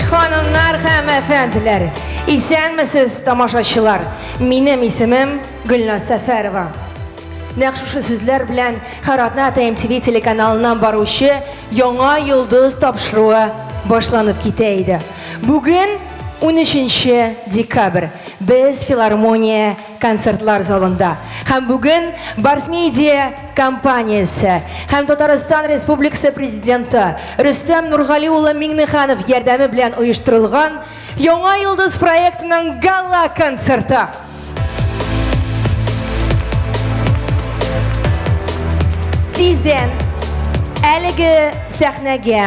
Ханымнар һәм әфәнделәр! Исәнмесез, тамашачылар! Минем исемем Гөлназ Сәфәрова. Нәкъ шушы сүзләр белән һәр атна ТМТВ телеканалыннан баручы Яңа йолдыз тапшыруы башланып китә иде. Бүген 13 декабрь. Без филармония концертлар залында. Һәм бүген Барс Медиа компаниясе һәм Татарстан Республикасы Президенты Рөстәм Нургали улы Миңнеханов ярдәме белән оештырылган Яңа йолдыз проектының гала-концерты. Тиздән әлеге сәхнәгә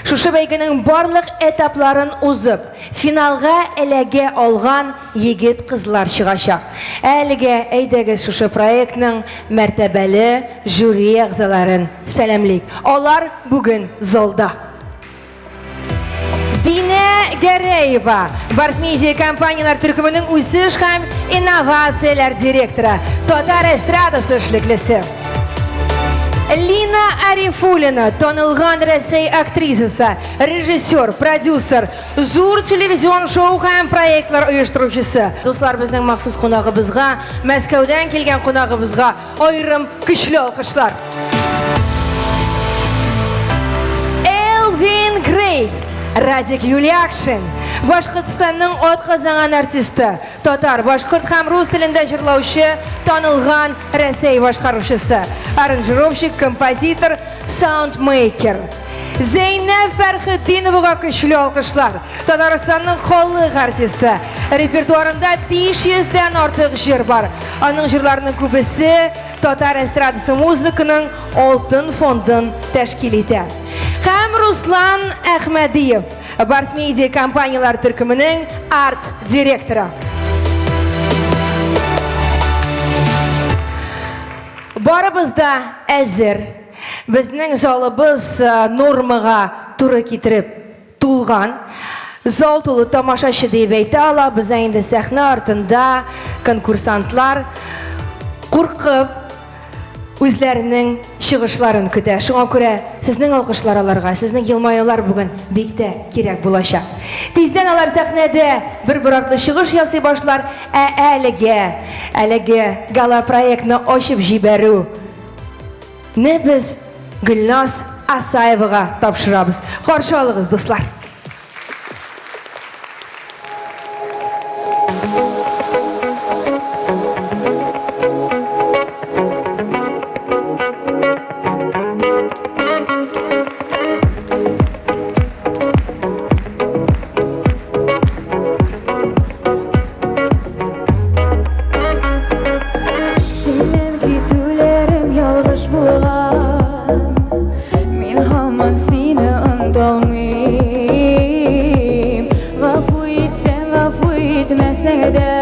шушы бәйгенең барлык этапларын узып, финалга эләгә алган егет-кызлар чыгачак. Әлегә әйдәгез шушы проектның мәртәбәле жюри әгъзаларын сәламлик. Алар бүген залда. Динә Гәрәева, Барс Медиа компанияләр төркеменең үсеш һәм инновацияләр директоры, татар эстрадасы эшлеклесе. Лина Арифуллина, танылган Рәсәй актрисасы, режиссер, продюсер, зур телевизион шоу һәм проектлар оештыручысы. Дуслар, безнең махсус кунагыбызга, Мәскәүдән килгән кунагыбызга Аерым көчле алкышлар. Элвин Грей, Радик Юлиакшин, Башкортстанның атказанган артисты, татар, башкорт һәм рус телендә җырлаучы, танылган Рәсәй башкаручысы, аранжировщик, композитор, саундмейкер. Зәйнәб Фәрхетдиновага көчле алкышлар. Татарстанның халык артисты. Репертуарында 500 дән артык җыр бар. Аның җырларының күбесе татар эстрадасы музыканың алтын фондын тәшкил итә. Һәм Руслан Әхмәдиев, Барс Медиа компанияләр төркеменең арт-директоры. Барыбыз да әзер. Безнең залыбыз нормага туры китереп тулган. Зал тулы тамашачы диеп әйтә алабыз, ә инде сәхнә артында конкурсантлар куркып үзләренең чыгышларын көтә. Шуңа күрә сезнең алкышлар аларга, сезнең елмаюлар бүген бик тә кирәк булачак. Тиздән алар сәхнәдә бер-бер артлы чыгыш ясый башлар, ә әлегә, әлеге гала-проектны ачып җибәрү Не без Гөлназ Асаевага тапшырабыз. Каршы алыгыз, дуслар! Синнән китүләрем ялгыш булган. Мин һаман сине оныталмыйм. Гафу итсәң, гафу итмәсәң дә,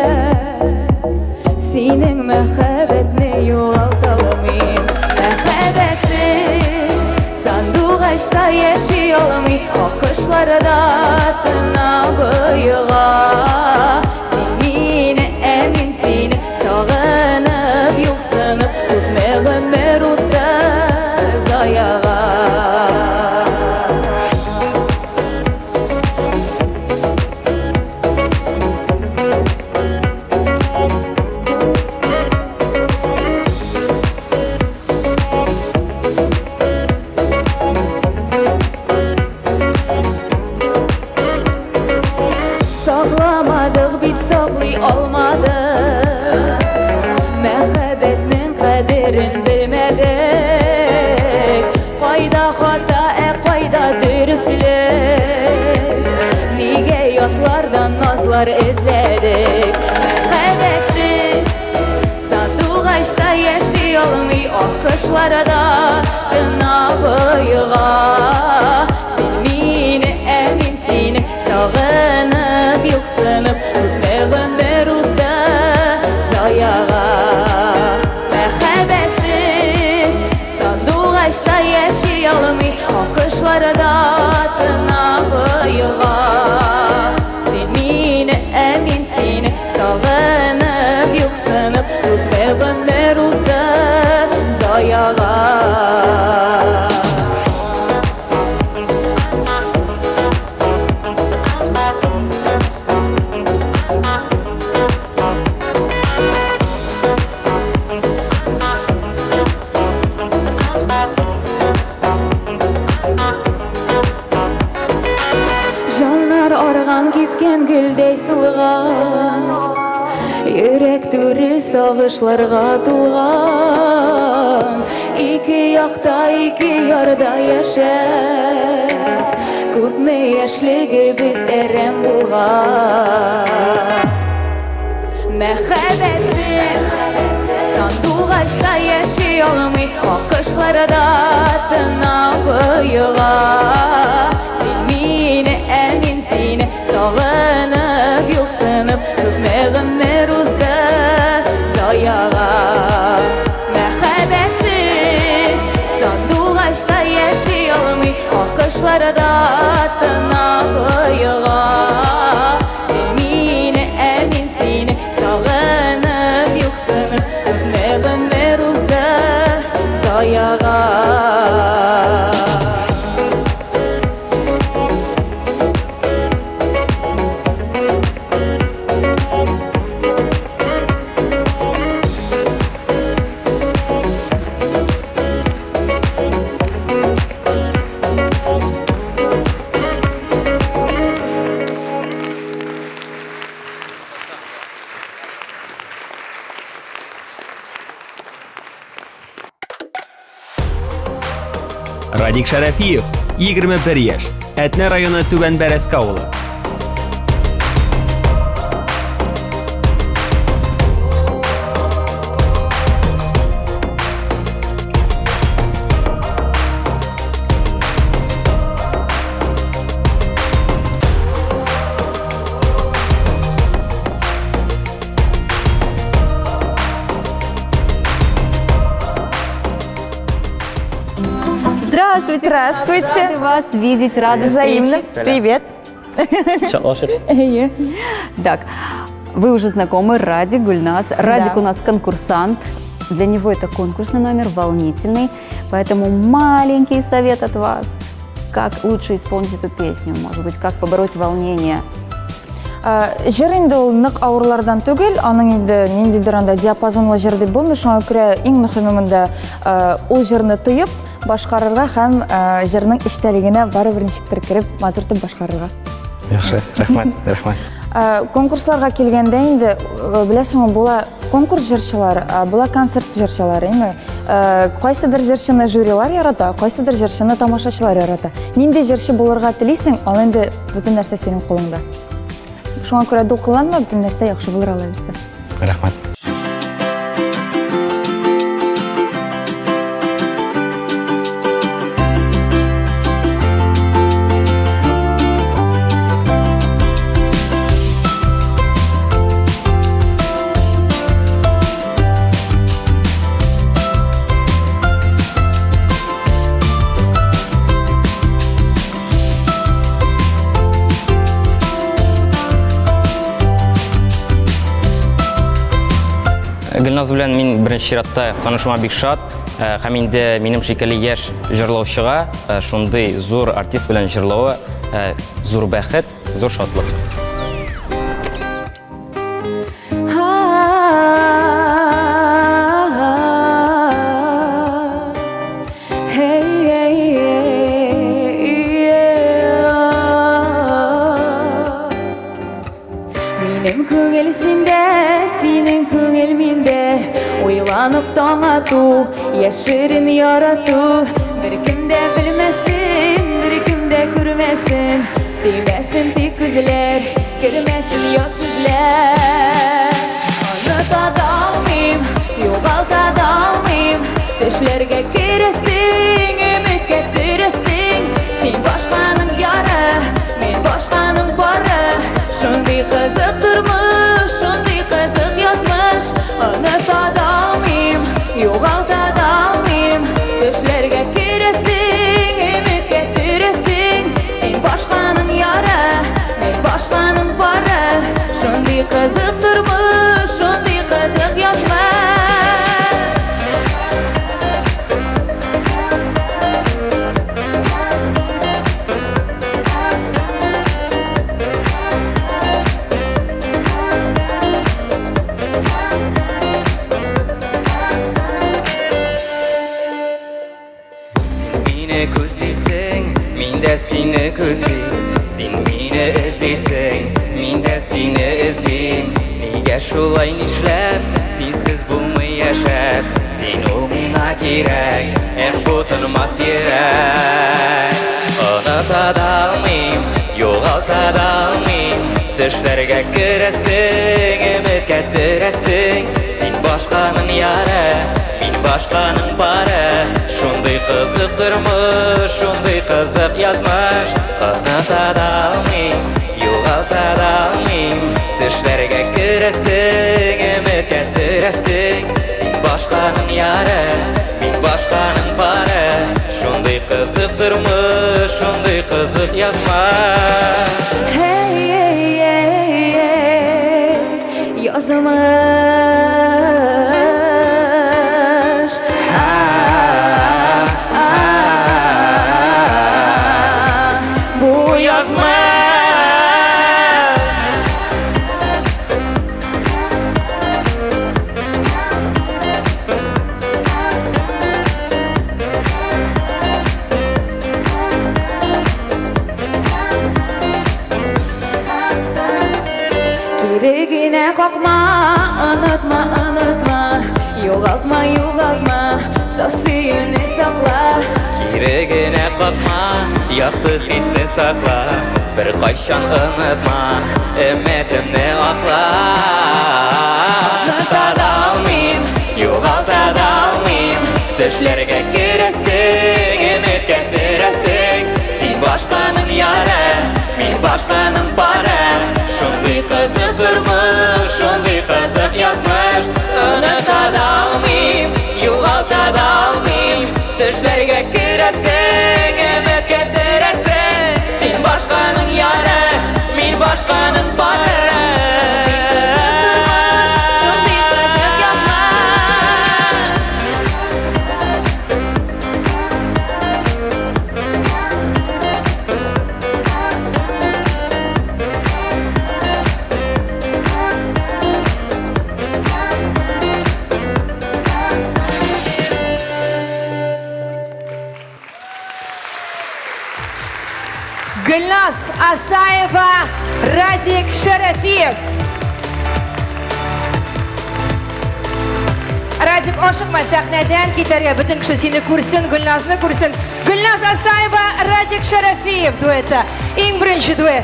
синең мәхәббәтне югалталмыйм. Мәхәббәтсез сандугачта яши алмый, акышларда тына боега. Син мине, ә мин сине сагынып, юксынып, күпме гомер узды заяга. Сакламадык бит, саклый алмадык. Мәхәббәтнең кадерен белмәдек. Кайда хата, ә кайда дөреслек? Нигә ятлардан назлар эзләдек? Мәхәббәтсез Сандугачта яши алмый, аккошларда тына боега. Син мине, ә мин сине сагынып, юксынып, күпме гомер узды заяга. Мәхәббәтсез сандугачта яши алмый, аккошларда тына боега. Син мине, ә мин сине сагынып, юксынып, күпме гомер узды заяга. Сөйгән гөлдәй сулган, Йөрәк түре сагышларга тулган. Ике якта, ике ярда яшәп, Күпме яшьлегебез әрәм булган. Мәхәббәтсез сандугач та яши алмый, Акышлар да тына боега. Син мине, ә мин сине сагынып, юксынып, Күпме гомер узды заяга. Мәхәббәтсез сандугач та яши алмый, Акышлар да тына боега. Син мине, ә мин сине сагынып, юксынып, Күпме гомер узды заяга. Радик Шәрәфиев, 21 яшь, Әтнә районы Түбән Бәрәскә авылы. Здравствуйте. Здравствуйте. Рады вас видеть, рады Взаимно. встрече. Привет. Так, вы уже знакомы, Радик, Гульнас. Радик Да. у нас конкурсант. Для него это конкурсный номер, волнительный. Поэтому маленький совет от вас. Как лучше исполнить эту песню? Может быть, как побороть волнение? Җыр инде ул нык авырлардан түгел, аның инде ниндидер анда диапазонлы җыр дип булмый, шуңа күрә иң мөһиме монда ул җырны тоеп башкарырга һәм җырның эчтәлегенә барыбер ничектер кереп, матур итеп башкарырга. Яхшы, рәхмәт, рәхмәт. Конкурсларга килгәндә инде, беләсеңме, була конкурс җырчылары, була концерт җырчылары, әйме? Кайсыдыр җырчыны жюрилар ярата, кайсыдыр җырчыны тамашачылар ярата. Нинди җырчы булырга телисең, ул инде бөтен нәрсә синең кулыңда. Шуңа күрә дулкынланма, бөтен нәрсә яхшы булыр алла бирсә. Рәхмәт. Гөлназ белән мин беренче чиратта танышуыма бик шат. Һәм инде минем шикелле яшь җырлаучыга шундый зур артист белән җырлавы зур бәхет, зур шатлык. Минем күңел синдә, синең күңел миндә. Уйланып таң ату, яшерен ярату. Беркем дә белмәсен, беркем дә күрмәсен. Тимәсен тик күзләр, кермәсен ят сүзләр. Оныта да алмыйм, югалта да алмыйм. Төшләргә керәсең, өметкә төрәсең. Син башканың яры, мин башканың бары. Шундый кызык тормыш, шундый кызык язмыш. Оныта да алмыйм, югалта да алмыйм. Төшләргә керәсең, өметкә төрәсең. Син башканың яры, мин башканың бары. Шундый кызык тормыш, шундый кызык язмыш. Мине күзлисең, мин дә сине күзлим. Син мине эзлисең, мин дә сине эзлим. Нигә шулай нишләп, синсез булмый яшәп. Син ул миңа кирәк, эх бу тынмас йөрәк. Оныта да алмыйм, югалта да алмыйм. Төшләргә керәсең, өметкә төрәсең. Син башканың яры, мин башканың пары. Шундый кызык тормыш, шундый кызык язмыш. Оныта да алмыйм, югалта да алмыйм. Төшләргә керәсең, өметкә төрәсең. Син башканың яры, мин башканың пары. Шундый кызык тормыш, шундый кызык язмыш. Эй, эй, эй, эй, язмыш. А, а, Бу язмыш. Кире генә какма, онытма, онытма, югалтма, югалтма, саф сөюне сакла. Кире генә какма, якты хисне сакла. Беркайчан онытма, өметемне акла. Оныта да алмыйм, югалта да алмыйм. Төшләргә керәсең, өметкә төрәсең. Син башканың яры, мин башканың пары. Шундый кызык тормыш, шундый кызык язмыш. Оныта да алмыйм, югалта да алмыйм. Төшләргә керәсең, өметкә төрәсең. Син башканың яры, мин башканың пары. Шундый кызык язмыш. Гөлназ Асаева, Радик Шәрәфиев. Радик, ашыкма сәхнәдән китәргә. Бөтен кеше сине күрсен, Гөлназны күрсен. Гөлназ Асаева, Радик Шәрәфиев дуэты. Иң беренче дуэт.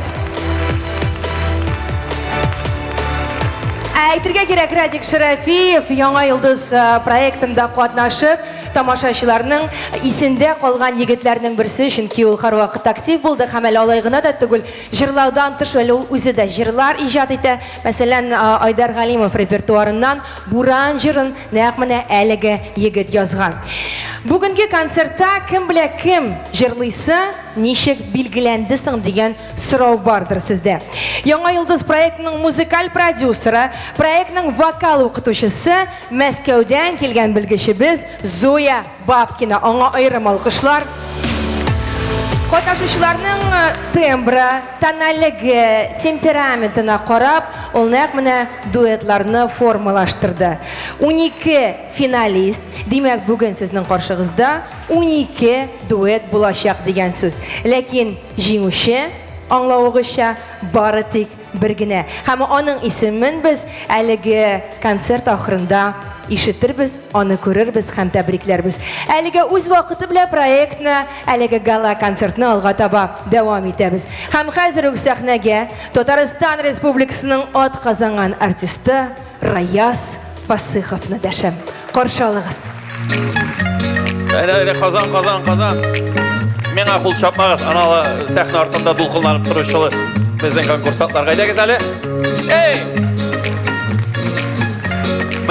Ә әйтергә кирәк, Радик Шәрәфиев Яңа йолдыз проектында катнашып, тамашачыларның исендә калган егетләрнең берсе, чөнки ул һәрвакыт актив булды һәм әле алай гына да түгел, җырлаудан тыш әле ул үзе дә җырлар иҗат итә. Мәсәлән, Айдар Галимов репертуарыннан Буран җырын нәкъ менә әлеге егет язган. Бүгенге концертта кем белә кем җырлыйсы, ничек билгеләнде соң дигән сорау бардыр сездә. Яңа йолдыз проектының музыкаль продюсеры, проектның вокал укытучысы, Мәскәүдән килгән белгечебез Зоя Бабкина. Аңа аерым алкышлар. Катнашучыларның тембры, тональлеге, темпераментына карап, ул нәкъ менә дуэтларны формалаштырды. 12 финалист, димәк, бүген сезнең каршыгызда 12 дуэт булачак дигән сүз. Ләкин җиңүче, аңлавыгызча, бары тик бер генә. Һәм аның исемен без әлеге концерт ахырында ишетербез, аны күрербез һәм тәбрикләрбез. Әлегә үз вакыты белән проектны, әлеге гала-концертны алга таба дәвам итәбез. Һәм хәзер үк сәхнәгә Татарстан Республикасының атказанган артисты Раяз Фасыховны дәшәм. Каршы алыгыз. Әйдә, әйдә, Казан, Казан, Казан. Миңа кул чапмагыз, аналы сәхнә артында дулкынланып торучылы безнең конкурсантларга. Әйдәгез әле. Эй!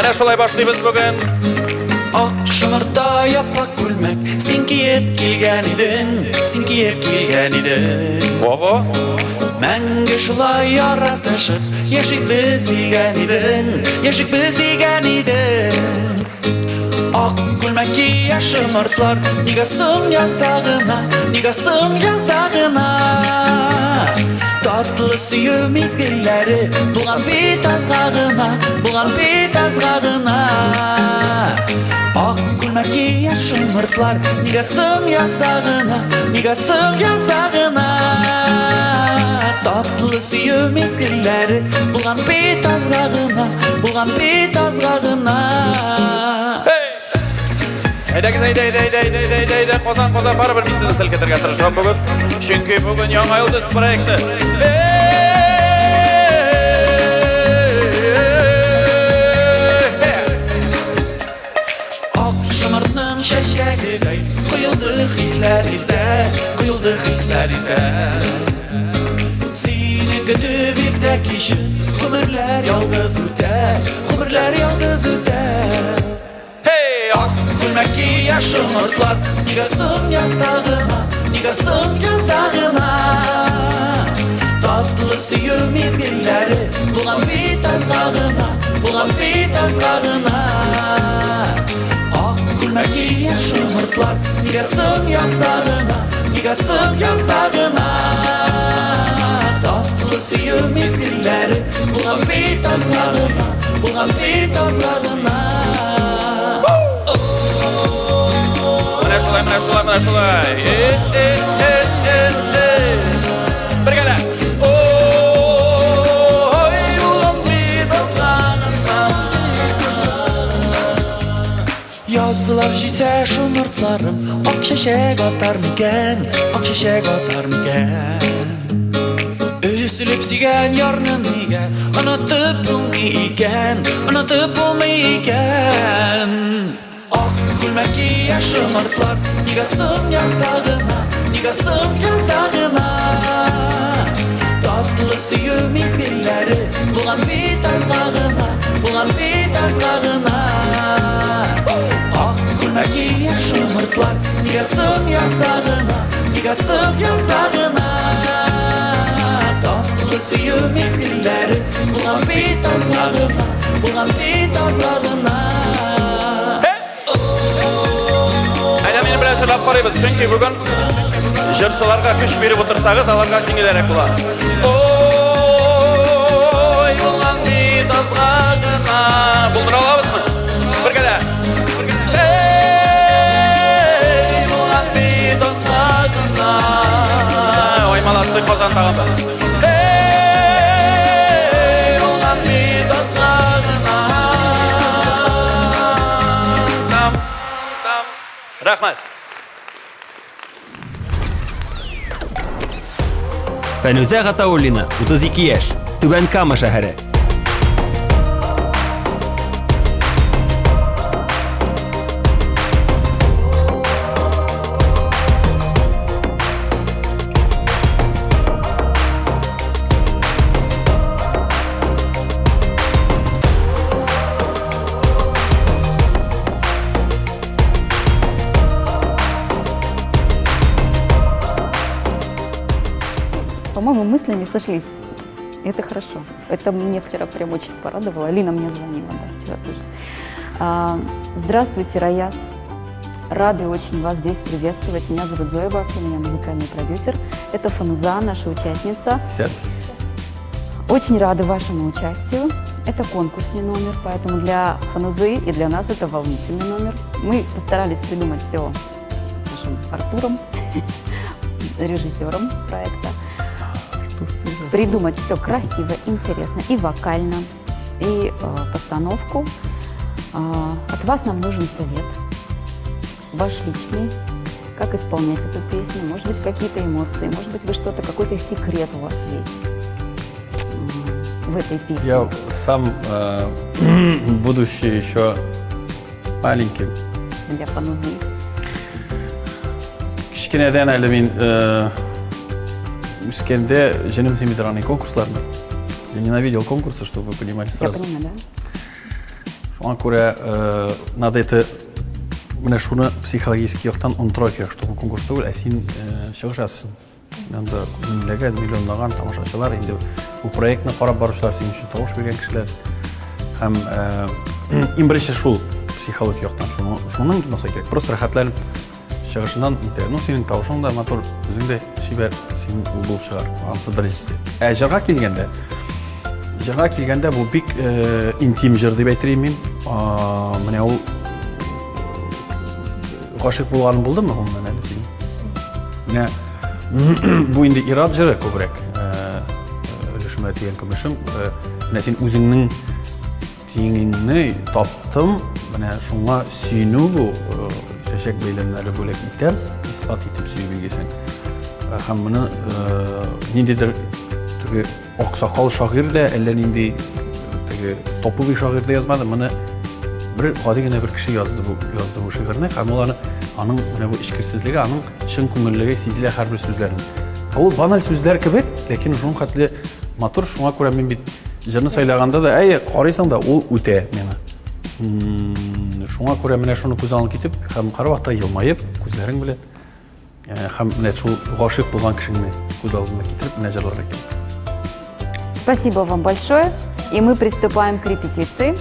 Менә шулай башлыйбыз бүген. Ак шомырта япак күлмәк Син киеп килгән идең, син киеп килгән идең. Во-во. Мәңге шулай яратышып яшик без дигән идең, яшик без дигән идең. Ак күлмәк кия шомыртлар, нигә соң язда гына, нигә соң язда гына? Татлы сөю мизгелләре Булган бит азга гына, булган бит азга гына. Ак күлмәк кия шомыртлар, Нигә соң язда гына, нигә соң язда гына? Татлы сөю мизгелләре Булган бит азга гына, булган бит азга гына. Әйдәгез, әйдә, әйдә, әйдә, әйдә, әйдә, әйдә, әйдә, Казан, Казан, барыбер мин сезне селкетергә тырышам бүген. Чөнки бүген Яңа йолдыз проекты. Ак шомыртның чәчәгедәй коелды хисләр иртә, коелды хисләр иртә. Сине көтеп иртә кичен гомерләр ялгыз үтә, гомерләр ялгыз үтә. Һей, ак күлмәк кия шомыртлар, нигә соң язда гына, нигә соң язда гына? Татлы сөю мизгелләре булган бит азга гына, булган бит азга гына. Ак күлмәк кия шомыртлар, нигә соң язда гына, нигә соң язда гына? Татлы сөю мизгелләре булган бит азга гына, булган бит азга гына. Менә шулай, менә шулай, менә шулай. Э, э, э, э, э. Бергәләп. Ой, булган бит азга гына. Язлар җитсә шомыртларым, ак чәчәк атар микән, ак чәчәк атар микән? Өзелеп сөйгән ярны нигә онытып булмый икән, онытып булмый икән? Ак күлмәк кия шомыртлар, нигә соң язда гына, нигә соң язда гына? Татлы сөю мизгелләре булган бит азга гына, булган бит азга гына. Ак күлмәк кия шомыртлар, нигә соң язда гына, нигә соң язда гына? Татлы сөю мизгелләре булган бит азга гына, булган бит азга гына. Әйдә минем белән җырлап карыйбыз, чөнки бүген җырчыларга көч биреп утырсагыз, аларга җиңелрәк була. Ой, булган бит азга гына. Булдыра алабызмы? Бергәләп. Эй, булган бит азга гына. Ой, молодцы, Казан тагын да. Эй, булган бит азга гына. Там, там. Рәхмәт. Фәнүзә Гатауллина, 32 яшь, Түбән Кама шәһәре. По-моему, мы с ними сошлись. Это хорошо. Это мне вчера прям очень порадовало. Алина мне звонила, да, вчера тоже. Здравствуйте, Раяз. Рады очень вас здесь приветствовать. Меня зовут Зоя Бабкина, я музыкальный продюсер. Это Фануза, наша участница. Сервис. Очень рады вашему участию. Это конкурсный номер, поэтому для Фанузы и для нас это волнительный номер. Мы постарались придумать все с нашим Артуром, режиссером проекта. Придумать все красиво, интересно и вокально, и постановку. От вас нам нужен совет, ваш личный, как исполнять эту песню, может быть, какие-то эмоции, может быть, какой-то секрет у вас есть в этой песне. Я сам, будучи еще маленьким, Для Фанузы. Кечкенәдән әле мин үскәндә җенем тими торган конкурсларны. Я ненавидел конкурсы, чтобы вы понимали Я сразу. понимаю, да? Шуңа күрә надо это менә шуны психологический яктан онытырга кирәк, что бу конкурс түгел, ә син чыгышасың. Анда меңләгән, миллионлаган тамашачылар, инде бу проектны карап баручылар, синең өчен тавыш биргән кешеләр. Һәм иң беренче шул психологик яктан шуны онытмаса кирәк. Просто рәхәтләнеп Чыгышыннан итә. Ну, синең тавышың да матур, үзең дә чибәр, син ул булып чыгар. Анысы беренчесе. Ә җырга килгәндә, җырга килгәндә бу бик э, интим җыр дип әйтер идем мин. Менә ул гашыйк булганың булдымы гомумән әле синең? Менә бу инде ир-ат җыры күбрәк. Э, өлешемә тигән көмешем. Э, менә син үзеңнең Тиңеңне таптым, менә шуңа сөенү бу, э, чәчәк бәйләмнәре бүләк итәм, исбат итеп сөю билгесен. Э, һәм моны э, ниндидер теге аксакал шагыйрь дә, әллә нинди теге топовый шагыйрь дә язмады, моны бер гади генә бер кеше язды бу, язды бу шигырьне һәм ул аны аның менә бу эчкерсезлеге, аның чын күңеллеге сизелә һәрбер сүзләрендә. Ул баналь сүзләр кебек, ләкин шуның хәтле матур, шуңа күрә мин бит Җырны сайлаганда да, әйе, карыйсың да, ул үтә миңа. Шуңа күрә менә шуны күз алдына китеп, һәм һәрвакытта елмаеп, күзләрең белән, э, һәм менә шул гашыйк булган кешеңне күз алдына китереп, менә җырларга кирәк. Спасибо вам большое. И мы приступаем к репетиции.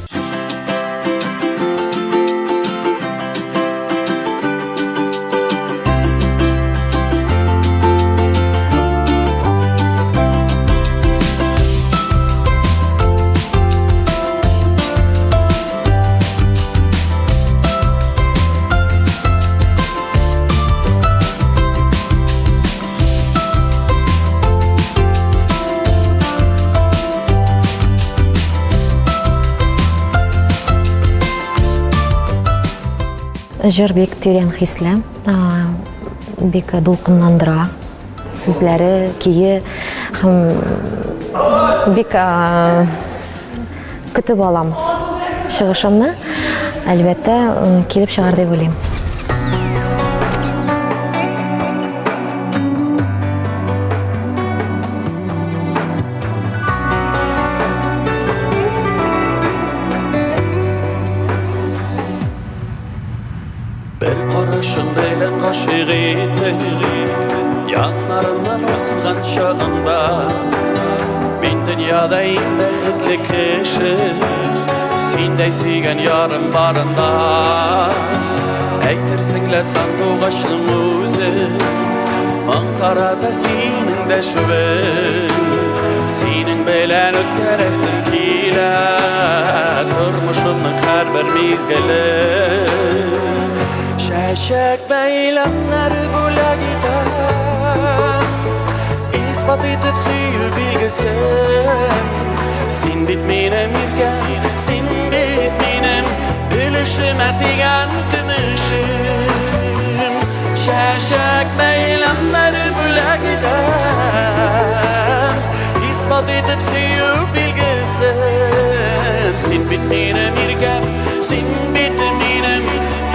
Җыр бик тирән хисле, бик дулкынландыра. Сүзләре, көе һәм бик көтеп алам чыгышымны. Әлбәттә, килеп чыгар дип уйлыйм. Бер карашың белән гашыйк иттең, Яннарымнан узган чагыңда. Мин дөньяда иң бәхетле кеше, Синдәй сөйгән ярым барында. Әйтерсең лә сандугачның үзе, Моң тарата синең дәшүең. Синең белән үткәрәсем килә Тормышымның һәрбер мизгелен. Чәчәк бәйләмнәре бүләк итәм, Исбат итеп сөю билгесен. Син бит минем иркәм, син бит минем Өлешемә тигән көмешем. Чәчәк бәйләмнәре бүләк итәм, Исбат итеп сөю билгесен. Син бит минем иркәм, син бит минем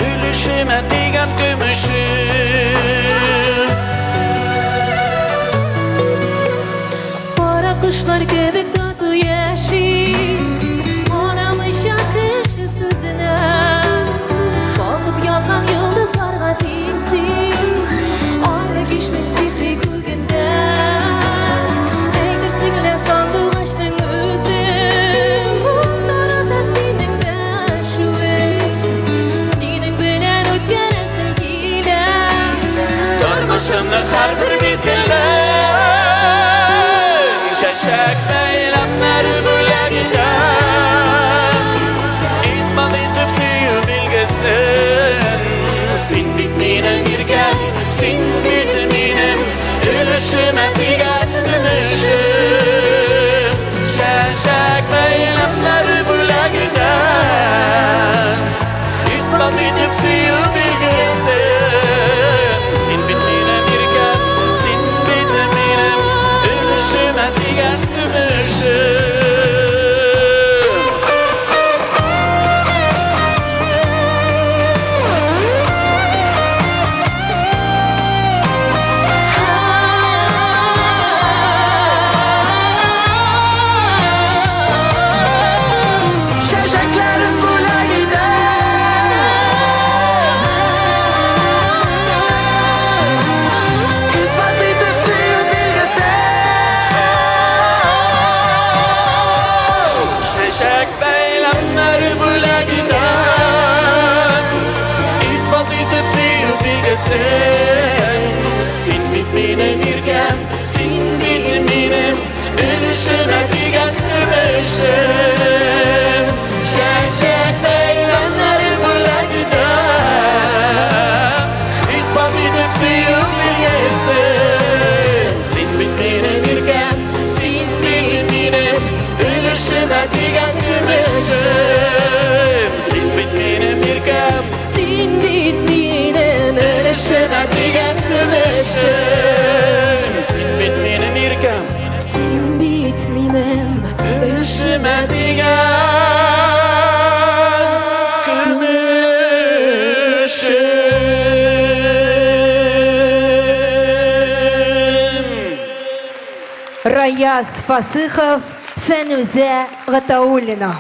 Өлешемә тигән көмешем. Кара кошлар кебек тату яши, Карамыйча кеше сүзенә. Балкып янган йолдызларга тиң син, Айлы кичнең сихри күгендә. Әйтерсең лә сандугачның үзе, Моң тарата синең дәшүең. Синең белән үткәрәсем килә Тормышымның һәрбер мизгелен. Чәчәк бәйләмнәре бүләк итәм, Исбат итеп сөю билгесен. Син бит минем иркәм, син бит минем Өлешемә тигән көмешем. Чәчәк бәйләмнәре бүләк итәм, Исбат итеп сөю билгесен. Син бит минем иркәм, син бит минем Өлешемә тигән көмешем. Чәчәкләрем бүләк итәм. биесең. Син бит минем иркәм, син бит минем өлешемә тигән көмешем. Чәчәк бәйләмнәре бүләк итәм, исбат итеп сөю билгесен. Син бит минем иркәм, син бит минем өлешемә тигән көмешем. Син бит минем иркәм, син бит минем өлешемә тигән көмешем. Син бит минем иркәм, син бит минем өлешемә тигән көмешем. Раяз Фасыхов, Фәнүзә Гатауллина.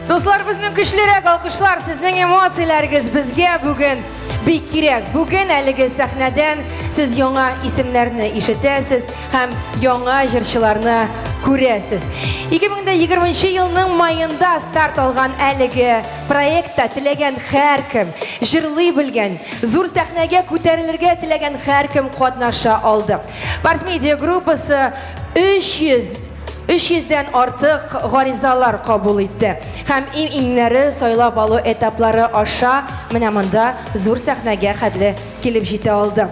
Дуслар, безнең көчлерәк алкышлар, сезнең эмоцияләрегез безгә бүген бик кирәк. Бүген әлеге сәхнәдән сез яңа исемнәрне ишетәсез һәм яңа җырчыларны күрәсез. 2020 елның маенда старт алган әлеге проектта теләгән һәркем, җырлый белгән, зур сәхнәгә күтәрелергә теләгән һәркем катнаша алды. Барс Медиа группасы 300 300дән артык гаризалар кабул итте. Һәм иң-иңнәре сайлап алу этаплары аша менә монда зур сәхнәгә хәтле килеп җитә алды.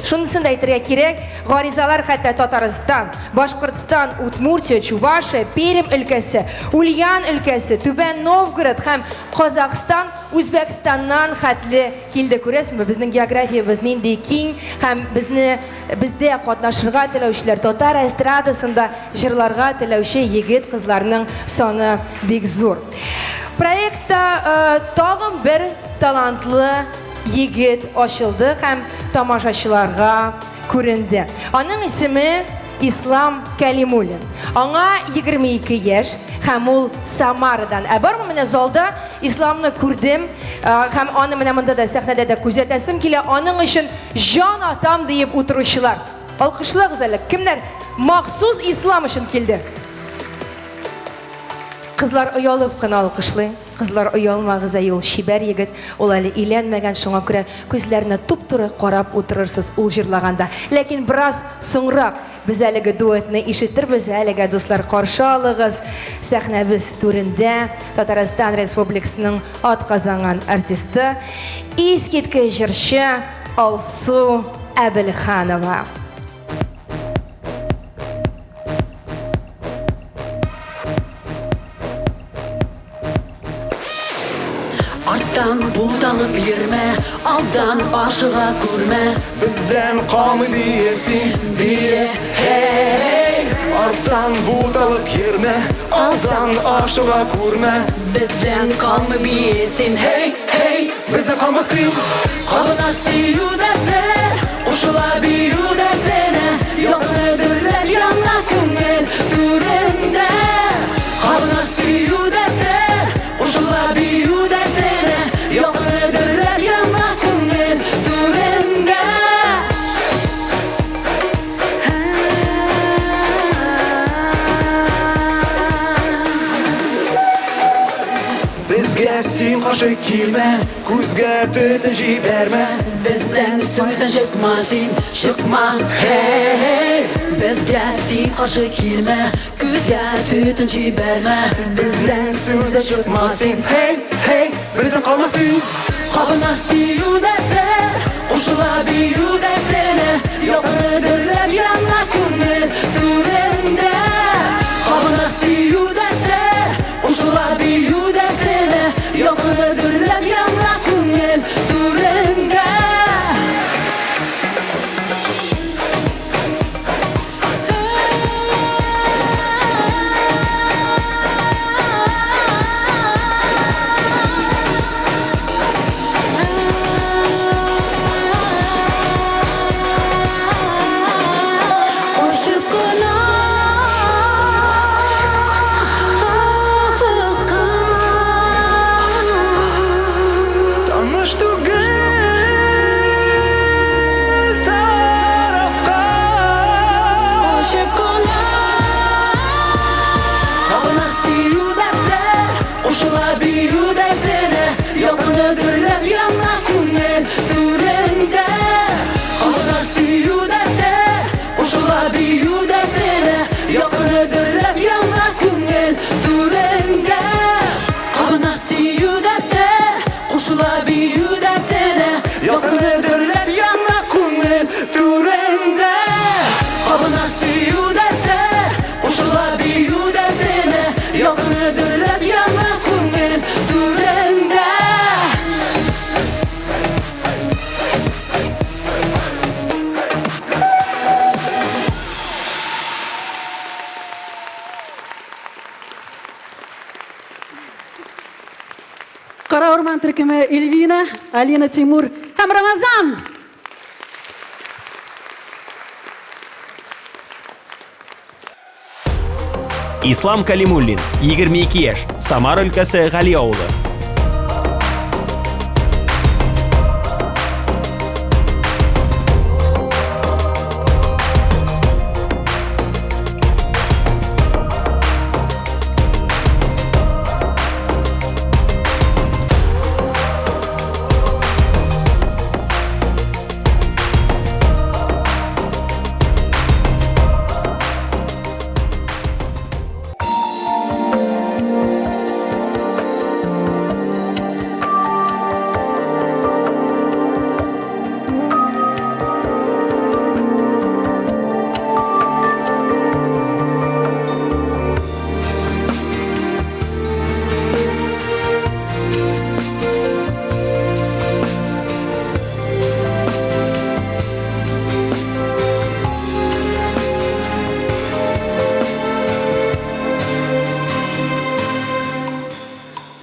Шунысын да әйтергә кирәк, гаризалар хәтта Татарстан, Башкортстан, Удмуртия, Чувашия, Пермь өлкәсе, Ульян өлкәсе, Түбән Новгород һәм Казахстан, Үзбәкстаннан хәтле килде. Күрәсезме, безнең географиябез нинди киң һәм безне бездә катнашырга теләүчеләр, татар эстрадасында җырларга теләүче егет-кызларның саны бик зур. Проектта тагын бер талантлы егет ачылды һәм тамашачыларга күренде. Аның исеме Ислам Кәлимуллин. Аңа 22 яшь һәм ул Самарадан. Ә бармы менә залда Исламны күрдем һәм аны менә монда да сәхнәдә дә күзәтәсем килә. Аның өчен җан атам диеп утыручылар. Алкышлагыз әле. Кемнәр махсус Ислам өчен килде? Кызлар оялып кына алкышлый. Кызлар оялмагыз, әй ул чибәр егет, ул әле өйләнмәгән, шуңа күрә күзләренә туп-туры карап утырырсыз ул җырлаганда. Ләкин бераз соңрак без әлеге дуэтны ишетербез. Әлегә, дуслар, каршы алыгыз, сәхнәбез түрендә Татарстан Республикасының атказанган артисты, искиткеч җырчы Алсу Әбелханова. Арттан буталып йөрмә, алдан ашыга күрмә. Бездән калмый бие син, бие, һей! Арттан буталып йөрмә, алдан ашыга күрмә. Бездән калмый бие син, һей, һей! Бездән калма син. Кабына сөю дәрте, кушыла бию дәртенә, ялкыны дөрләп яна күңел түрендә. Кабына сөю дәрте, кушыла бию дәртенә, ялкыны дөрләп яна күңел түрендә. Безгә син каршы килмә, күзгә төтен җибәрмә. Бездән сүздән чыкма син, чыкма, һей! Безгә син каршы килмә, күзгә төтен җибәрмә. Бездән сүздән чыкма син, һей, һей! Бездән калма син. Кабына сөю дәрте, кушыла бию дәртенә, ялкыны дөрләп яна күңел түрендә. Кабына сөю дәрте, кушыла бию дәртенә, ялкыны дөрләп яна күңел түрендә. Казан төркеме Эльвина, Алина, Тимур һәм Рамазан! Ислам Калимуллин, 22 яшь, Самара өлкәсе Гали авылы.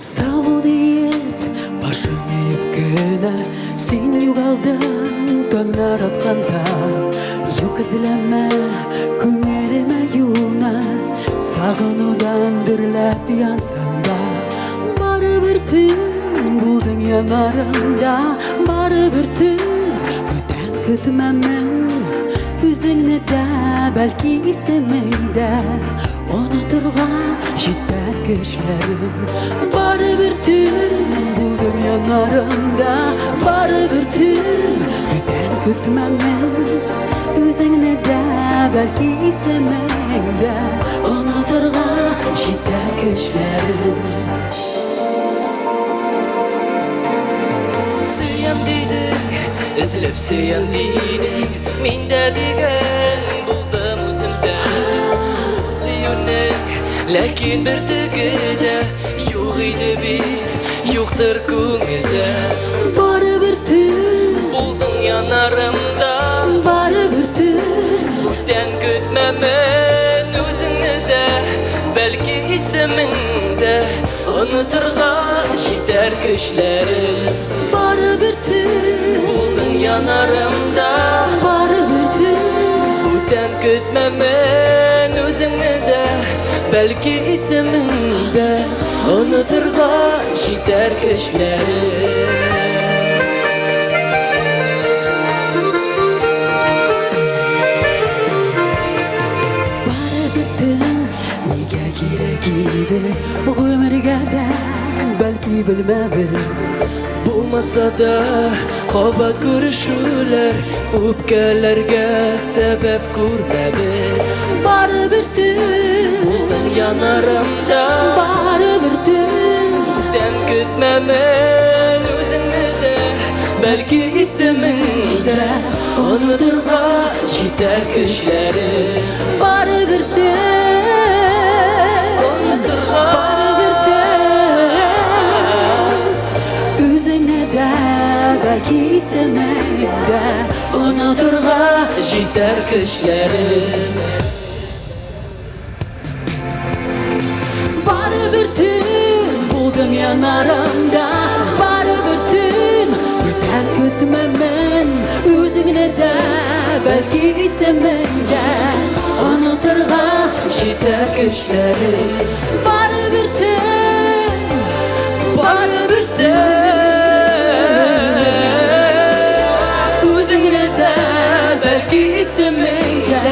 Сау диеп, башым иеп кенә, Син югалдың таңнар атканда. Юк эзләмә күңелемә юлны, Сагынудан дөрләп янсам да. Барыбер төн булдың янарымда, Барыбер төн бүтән көтмәмен. Үзеңне дә, бәлки исемең дә Онытырга җитәр көчләрем. Барыбер төн булдың янарымда, Барыбер төн бүтән көтмәмен. Үзеңне дә, бәлки исемең дә Онытырга җитәр көчләрем. Сөям дидең, өзелеп сөям дидең, Мин дә дигән булдым үземдә. Ул сөюнең ләкин бөртеге дә юк иде бит, юктыр күңелдә. Барыбер төн булдың янарымда, Барыбер төн бүтән көтмәмен үзеңне дә, бәлки исемең дә онытырга җитәр көчләрем. Барыбер төн булдың янарымда, Барыбер төн бүтән көтмәмен үзеңне дә, бәлки исемең дә онытырга җитәр көчләрем. Барыбер төн нигә кирәк иде гомергә дә, бәлки белмәбез. Булмаса да кабат күрешүләр, үпкәләргә сәбәп күрмәбез. Барыбер төн булдың янарымда, Барыбер төн бүтән көтмәмен үзеңне дә, бәлки исемең дә онытырга җитәр көчләрем. Барыбер төн онытырга, Барыбер төн үзеңне дә, бәлки исемең дә онытырга җитәр көчләрем. Барыбер төн булдың янарымда, Барыбер төн бүтән көтмәмен үзеңне дә, бәлки исемең дә онытырга җитәр көчләрем. Барыбер төн, барыбер төн үзеңне дә, бәлки исемең дә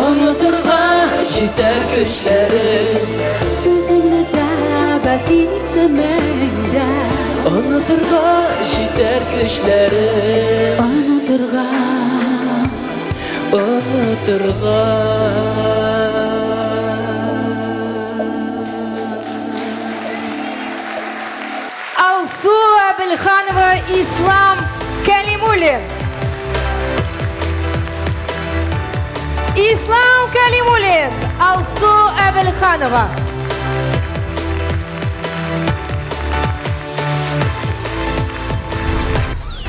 онытырга җитәр көчләрем. Үзеңне дә, бәлки исемең дә онытырга җитәр көчләрем. Онытырга, онытырга. Алсу Әбелханова, Ислам Калимуллин. Ислам Калимуллин, Алсу Әбелханова.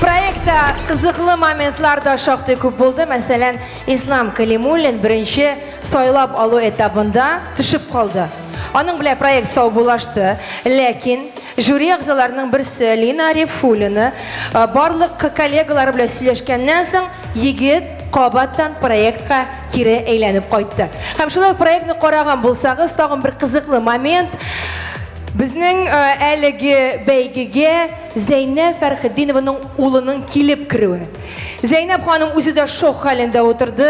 Проектта кызыклы моментлар да шактый күп булды. Мәсәлән, Ислам Калимуллин беренче сайлап алу этабында төшеп калды. Аның белән проект саубуллашты, ләкин Жюри әгъзаларының берсе Лина Арифуллина барлык коллегалары белән сөйләшкәннән соң, егет кабаттан проектка кире әйләнеп кайтты. Һәм шулай ук проектны караган булсагыз, тагын бер кызыклы момент. Безнең әлеге бәйгегә Зәйнәб Фәрхетдинованың улының килеп керүе. Зәйнәб ханым үзе дә шок хәлендә утырды.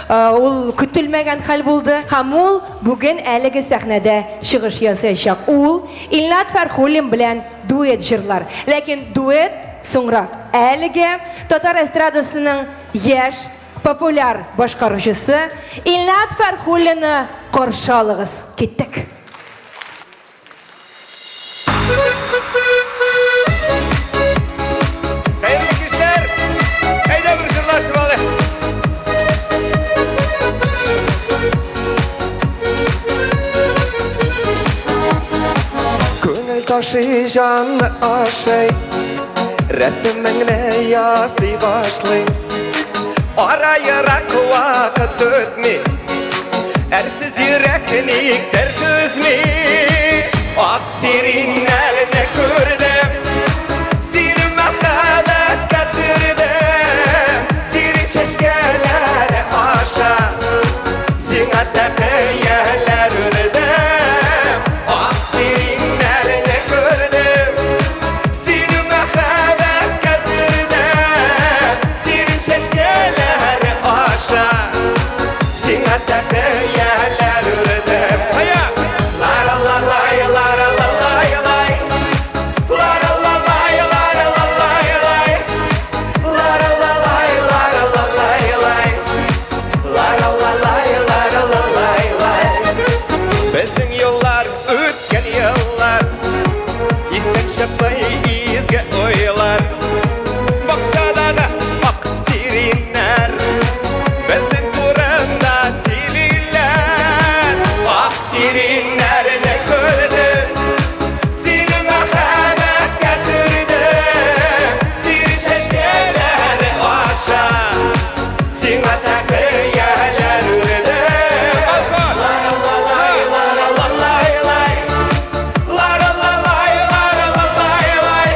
Ул көтелмәгән хәл булды. Һәм ул бүген әлеге сәхнәдә чыгыш ясаячак. Ул Илнат Фәрхуллин белән дуэт җырлар. Ләкин дуэт соңрак. Әлегә татар эстрадасының яшь, популяр башкаручысы Илнат Фәрхуллинны каршы алыгыз. Киттек! Хәерле кичләр! Әйдә бер җырлашып алыйк. Күңел ташый, җанны ашый, Рәсемеңне ясый башлый. Ара ерак вакыт үтми, Әрсез йөрәк никтер түзми. Ак сириннәрне күрдем, Сине мәхәббәткә төрдем. Сирин чәчкәләре аша Сиңа тәкыяләр үрдем. Ак сириннәрне күрдем, Сине мәхәббәткә төрдем. Сирин чәчкәләре аша Сиңа тәкыяләр үрдем. Һая! Лара-ла-лай, лара-ла-лай-лай. Лара-ла-лай, лара-ла-лай-лай. Лара-ла-лай, лара-ла-лай-лай. Лара-ла-лай, лара-ла-лай-лай. Безнең юллар, үткән еллар, Истән чыкмый изге уйлар. Бакчадагы ак сириннәр Безнең турында сөйлиләр. Ак сириннәрне күрдем, Сине мәхәббәткә төрдем. Сирин чәчкәләре аша Сиңа тәкыяләр үрдем. Лара-ла-лай, лара-ла-лай-лай. Лара-ла-лай, лара-ла-лай-лай.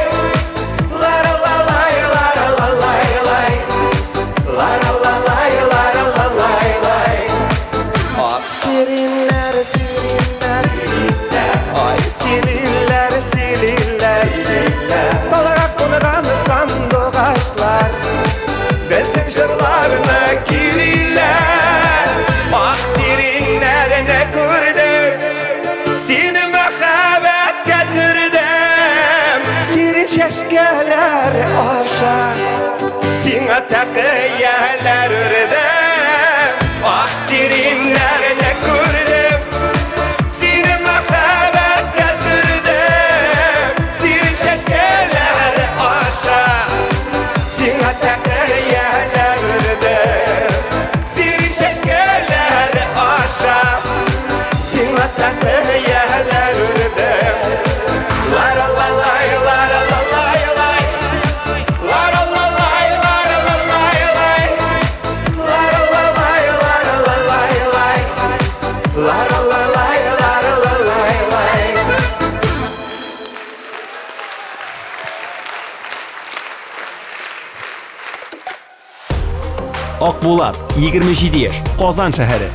Лара-ла-лай, лара-ла-лай-лай. Лара-ла-лай, лара-ла-лай-лай. Ак сириннәр, сириннәр, Ай, сириннәр, сириннәр. Талга кунган сандугачлар Безнең җырларны көйлиләр. Ак сириннәрне күрдем, Сине мәхәббәткә төрдем. Сирин чәчкәләр аша Сиңа тәкыяләр үрдем. Ак сириннәрне күрдем, Сине мәхәббәткә төрдем. Сирин чәчкәләр аша Сиңа тәкыяләр үрдем. Сирин чәчкәләр аша Сиңа тәкыяләр үрдем. Лара-ла-лай, лара-ла-лай-лай. Лара-ла-лай, лара-ла-лай-лай. Лара-ла-лай, лара-ла-лай-лай. Лара-ла-лай, лара-ла-лай-лай. Акбулат, 27 яшь, Казан шәһәре.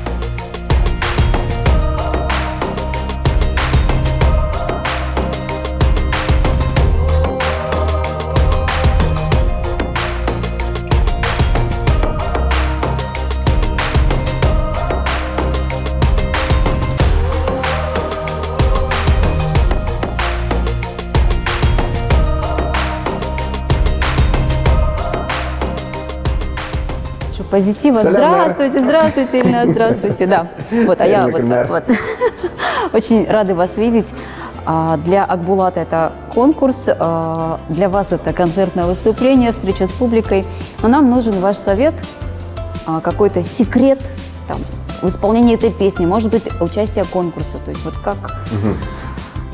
Что позитива. Сәламнәр. Здравствуйте, здравствуйте, Ильназ, здравствуйте. Да. Вот, а я вот так вот. Очень рады вас видеть. Для Акбулата это конкурс, для вас это концертное выступление, встреча с публикой. Но нам нужен ваш совет, какой-то секрет там, в исполнении этой песни, может быть, участие конкурса. То есть вот как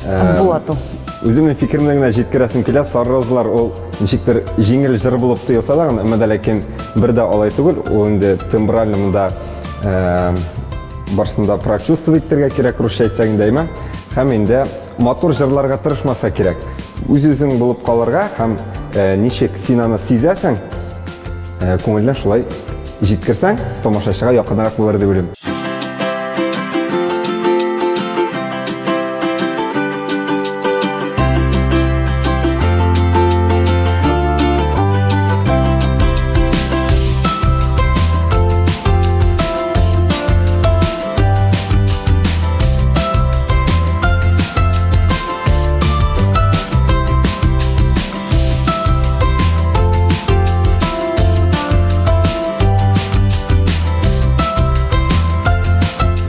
Акбулату. Үземнең фикеремне генә җиткерәсем килә. Сары розалар ул ничектер җиңел җыр булып тоелса да, әмма дә ләкин бер дә алай түгел. Ул инде тембрально монда барысын да прочувствовать итәргә кирәк, русча әйтсәң дә, әйме? Һәм инде матур җырларга тырышмаса кирәк. Үз-үзең булып калырга һәм э, ничек син аны сизәсең, э, күңелдән шулай җиткерсәң, тамашачыга якынрак булыр дип уйлыйм.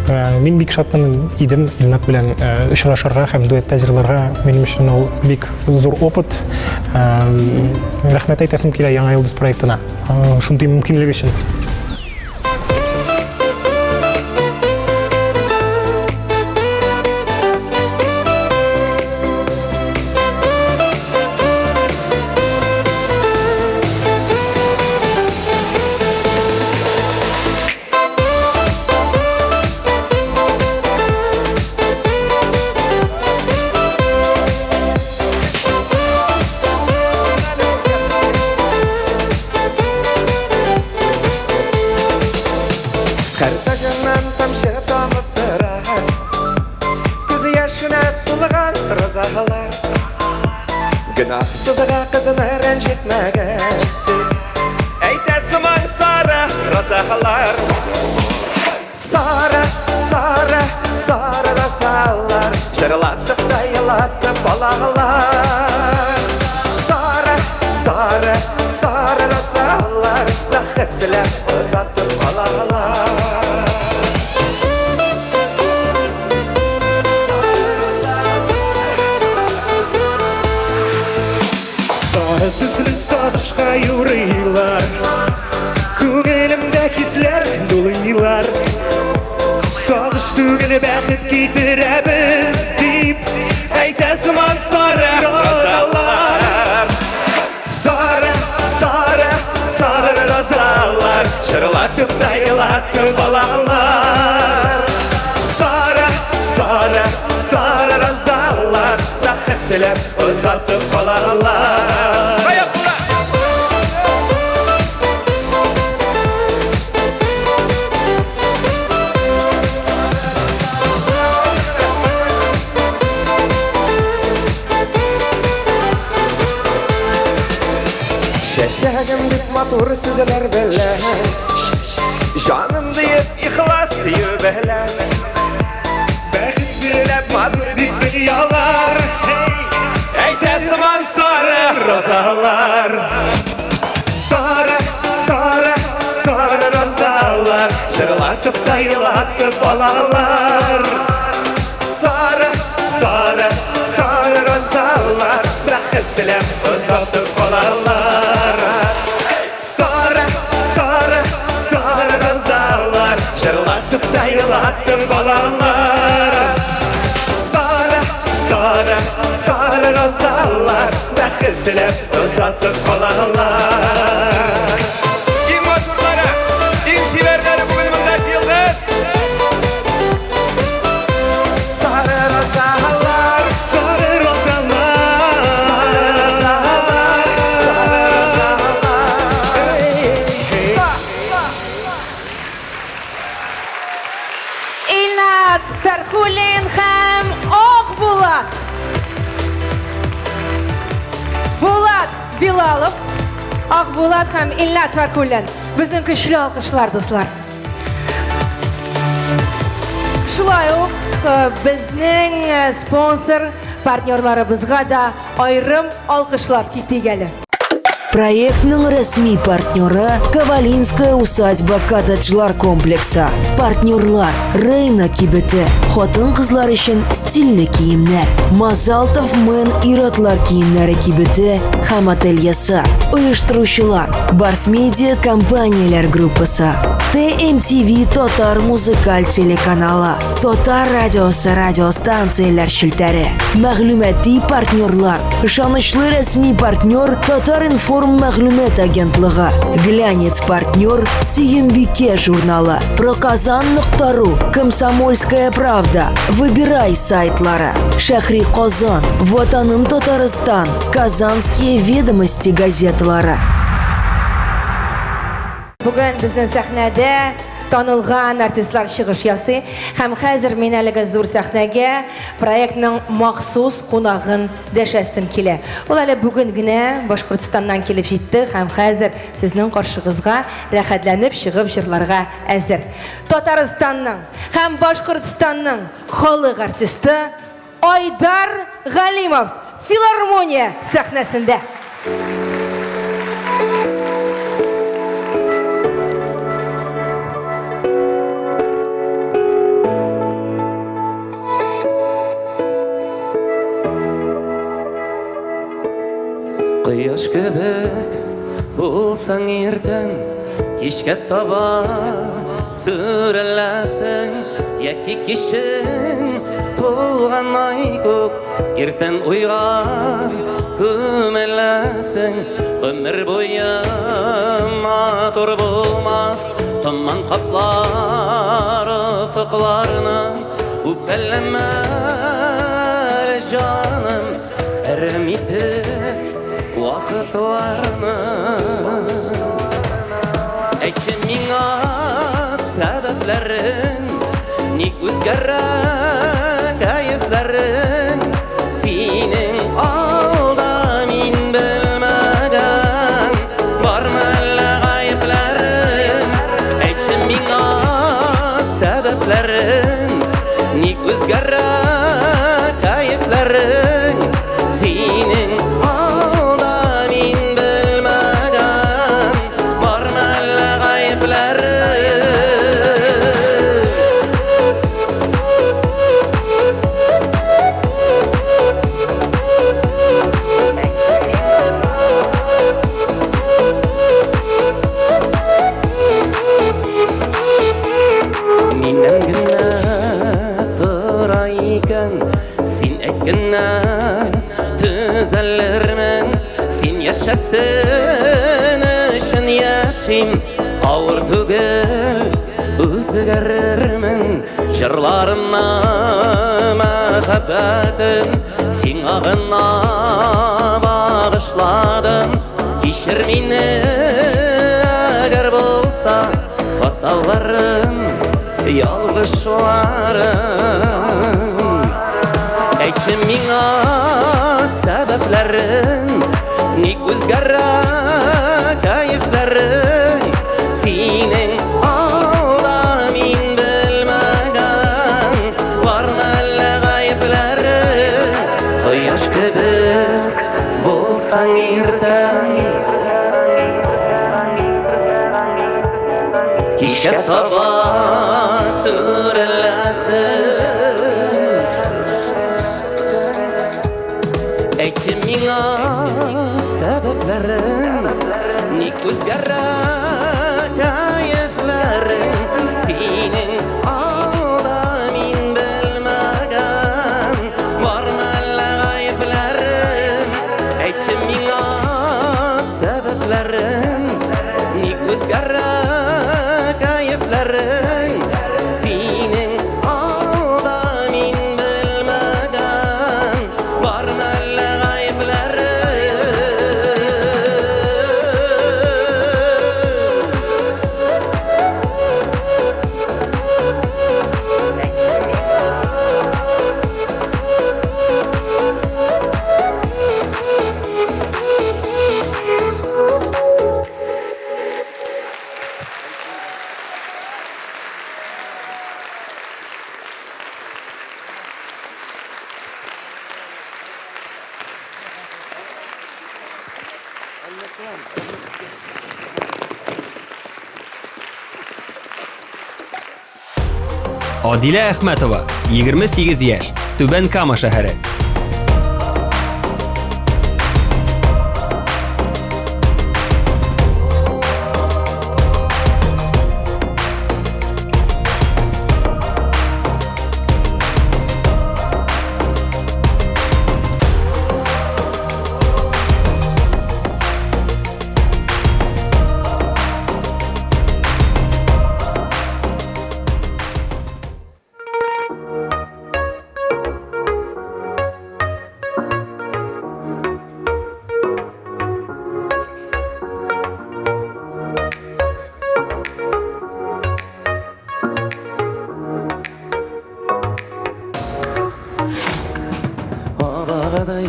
Э, мин бик шатмын идем Илнат белән э, очрашырга һәм дуэтта җырларга. Минем өчен ул бик зур опыт. Э, рәхмәт әйтәсем килә Яңа йолдыз проектына. Шундый мөмкинлек өчен. Һәр таҗыңнан тамчы тамып тора. Күз яшенә тулган розалар. Гөнаһсызга кызны рәнҗетмәгән. Әйтә сыман сары розалар. Сары, сары, сары розалар. Җырлатып та елатып балалар. Сары, сары, сары розалар. Бәхет теләп озатып калалар. Сары төсле сагышка юрыйлар Күңелемдә хисләр дулыйлар Сагыш түгел бәхет китерәбез дип Әйтә сыман сары розалар. Сары, сары, сары розалар Җырлатып та елатып балалар Сары, сары, сары розалар Бәхет теләп озатып калалар. Чәчәгем дип матур сүзләр белән, Җаным диеп ихлас сөю белән, Бәхет теләп матур дип дөньялар Әйтә сыман сары розалар. Сары, сары, сары розалар Җырлатып та елатып балалар Сары, сары, сары розалар Бәхет теләп озатып калалар. Сары, сары, сары розалар Җырлатып та елатып балалар Сары, сары, сары розалар Бәхет теләп озатып калалар. Иң матурлары, иң чибәрләре бүген монда җыелды. Сары розалар, Сары розалар, сары розалар, сары розалар. Илнат Фәрхуллин һәм Акбулат. Булат Билалов, Акбулат һәм Илнат Фәрхуллин. Безнең көчле алкышлар, дуслар. Шулай ук э, безнең э, спонсор партнерларыбызга да аерым алкышлап китик әле. Проектның рәсми партнеры Ковалинская усадьба коттеджлар комплексы. Партнерлар Рейна кибете, хатын-кызлар өчен стильле киемнәр, Мазалтов Мэн ир-атлар киемнәре кибете һәм ательесы. Оештыручылар Барс Медиа компанияләр группасы. ТМТВ татар музыкаль телеканалы, Татар радиосы радиостанцияләр челтәре, мәгълүмати партнерлар, ышанычлы рәсми партнер Татар-информ мәгълүмат агентлыгы, глянец партнер Сөембикә журналы, Проказан.ру, Комсомольская правда, Выбирай сайтлары, Шәһри Казан, Ватаным Татарстан, Казанские ведомости газеталары. Бүген безнең сәхнәдә танылган артистлар чыгыш ясый һәм хәзер мин әлеге зур сәхнәгә проектның махсус кунагын дәшәсем килә. Ул әле бүген генә Башкортстаннан килеп җитте һәм хәзер сезнең каршыгызга рәхәтләнеп чыгып җырларга әзер. Татарстанның һәм Башкортстанның халык артисты Айдар Галимов филармония сәхнәсендә. Кояш кебек булсаң иртән, кичкә таба сүреләсең, яки кичен тулган ай күк, иртән уйга күмеләсең. Гомер буе матур булмас, томан каплар офыкларны. Үпкәләмә әле, җаным, әрәм итеп вакытларны. Әйтче миңа сәбәпләрен, ник үзгәрә кәефләрең? Синең алда мин белмәгән бармы әллә гаепләрем? Әйтче миңа сәбәпләрен, ник үзгәрә кәефләрең? Синең алда мин белмәгән бармы әллә гаепләрем? Миннән генә тора икән, син әйткәннән төзәлермен. Син яшәсен өчен яшим, авыр түгел, үзгәрермен. Җырларымны, мәхәббәтем сиңа гына багышладым. Кичер мине, әгәр булса хаталарым, ялгышларым. Әйтче миңа сәбәпләрен, ник үзгәрә кәефләрең? Синең алда мин белмәгән бармы әллә гаепләрең? Кояш кебек булсаң иртән, кичкә таба сүреләсең. Әйтче миңа сәбәпләрен, ник үзгәрә кәефләрең? Синең алда мин белмәгән бармы әллә гаепләрем? Әйтче миңа сәбәпләрен, ник үзгәрә кәефләрең? Синең алда мин белмәгән бармы әллә гаепләрем? Адилә Әхмәтова, 28 яшь, Түбән Кама шәһәре.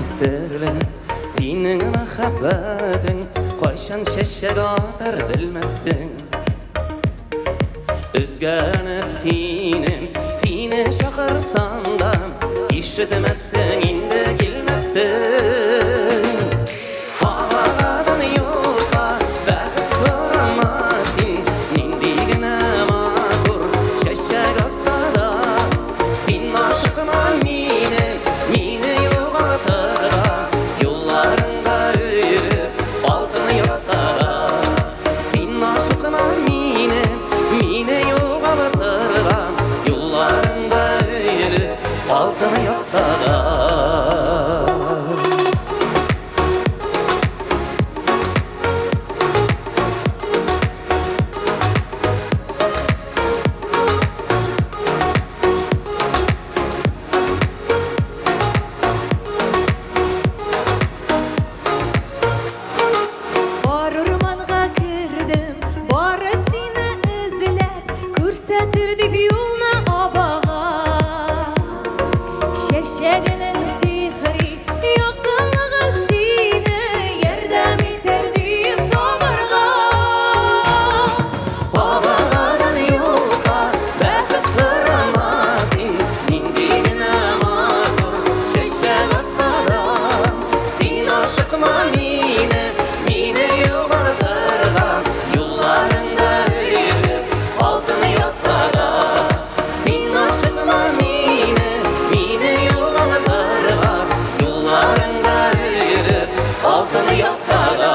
серле Синең мәхәббәтең Кайчан чәчәк атар белмәссең Өзгәләнеп синең Сине чакырсам да Ишетмәссең инде килмәссең Һавадан юкка бәхет сорама син Нинди генә матур чәчәк атса да Син ашыкма мине, мине югалтырга Юлларыңда өелеп алтын ятса да Син ашыкма мине, мине югалтырга Юлларыңда өелеп алтын ятса да. Бар урманга кердем, бары сине эзләп, күрсәтер дип юлны абага. Чәчәгенең сихри яктылыгы сине ярдәм итәр диеп табарга. Абагадан юкка бәхет сорама син, нинди генә матур чәчәк атса да. Син ашыкма мине, мине югалтырга, юлларыңда өелеп алтын ятса да. Син ашыкма мине, мине югалтырга, юлларыңда өелеп алтын ятса да.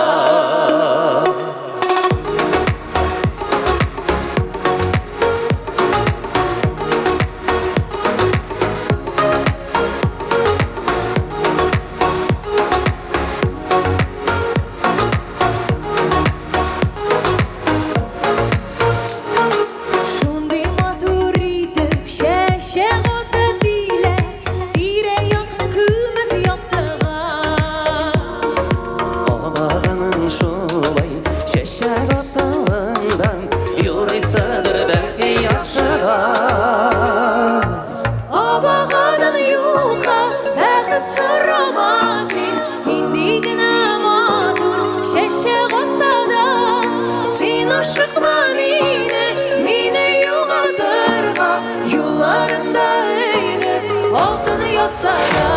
Шундый матур итеп чәчәк ата диләр, тирә-якны күмеп яктыга. Абаганың шулай чәчәк атуында юрыйсыдыр бәлки яхшыга. Абагадан юкка бәхет сорама син, нинди генә матур чәчәк атса да. Син ашыкма мине, мине югалтырга, юлларыңда өелеп алтын ятса да.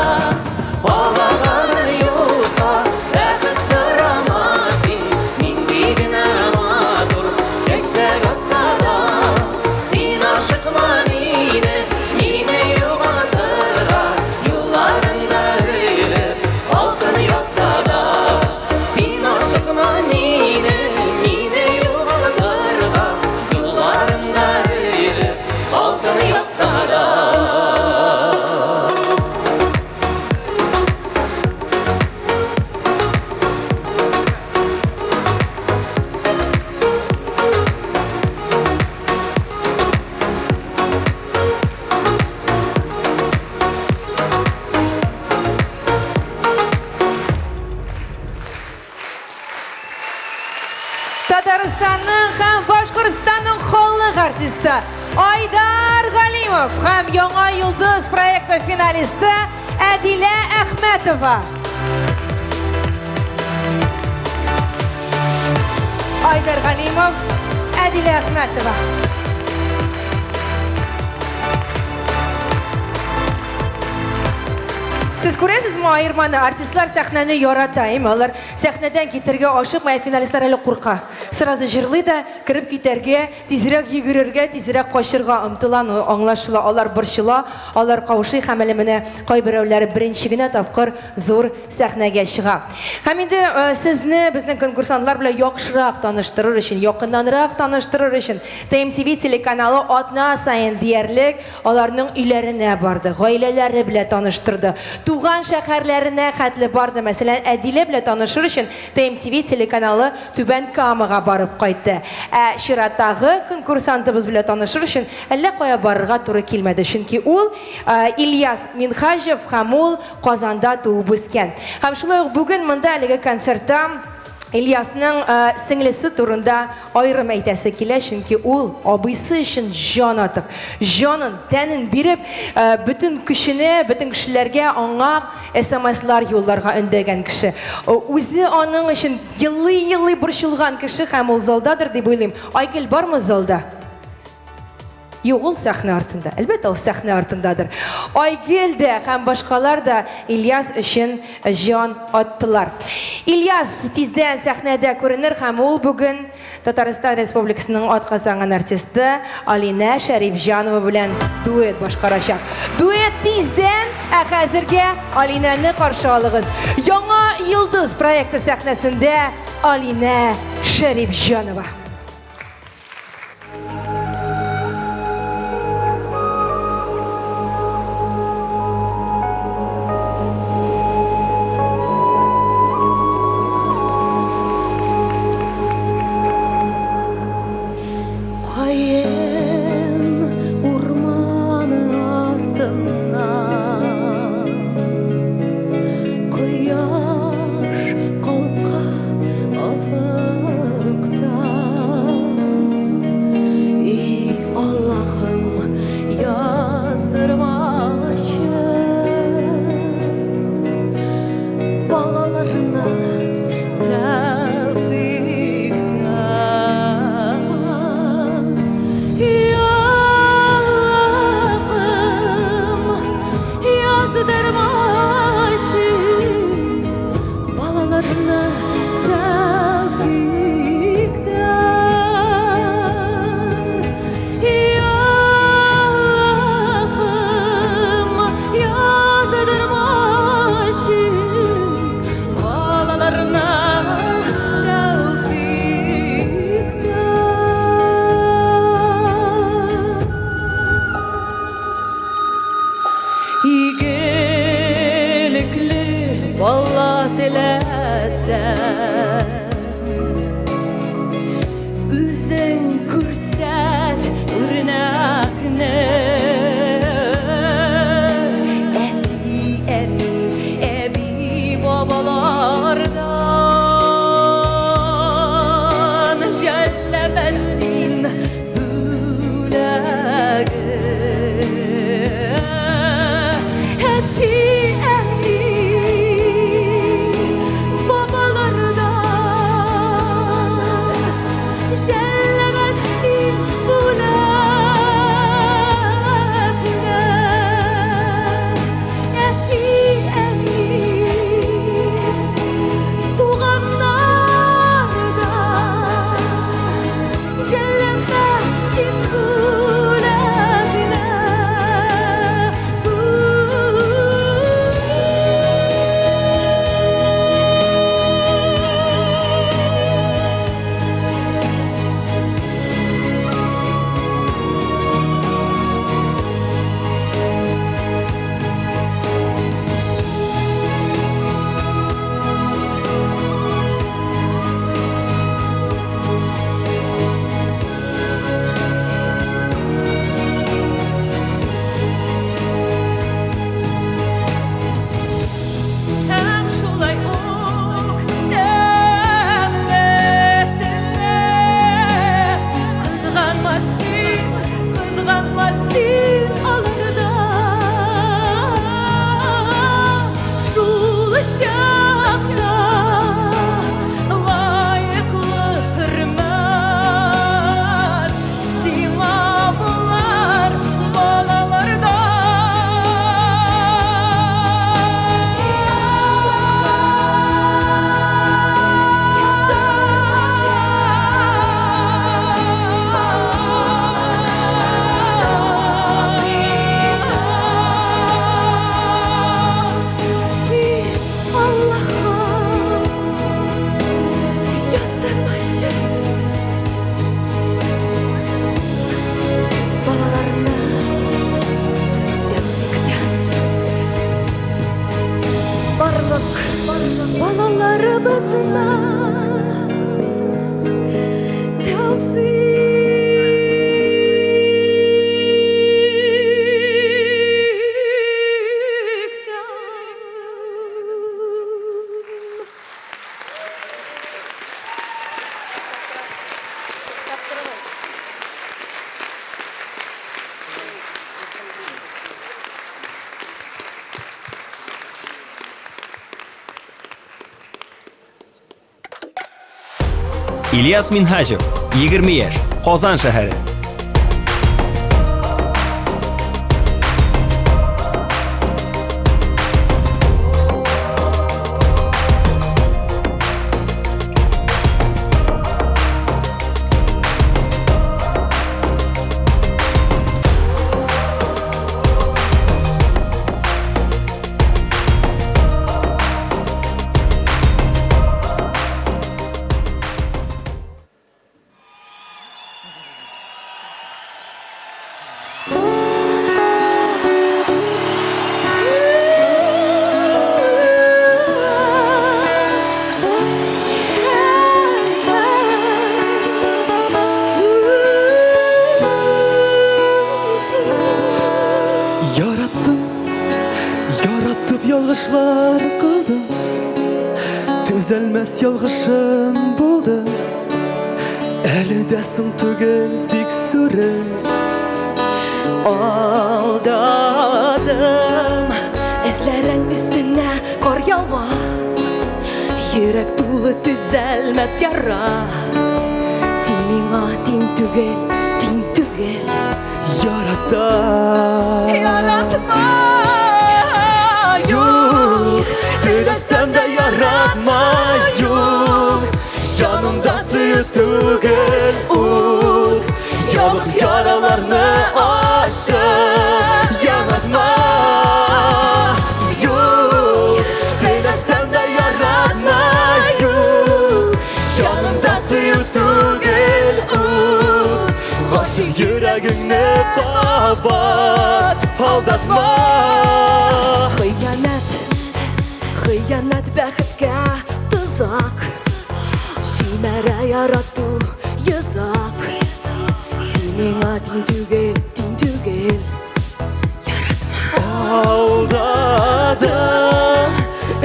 Абагадан юкка бәхет сорама син, нинди генә матур чәчәк атса да. Син ашыкма мине, мине югалтырга, юлларыңда өелеп алтын ятса да. Син ашыкма мине, мине югалтырга, юлларыңда өелеп алтын ятса да. Татарстанның һәм Башкортстанның халык артисты Айдар Галимов һәм Яңа йолдыз проекты финалисты Әдилә Әхмәтова. Айдар Галимов, Әдилә Әхмәтова. Сез күрәсезме аерманы? Артистлар сәхнәне ярата, әйме? Алар сәхнәдән китәргә ашыкмый, ә финалистлар әле курка. Сразу җырлый да, кереп китәргә, тизрәк йөгерергә, тизрәк качырга омтыла, ну, аңлашыла, алар борчыла, алар каушый һәм әле менә кайберәүләре беренче генә тапкыр зур сәхнәгә чыга. Һәм инде сезне безнең конкурсантлар белән яхшырак таныштырыр өчен, якыннанрак таныштырыр өчен ТМТВ телеканалы атна саен диярлек Аларның өйләренә барды, гаиләләре белән таныштырды. Туган шәһәрләренә хәтле барды. Мәсәлән, Әдилә белән танышыр өчен ТМТВ телеканалы Түбән Камага барып кайтты. Ә чираттагы конкурсантыбыз белән танышыр өчен әллә кая барырга туры килмәде. Чөнки ул, Ильяс Минһаҗев һәм ул Казанда туып үскән. Һәм шулай ук бүген монда әлеге концертта. Ильясның сеңлесе турында аерым әйтәсе килә, чөнки ул абыйсы өчен җан атып, җанын, тәнен биреп, бөтен көченә, бөтен кешеләргә аңа СМСлар юлларга өндәгән кеше. Үзе аның өчен елый-елый борчылган кеше һәм ул залдадыр дип уйлыйм. Айгөл бармы залда? Юк, ул сәхнә артында. Әлбәттә, ул сәхнә артындадыр. Айгөл дә һәм башкалар да Ильяс өчен җан аттылар. Ильяс тиздән сәхнәдә күренер һәм ул бүген Татарстан Республикасының атказанган артисты Алинә Шәрипҗанова белән дуэт башкарачак. Дуэт тиздән, ә хәзергә Алинәне каршы алыгыз. Яңа йолдыз проекты сәхнәсендә Алинә Шәрипҗанова. Каен урманы артыннан Кояш калка офыкта. Ильяс Минһаҗев, 20 яшь, Казан шәһәре. Яраттым, яратып ялгышлар кылдым. Төзәлмәс ялгышым булды. Әле дә соң түгел, тик сүрел. Алдадым, эзләрең өстенә кар ява. Йөрәк тулы төзәлмәс яра. Син миңа тиң түгел, тиң түгел. Ярата. Яратма. Юк, теләсәм дә яратма, юк. Җанымда сөю түгел ут. Ябык яраларны ачып, яңартма. Юк, теләсәм дә яратма, юк. Җанымда сөю түгел ут. Гашыйк йөрәгеңне кабат алдатма. Хыянәт, хыянәт бәхеткә тозак. Чимәрә ярату йозак. Син миңа тиң түгел, тиң түгел. Алдадым,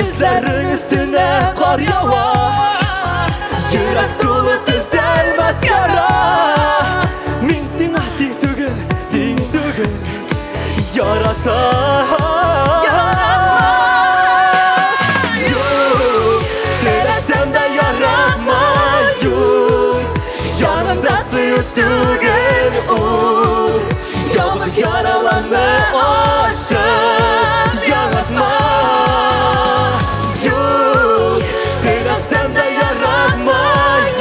эзләрең өстенә кар ява. Йөрәк тулы төзәлмәс яра. Мин сиңа тиң түгел, син түгел. Ярата. Юк, теләсәм дә яратма, юк. Җанымда сөю түгел ут. Ябык яраларны ачып, яңартма. Юк, теләсәм дә яратма,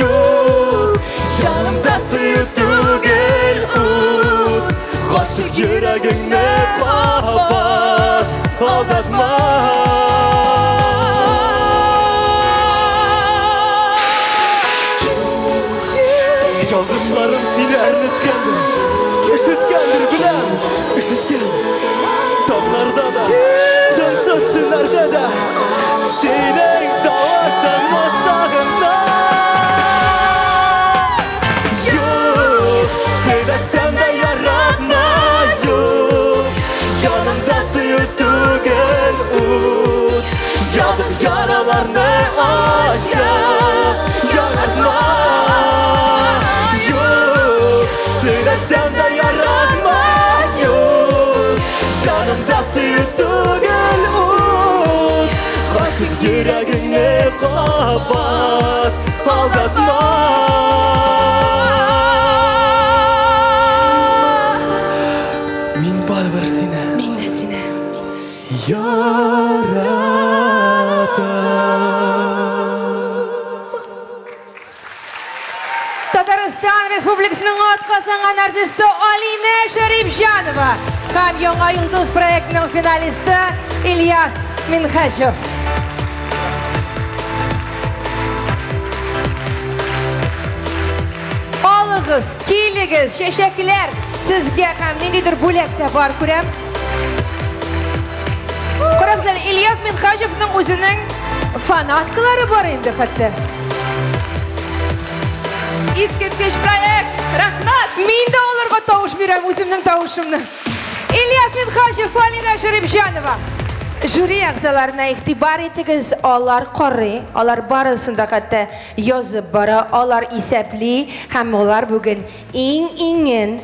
юк. Җанымда сөю түгел ут. Гашыйк йөрәгеңне кабат алдатма. Ялгышларым сине әрнеткәндер, өшеткәндер, беләм, өшеткән. Таңнарда да, тынсыз төннәрдә дә синең тавышыңны сагынам. Юк, теләсәм дә яратма, юк. Җанымда сөю түгел ут. Ябык яраларны ачып, яңартма. Юк, теләсәм дә яратма, юк. Җанымда сөю түгел ут. Гашыйк йөрәгеңне кабат алдатма. Мин барыбер сине. Мин дә сине. Яратам. Татарстан Республикасының атказанган артисты Алинә Шәрипҗанова һәм Яңа йолдыз проектының финалисты Ильяс Минһаҗев. Алыгыз, килегез, чәчәкләр сезгә һәм ниндидер бүләк тә бар, күрәм. Карагыз әле, Ильяс Минһаҗевның үзенең фанаткалары бар инде хәтта. Искиткеч проект! Рәхмәт! Мин дә аларга тавыш бирәм, үземнең тавышымны. Ильяс Минһаҗев, Алинә Шәрипҗанова. Жюри әгъзаларына игътибар итегез, алар карый, алар барысын да хәтта язып бара, алар исәпли һәм алар бүген иң-иңен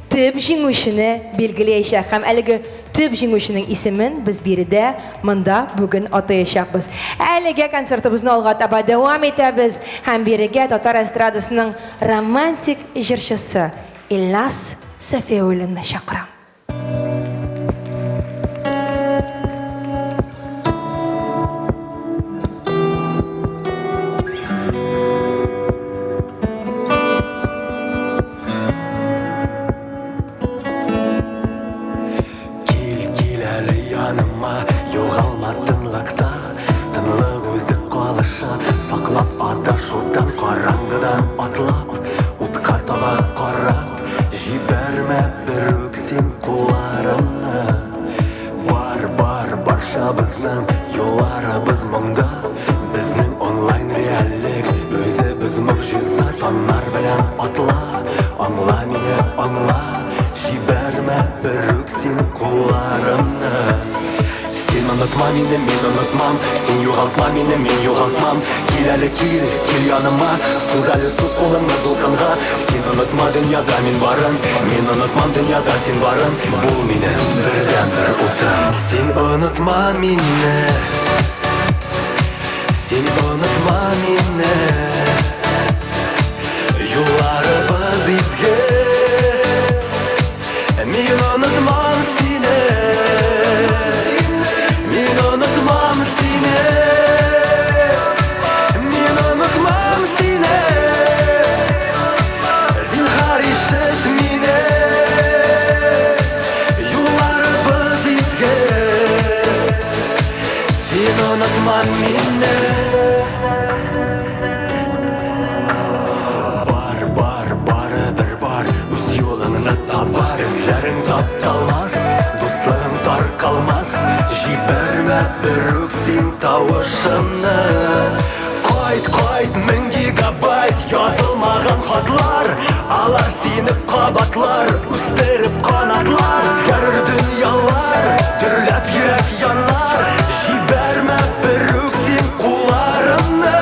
төп җиңүчене билгеләячәк һәм әлеге төп җиңүченең исемен без биредә монда бүген атаячакбыз. Әлегә концертыбызны алга таба дәвам итәбез һәм бирегә татар эстрадасының романтик җырчысы Илназ Сафиуллинны чакырам. Кил, кил әле яныма, югалма тынлыкта. Тынлык үзе калыша, саклап адашудан, караңгыдан атлап, утка таба карап, җибәрмә берүк син кулларымны. Бар, бар, барчабызның юлларыбыз моңда. Безнең онлайн реальлек, үзебез могҗиза, таңнар белән атла. Аңла мине, аңла, җибәрмә берүк син кулларымны. Син онытма мине, мин онытмам. Син югалтма мине, мин югалтмам. Кил әле, кил, кил яныма. Суз әле, суз кулыңны дулкынга. Син онытма дөньяда мин барын. Мин онытмам дөньяда син барын. Бул минем бердәнбер утым. Син онытма мине. Син онытма мине. Юлларыбыз изге. Мин онытмам сине. Мин онытмам сине. Мин онытмам сине. Зинһар ишет мине. Юлларыбыз изге. Син онытма мине. Бар, бар, барыбер бар. Үз юлыңны табар. Эзләрең тапталмас, дуслыгың таркалмас. Җибәрмә берүк син тавышымны. Кайт, кайт, мең гигабайт язылмаган хатлар. Алар сине кабатлар, үстереп канатлар. Үзгәрер дөньялар, дөрләп йөрәк янар. Җибәрмә берүк син кулларымны.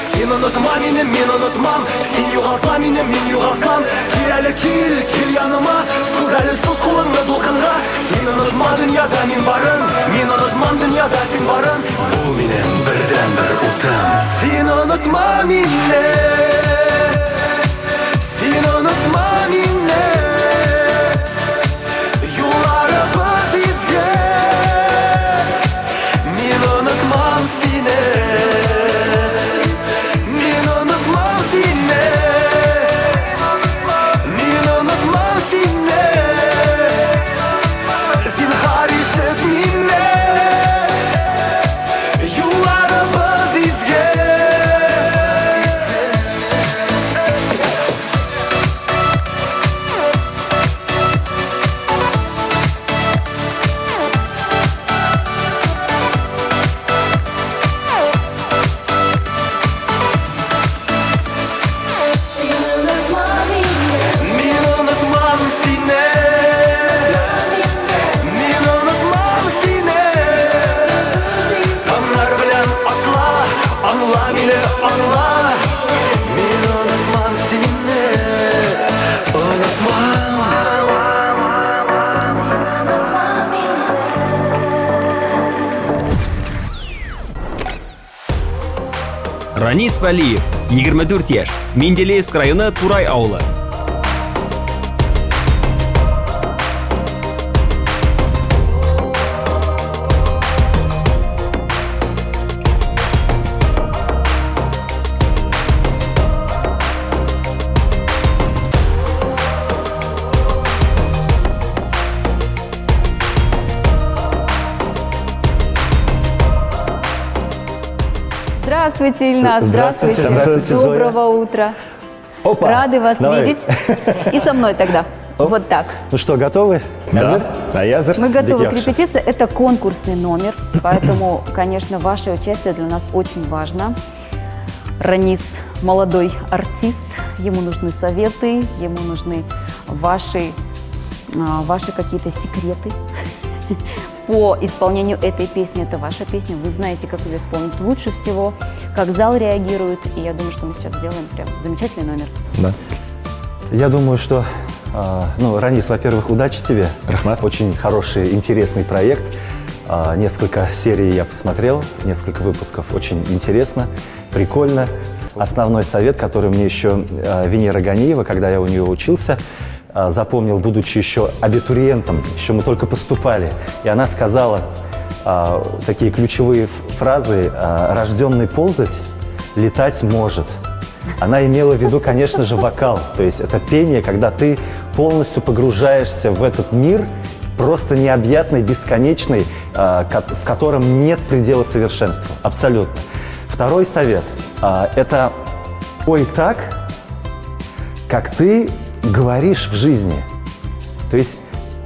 Син онытма мине, мин онытмам. Син югалтма мине, мин югалтмам. Кил әле, кил, кил яныма. Суз әле, суз кулыңны дулкынга. Син онытма дөньяда мин барын. Мин онытмам дөньяда син барын. Бул минем бердәнбер утым. Син онытма мине. Син онытма мине. Юлларыбыз изге. Мин онытмам сине. Мин онытмам сине. Мин онытмам сине. Зинһар ишет мине. Юлларыбыз изге. Син онытма мине. Мин онытмам сине. Мин онытмам сине. Таңнар белән атла, аңла мине, аңла. Мин онытмам сине. Онытмам. Син онытма мине. Ранис Вәлиев, 24 яшь, Менделеевск районы Турай авылы. Здравствуйте, Ильназ. Здравствуйте. Здравствуйте, Зоя. Доброго утра. Опа! Рады вас Давай. видеть. И со мной тогда. Оп. Вот так. Ну что, готовы? Да. Әзер? Мы готовы Бик к яхшы. репетиции. Это конкурсный номер, поэтому, конечно, ваше участие для нас очень важно. Ранис молодой артист, ему нужны советы, ему нужны ваши какие-то секреты по исполнению этой песни. Это ваша песня, вы знаете, как ее исполнить лучше всего, как зал реагирует. И я думаю, что мы сейчас сделаем прям замечательный номер. Да. Я думаю, что Ну, Ранис, во-первых, удачи тебе. Рәхмәт. Очень хороший, интересный проект. Несколько серий я посмотрел, несколько выпусков. Очень интересно, прикольно. Основной совет, который мне еще Венера Ганиева, когда я у нее учился, запомнил, будучи еще абитуриентом, еще мы только поступали. И она сказала такие ключевые фразы: «Рожденный ползать, летать может». Она имела в виду, конечно же, вокал. То есть это пение, когда ты полностью погружаешься в этот мир, просто необъятный, бесконечный, в котором нет предела совершенству. Абсолютно. Второй совет это пой так, как ты говоришь в жизни. То есть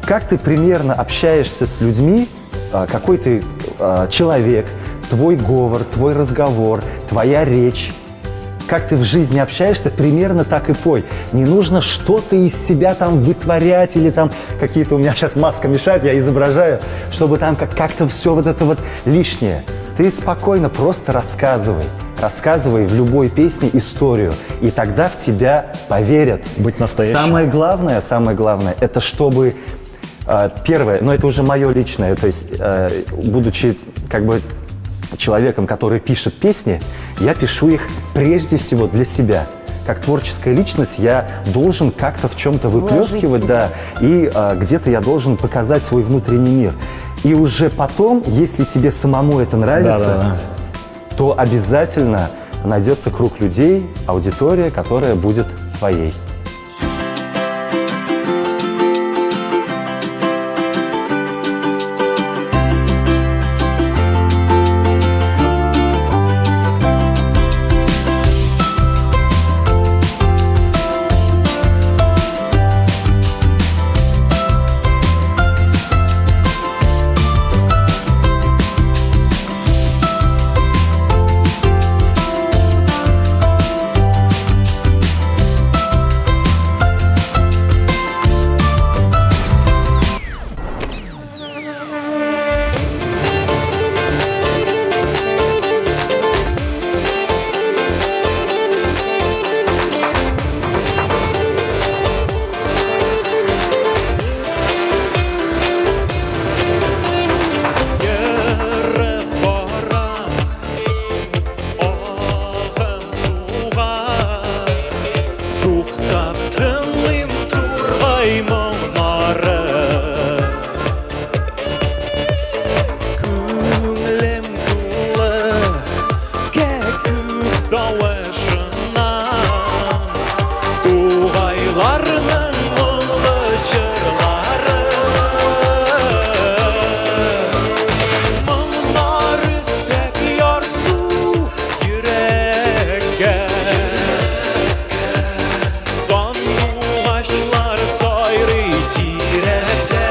как ты примерно общаешься с людьми, какой ты человек, твой говор, твой разговор, твоя речь. Как ты в жизни общаешься, примерно так и пой. Не нужно что-то из себя там вытворять или там какие-то... У меня сейчас маска мешает, я изображаю, чтобы там как-то все вот это вот лишнее. Ты спокойно просто рассказывай. Рассказывай в любой песне историю, и тогда в тебя поверят. Быть настоящим. Самое главное, это чтобы... Первое, но это уже мое личное, то есть, будучи как бы человеком, который пишет песни, я пишу их прежде всего для себя. Как творческая личность я должен как-то в чем-то выплескивать, да, и где-то я должен показать свой внутренний мир. И уже потом, если тебе самому это нравится, Да-да-да. То обязательно найдется круг людей, аудитория, которая будет твоей. Ерып барам агым суга, Туктап тыңлыйм тургай моңнары. Күңелем тулы кәкүк тавышыннан, Тугайларның моңлы җырлары. Моңнар өстәп ярсу йөрәккә, Сандугачлар сайрый тирәктә.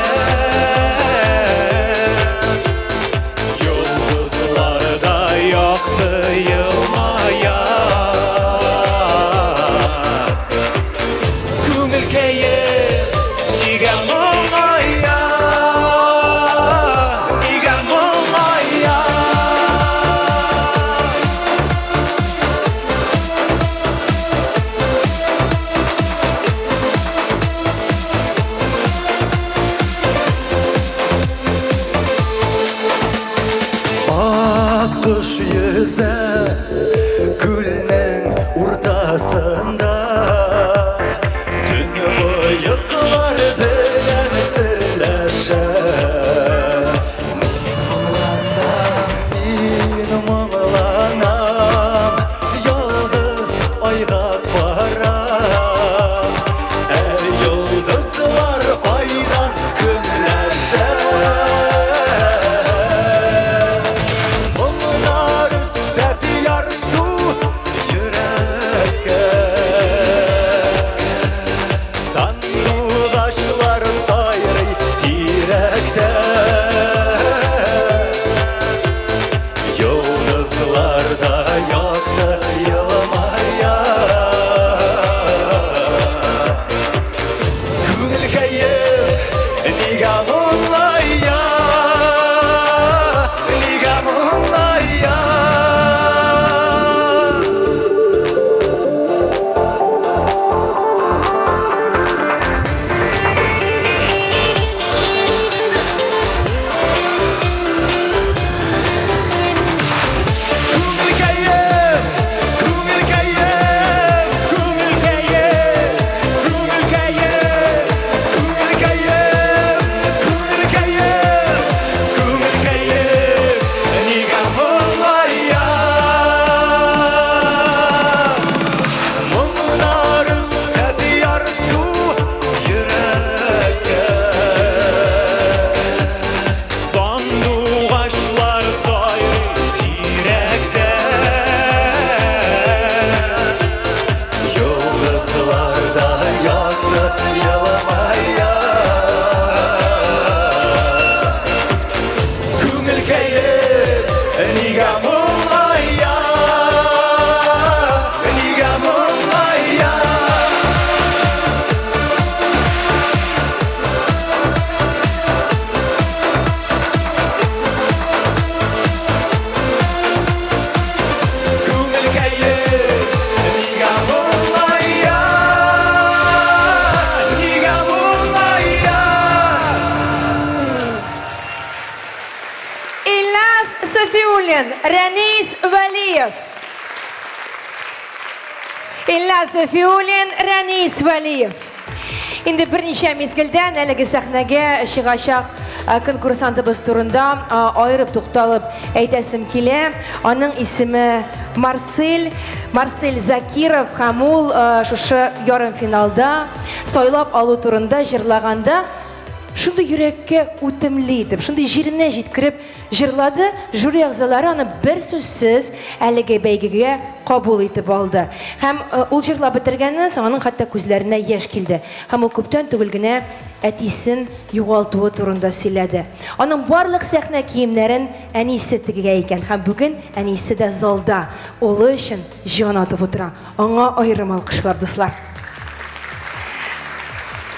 Йолдызлар да якты елмая. Күңелкәем нигә моңая, нигә моңая? Аккош йөзә күлнең уртасында, Төнбоеклар белән серләшә. Мин моңланам, мин моңланам, Ялгыз айга карап, Ә йолдызлар айдан көнләшә. Моңнар өстәп ярсу йөрәккә, моңая. Күңелкәем, нигә моңая? Нигә моңая? Күңелкәем, нигә моңая? Нигә моңая? Илназ Сафиуллин, Рәнис Вәлиев. Илназ Сафиуллин, Рәнис Вәлиев. Инде берничә мизгелдән әлеге сәхнәгә чыгачак конкурсантыбыз турында аерып тукталып әйтәсем килә. Аның исеме Марсель, Марсель Закиров һәм ул шушы ярымфиналда сайлап алу турында җырлаганда шундый йөрәккә үтемле итеп, шундый җиренә җиткереп җырлады, жюри әгъзалары аны бер сүзсез әлеге бәйгегә кабул итеп алды. Һәм ул җырлап бетергәннән соң аның хәтта күзләренә яшь килде. Һәм ул күптән түгел генә әтисен югалтуы турында сөйләде. Аның барлык сәхнә киемнәрен әнисе тегә икән һәм бүген әнисе дә залда улы өчен җан атып утыра. Аңа аерым алкышлар, дуслар.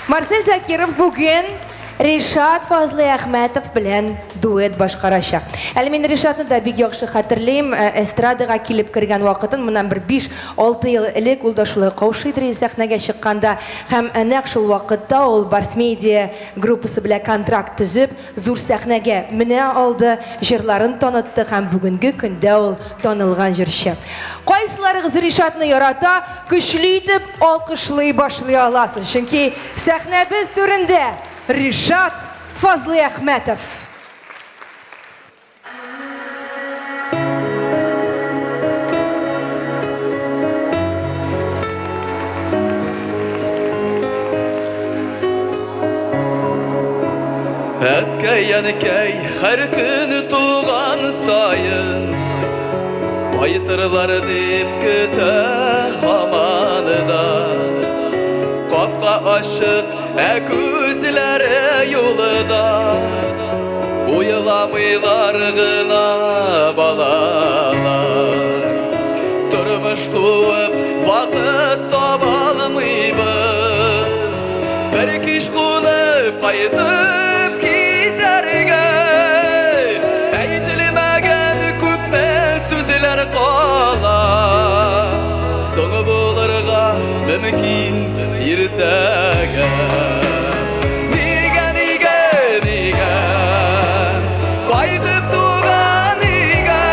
Марсель Закиров бүген Ришат Фазлыәхмәтов белән дуэт башкарачак. Әле мин Ришатны да бик яхшы хәтерлим. Эстрадага килеп кергән вакытын, моннан бер 5-6 ел элек ул да шулай каушыйдыр иде сәхнәгә чыкканда. Һәм нәкъ шул вакытта ул Барс Медиа группасы белән контракт төзеп, зур сәхнәгә менә алды, җырларын танытты һәм бүгенге көндә ул танылган җырчы. Кайсыларыгыз Ришатны ярата, көчле итеп алкышлый башлый аласыз, чөнки сәхнәбез түрендә Ришат Фазлыәхмәтов. Әткәй, әнкәй, һәр көн туган саен Кайтырлар дип көтә һаман да. Капка ачык, ә күзләре юлда. Уйламыйлар гына балалар. Тормыш куып, вакыт табалмыйбыз. Бер кич кунып кайтып китәргә. Әйтелмәгән күпме сүзләр кала. Соңы булырга мөмкин иртәгә. Нигә, нигә, нигә кайтып туган өйгә?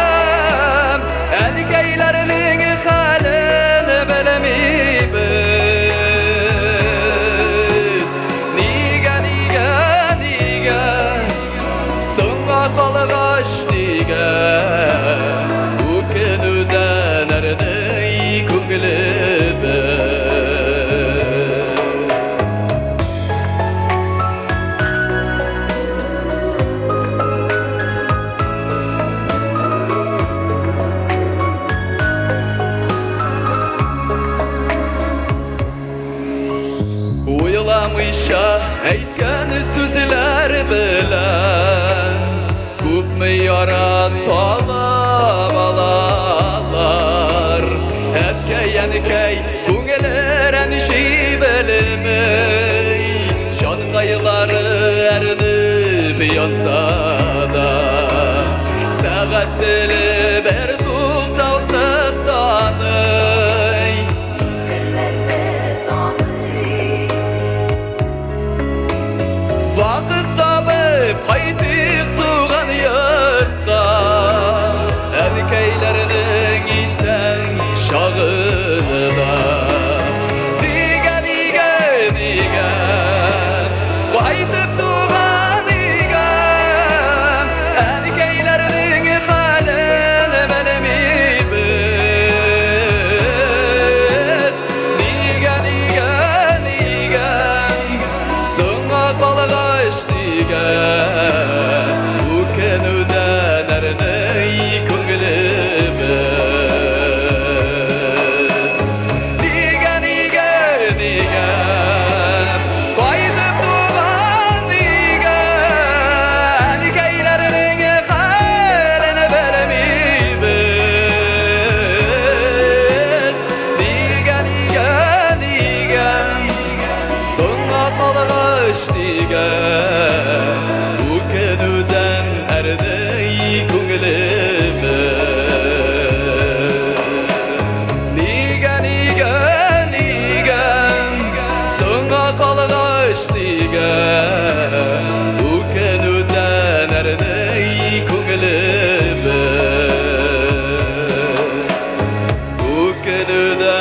Әнкәйләрнең хәлен белмибез. Нигә, нигә, нигә соңга калгач, нигә үкенүдән әрни күңелебез? Уйламыйча әйткән сүзләр белән күпме яра сала балалар. Әткәй, әнкәй, күңеле рәнҗи белми, җанкайлары әрнеп янса да. Сәгать теле бер туктаусыз саный. Вакыт табып кайтыйк туган йортка, әнкәйләрнең исән чагында. Нигә, нигә, нигә кайтып туган өйгә? Әнкәйләрнең хәлен белмибез. Нигә, нигә, нигә соңга калгач, нигә калгач нигә Үкенүдән әрни күңелебез Нигә, нигә, нигә Соңга калгач нигә Үкенүдән әрни күңелебез Үкенүдән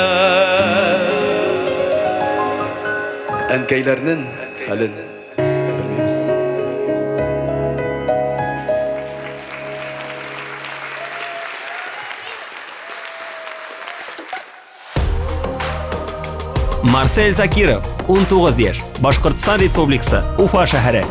Әнкәйләрнең хәлен белмибез. Марсель Закиров, 19 яшь, Башкортстан Республикасы, Уфа шәһәре.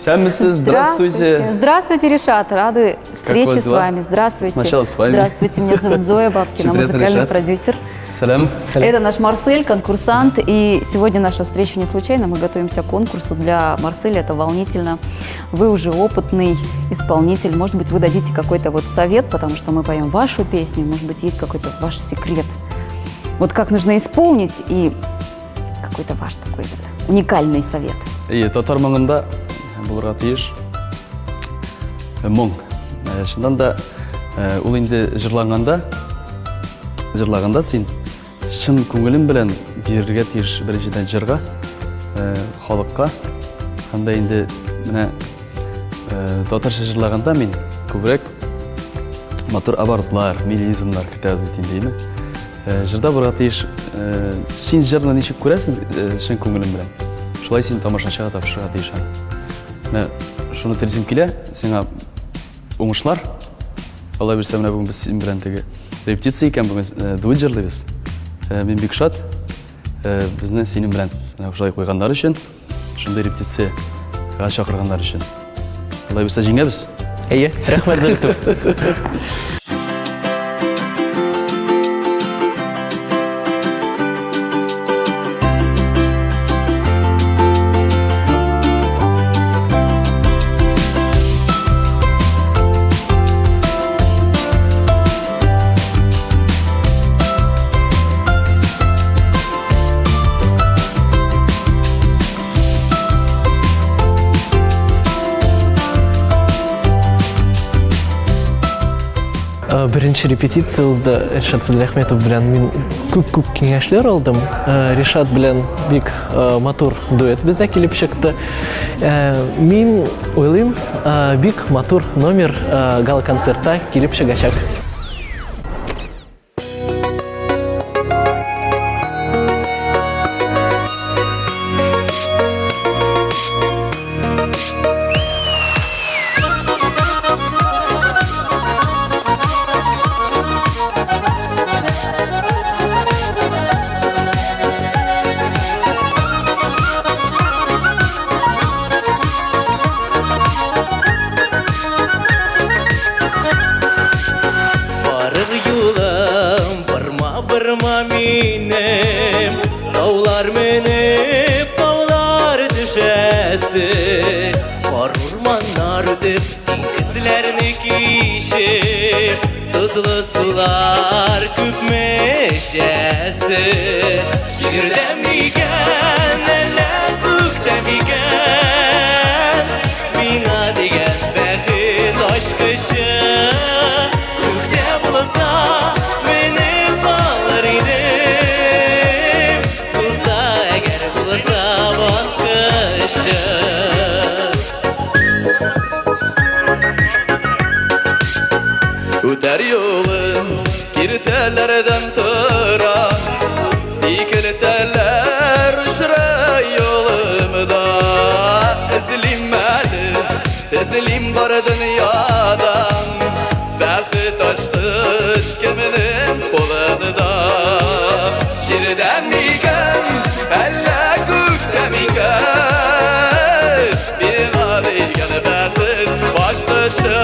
Исәнмесез, здравствуйте. Здравствуйте, Ришат. Рады встрече вас с дела? вами. Здравствуйте. Сначала с вами. Здравствуйте, меня зовут Зоя Бабкина, Очень приятно, музыкальный Ришат. продюсер. Сәлам. Это наш Марсель, конкурсант. И сегодня наша встреча не случайна. Мы готовимся к конкурсу для Марселя. Это волнительно. Вы уже опытный исполнитель. Может быть, вы дадите какой-то вот совет, потому что мы поем вашу песню. Может быть, есть какой-то ваш секрет. Вот как нужно исполнить и какой-то ваш такой вот уникальный совет. Әйе, татар моңында булырга тиеш моң. Чыннан да ул инде җырланганда, җырлаганда син чын күңелең белән бирергә тиеш беренчедән җырга, халыкка. Һәм дә инде менә татарча җырлаганда мин күбрәк матур оборотлар, мелизмнар кертәбез бит инде, әйеме? Җырда булырга тиеш. Син җырны ничек күрәсең чын күңелең белән, шулай син тамашачыга тапшырырга тиеш аны. Менә шуны телисем килә, сиңа уңышлар. Алла бирсә, менә бүген без синең белән теге репетиция икән, бүген дуэт җырлыйбыз. Мин бик шат, безне синең белән менә шулай куйганнар өчен, шундый репетициягә чакырганнар өчен. Алла бирсә, җиңәбез. Әйе, рәхмәт зур. Беренче репетиция узды Ришат Фазлиәхметов белән. Мин күп-күп киңәшләр алдым. Ришат белән бик матур дуэт бездә килеп чыкты. Мин уйлыйм, бик матур номер гала-концертта килеп чыгачак. Барыр юлым барма барма минем Таулар менеп таулар төшәсе Кар урманнар үтеп диңгезләрне кичеп Тозлы сулар күпме эчәсе Җирдә микән, әллә күктә микән Миңа дигән бәхет ачкычы Күктә булса менеп алыр идем Булса әгәр булса баскычы Үтәр юлым киртәләрдән тора Сикертәләр очрый юлымда Эзлим әле, эзлим бар дөньядан Бәхет ачкыч кемнең кулында Җирдә микән, әллә күктә микән Миңа дигән бәхет ачкычы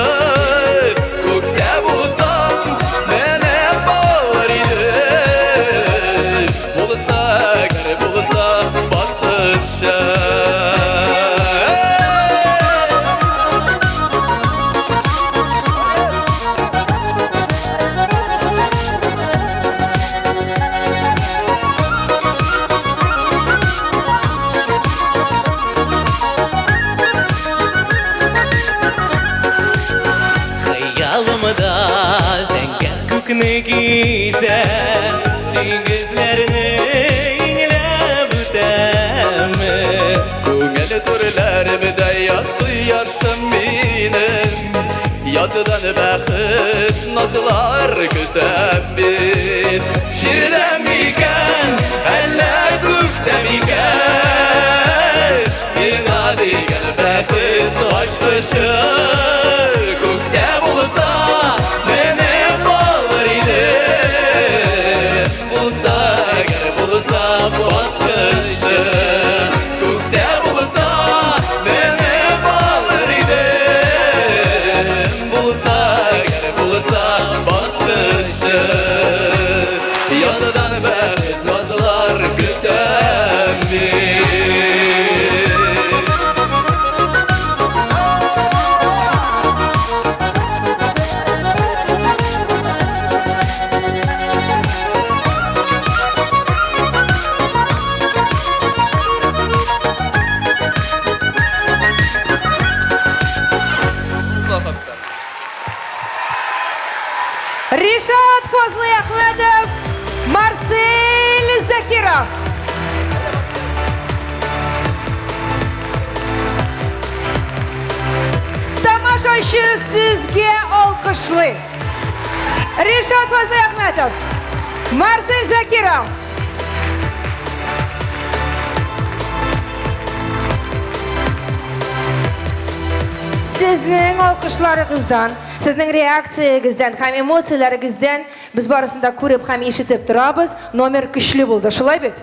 Күкне кисә, диңгезләрне иңләп үтәме? Күңел түрләремдә язды ярсым минем. Яздан бәхет назлар көтәм мин. Җирдә микән, әллә күктә микән? Миңа дигән бәхет ачкычы. Күктә булса, менеп алыр идем. Булса, әгәр булса баскычы. Күктә булса, менеп алыр идем. Булса, әгәр булса баскычы. Яздан бәхет назлар көтәм мин. Ришат Фазлыәхмәтов, Марсель Закиров. Тамашачы сезгә алкышлый. Ришат Фазлыәхмәтов, Марсель Закиров. Сезнең алкышларыгыздан, сезнең реакциягездән һәм эмоцияләрегездән без барысын да күреп һәм ишетеп торабыз. Номер көчле булды, шулай бит?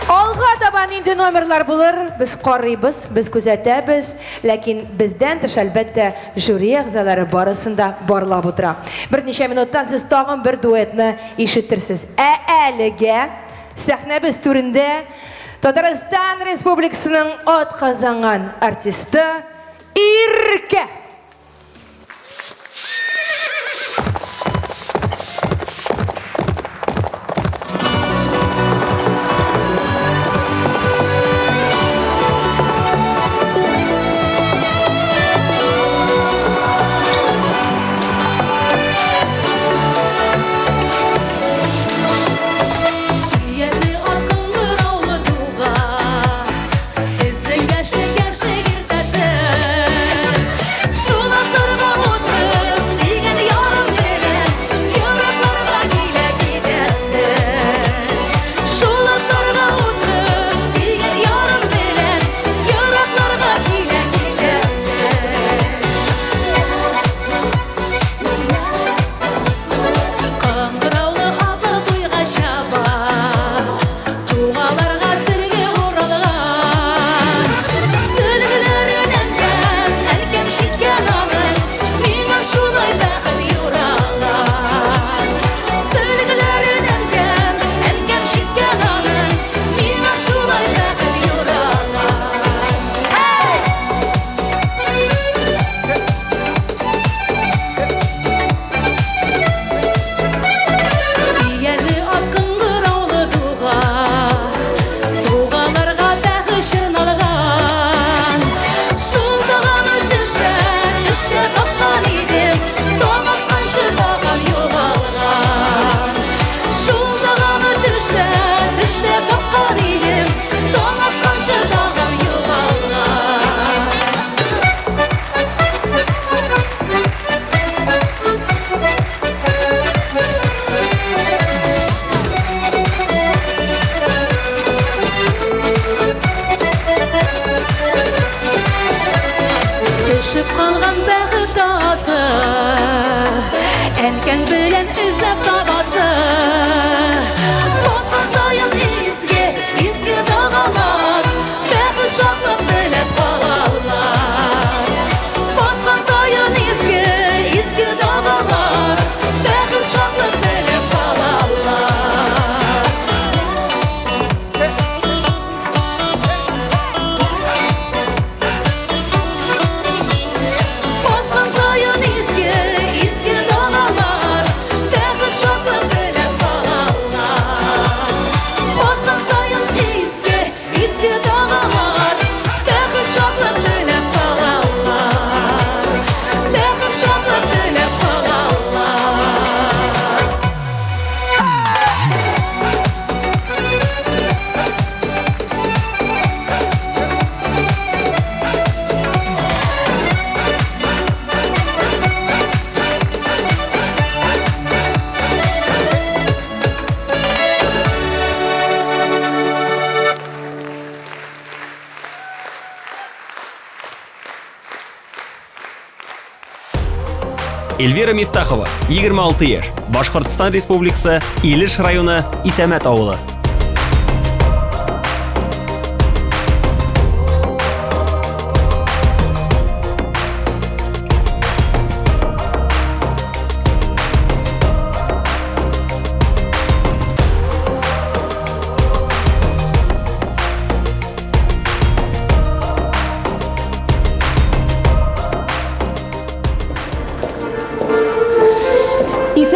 Алга таба нинди номерлар булыр, без карыйбыз, без күзәтәбез, ләкин бездән тыш, әлбәттә, жюри әгъзалары барысын да барлап утыра. Берничә минуттан сез тагын бер дуэтны ишетерсез. Ә әлегә сәхнәбез түрендә Татарстан Республикасының атказанган артисты Иркә! Иярле ат кыңгыраулы дуга, Безнең яшьлек яшьлек иртәсе. Шул атларга утырып, сөйгән ярым белән Еракларга килә китәсе. Шул атларга утырып, сөйгән ярым белән Еракларга килә китәсе. Кыңгыраулы атлы туйга чаба, Тугаларга сөлге уралган. Сөлгеләрен әнкәм, әнкәм чиккән аның, Миңа шулай бәхет юралган. Сөлгеләрен әнкәм, әнкәм чиккән аның, Миңа шулай бәхет юралган. Эй! Иярле ат кыңгыраулы дуга, Дугаларга бәхет чорналган. Шул доганы төштә, төштә тапкан идем, Таң атканчы догам югалган. Шул доганы төштә, төштә тапкан идем, Таң атканчы догам югалган. Төшеп калган бәхет тасы, Әнкәң белән эзләп табасы. Баскан саен изге, изге догалар, Бәхет шатлык теләп калалар. Баскан саен изге, изге догалар, Бәхет шатлык теләп калалар. Баскан саен изге, Эльвира Мифтахова, 26 яшь, Башкортстан Республикасы, Илеш районы, Исәмәт авылы.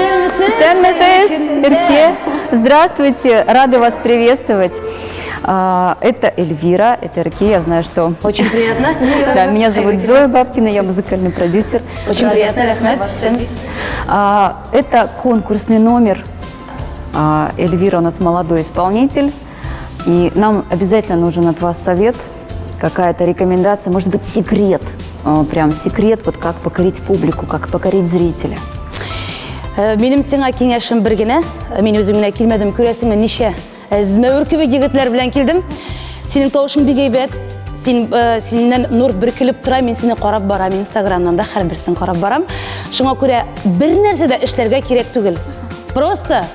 Исәнмесез, Ирке. Здравствуйте, рада вас приветствовать. А, Это Эльвира, это Ирке, я знаю, что... Очень приятно. Да, меня зовут Зоя Бабкина, я музыкальный продюсер. Очень Рада приятно, рәхмәт. вас видеть. А, Это конкурсный номер. А, Эльвира у нас молодой исполнитель. И нам обязательно нужен от вас совет, какая-то рекомендация, может быть, секрет. Прям секрет, вот как покорить публику, как покорить зрителя. Э, Минем сиңа киңәшем бер генә. Э, Мин үзем генә килмәдем, күрәсеңме, ничә әзмәвер кебек егетләр белән килдем. Синең тавышың бик әйбәт. Син э, синнән нур бөркелеп тора, мин сине карап барам, Инстаграмнан да һәрберсен карап барам. Шуңа күрә бер нәрсә дә эшләргә кирәк түгел. Просто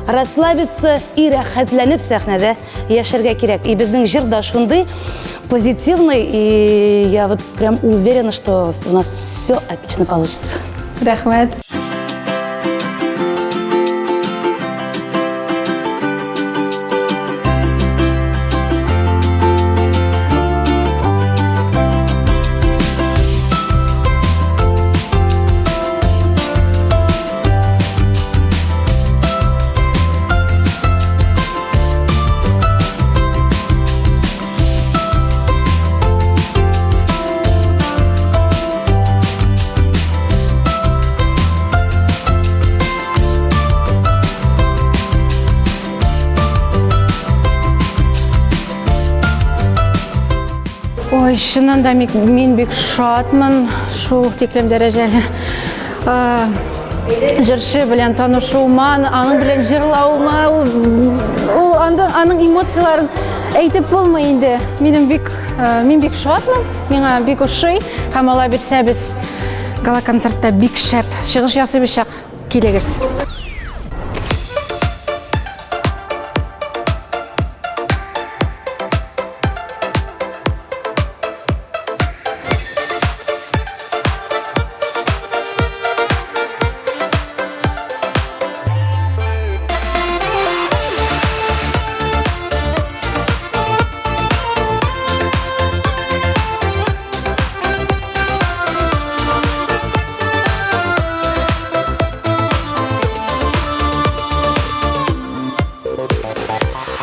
расслабиться и рәхәтләнеп сәхнәдә яшәргә кирәк. И безнең җыр да шундый позитивный, и я вот прям уверена, что у нас все отлично получится. Рәхмәт. Ой, чыннан да мин бик шатмын шул тиклем дәрәҗәле җырчы белән танышуыма, аның белән җырлавыма, ул анда аның эмоцияләрен әйтеп булмый инде. Минем бик мин бик шатмын, миңа бик ошый һәм алла бирсә без гала-концертта бик шәп чыгыш ясыйбызчак. Килегез.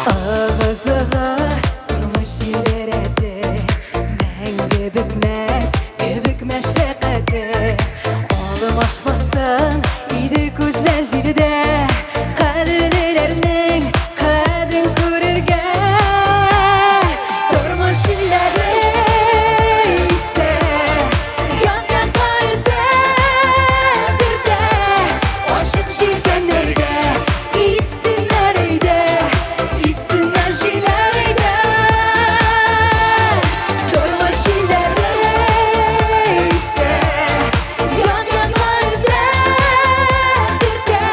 Ыгы-зыгы тормыш җилдерәде, Мәңге бетмәс кебек мәшәкате. Алмашмасын иде күзләр җирдә, Кадерлеләрнең кадерен күрергә. Тормыш җилләре исә, Як-якка өртә, төртә, Ачык җилкәннәргә иссеннәр әйдә, Иссеннәр җилләр әйдә. Тормыш җилләре исә, Як-якка өртә, төртә,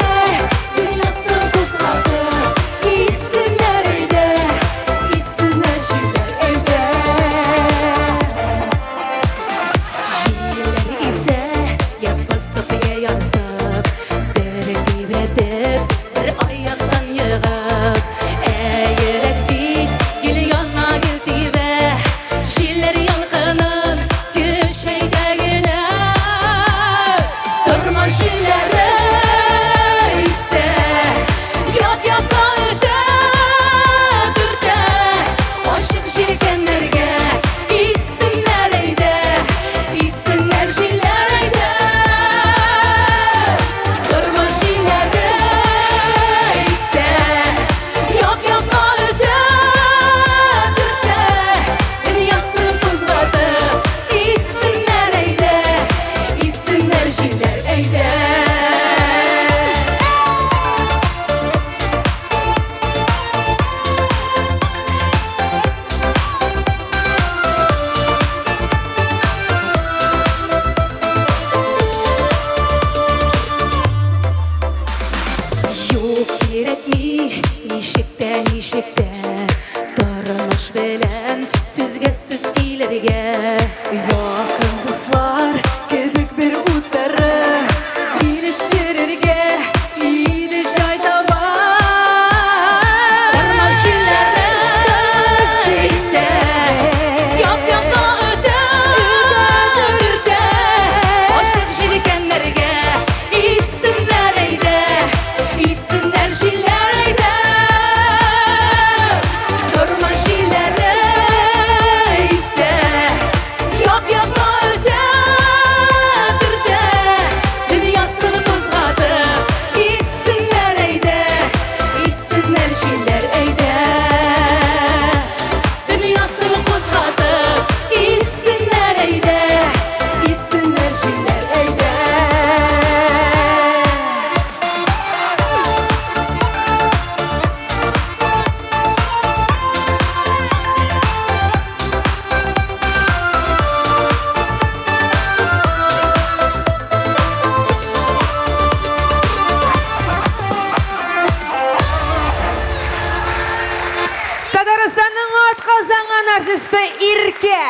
артисты Иркә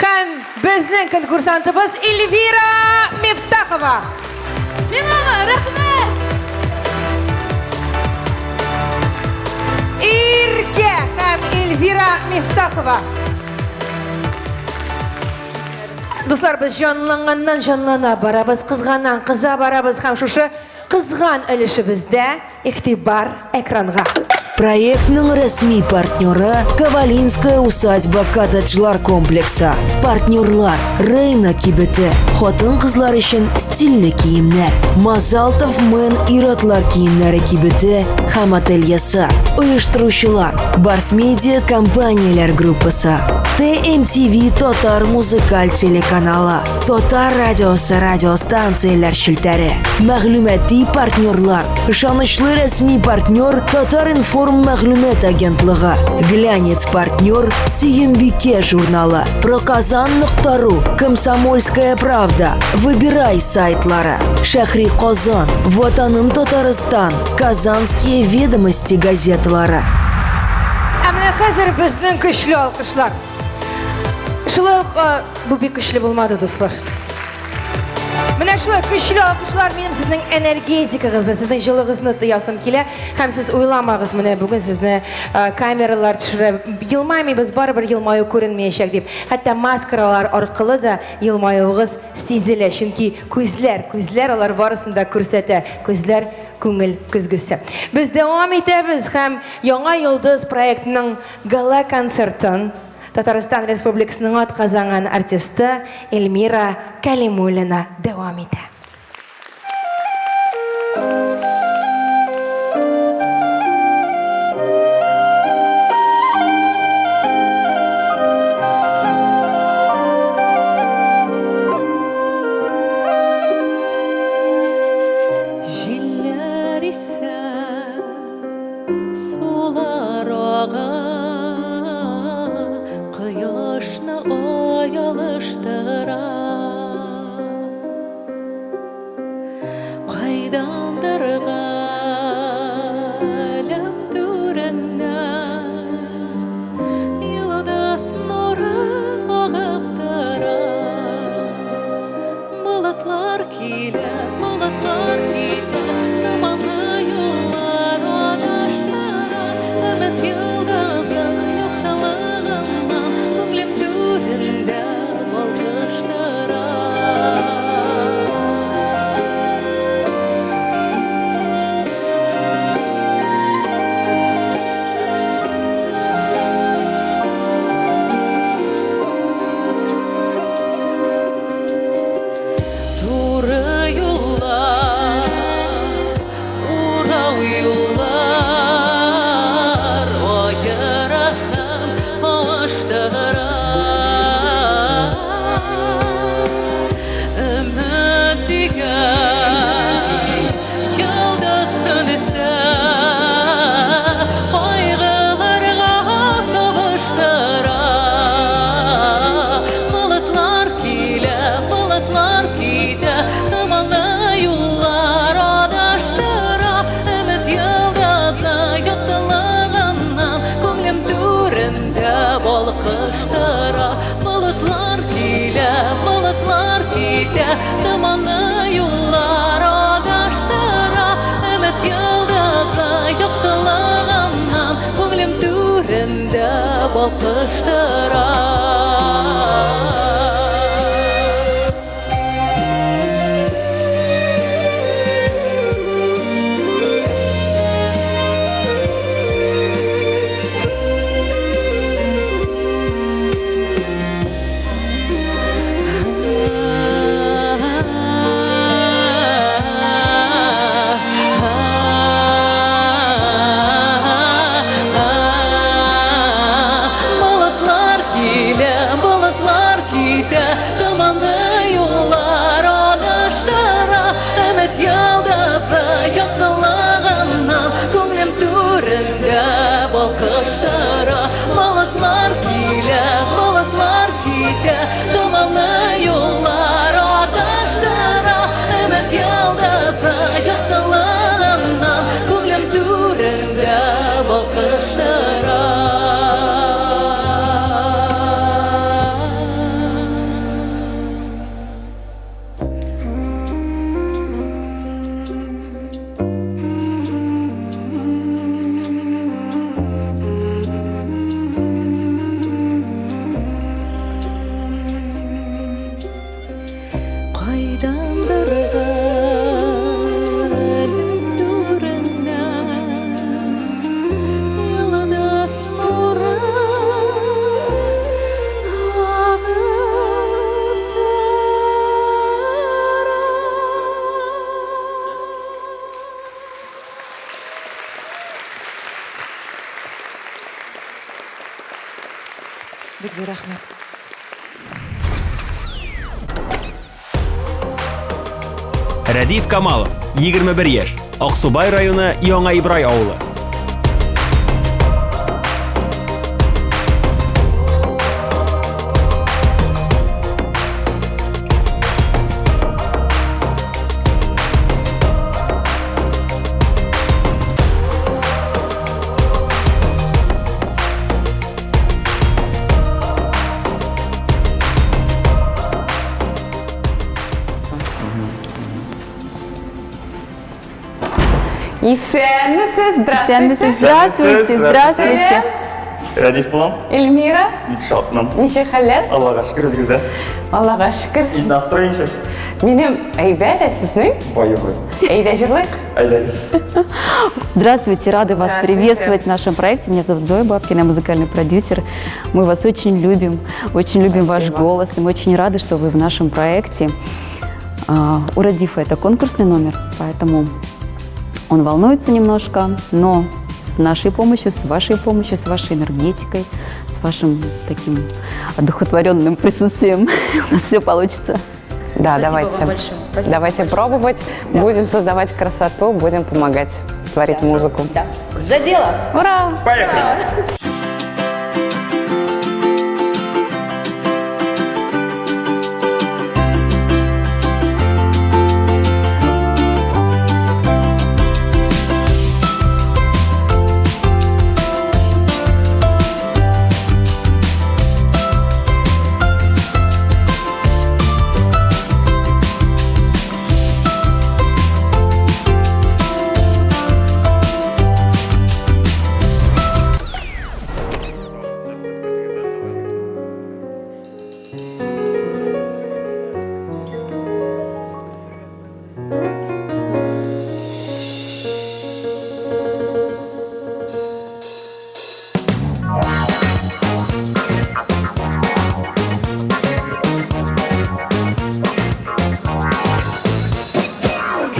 һәм безнең конкурсантыбыз Эльвира Мифтахова. Миңа рәхмәт! Иркә һәм Эльвира Мифтахова. Дуслар, без җанланганнан җанлана барабыз, кызганнан кыза барабыз һәм шушы кызган өлешебездә игътибар экранга. Проектның рәсми партнеры Ковалинская усадьба коттеджлар комплексы. Партнерлар Рейна кибете, хатын-кызлар өчен стильле киемнәр, Мазалтов Мэн ир-атлар киемнәре кибете һәм ательесы. Оештыручылар Барс Медиа компанияләр группасы. TMTV татар музыкаль телеканалы, Татар радиосы радиостанцияләр челтәре, мәгълүмати партнерлар, ышанычлы рәсми партнер Татар-информ мәгълүмат агентлыгы, глянец партнер Сөембикә журналы, Проказан.ру, Комсомольская правда, Выбирай сайтлары, Шәһри Казан, Ватаным Татарстан, Казанские ведомости газеталары. Ә менә хәзер безнең көчле алкышлар. Шулай ук бу бик көчле булмады, дуслар. Менә шулай көчле алкышлар минем сезнең энергетикагызны, сезнең җылыгызны тоясым килә. Һәм сез уйламагыз, менә бүген сезне камералар төшерә. Елмаймыйбыз, барыбер елмаю күренмәячәк дип. Хәтта маскалар аркылы да елмаюыгыз сизелә, чөнки күзләр, күзләр алар барысын да күрсәтә. Күзләр күңел көзгесе. Без дәвам итәбез һәм Яңа йолдыз проектының гала-концертын Татарстан Республикасының атказанган артисты Эльмира Кәлимуллина дәвам итә. Җилләр исә, Сулар ага, кояшны ай алыштыра. Кайдандыр галәм түреннән йолдыз нуры агып тора. Болытлар килә, болытлар китә, Томанлы юллар адаштыра. Өмет йолдызы яктылыгыннан Күңлем түрендә балкыштыра. Туры юллар, урау юллар аера һәм кавыштыра. Өмет дигән йолдыз сүнсә, кайгыларга сабыштыра. Болытлар килә, болытлар китә, томанлы юллар адаштыра. Өмет йолдызы яктылыгыннан күңлем түрендә балкыштыра. Болытлар килә, болытлар китә, томанлы юллар адаштыра. Өмет йолдызы яктылыгыннан күңлем түрендә балкыштыра. Болытлар килә, Кайдандыр галәм түреннән йолдыз нуры агып тора. Бик зур рәхмәт. Рәдиф Камалов, 21 яшь, Аксубай районы Яңа Ибрай авылы. Исәнмесез, здравствуйте. Исәнмесез, здравствуйте, здравствуйте. Рәдиф булам. Эльмира. Бик шатмын. Ничек хәлләр? Аллага шөкер, үзегездә. Аллага шөкер. Настрой ничек? Минем әйбәт, ә сезнең? Боевой. Әйдә җырлыйк. Әйдәгез. Здравствуйте, рады вас Здравствуйте. приветствовать в нашем проекте. Меня зовут Зоя Бабкина, я музыкальный продюсер. Мы вас очень любим, очень любим ваш голос, и мы очень рады, что вы в нашем проекте. У Радифа это конкурсный номер, поэтому он волнуется немножко, но с нашей помощью, с вашей помощью, с вашей энергетикой, с вашим таким одухотворенным присутствием у нас все получится. Да, Спасибо давайте. вам большое. Спасибо давайте пробовать. Будем создавать красоту, будем помогать творить музыку. Да. За дело! Ура! Поехали!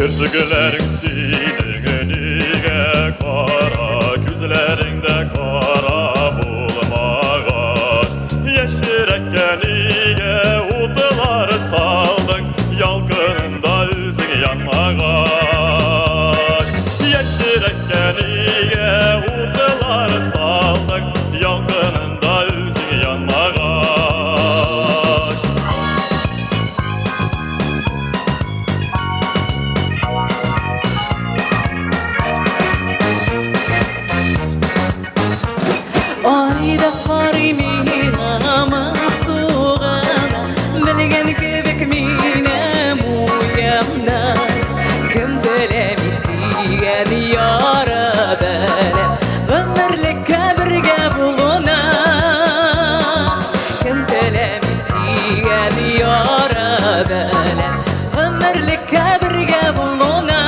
Кердегеләрең синең нигә кара, күзләрең дә кара булмагач. Яшь йөрәккә нигә утлар салдың, ялкынында үзең янмагач. Яшь йөрәккә нигә утлар салдың, ялкынында үзең янмагач. Ай да карый миңа моңсу гына, белгән кебек минем уемны. Кем теләми сөйгән яры белән гомерлеккә бергә булуны. Кем теләми сөйгән яры белән гомерлеккә бергә булуны.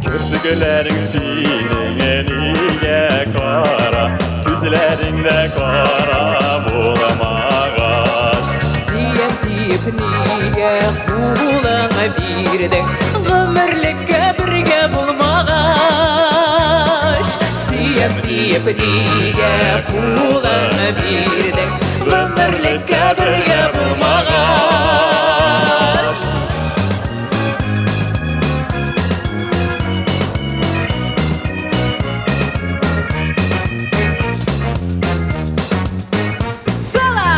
Кердегеләрең синең нигә кара, күзләрең дә кара булмагач. Сөям диеп нигә кулыңа бирдең, гомерлеккә бергә булмагач. Сөям диеп нигә кулыңа бирдең, гомерлеккә бергә булмагач. Соло!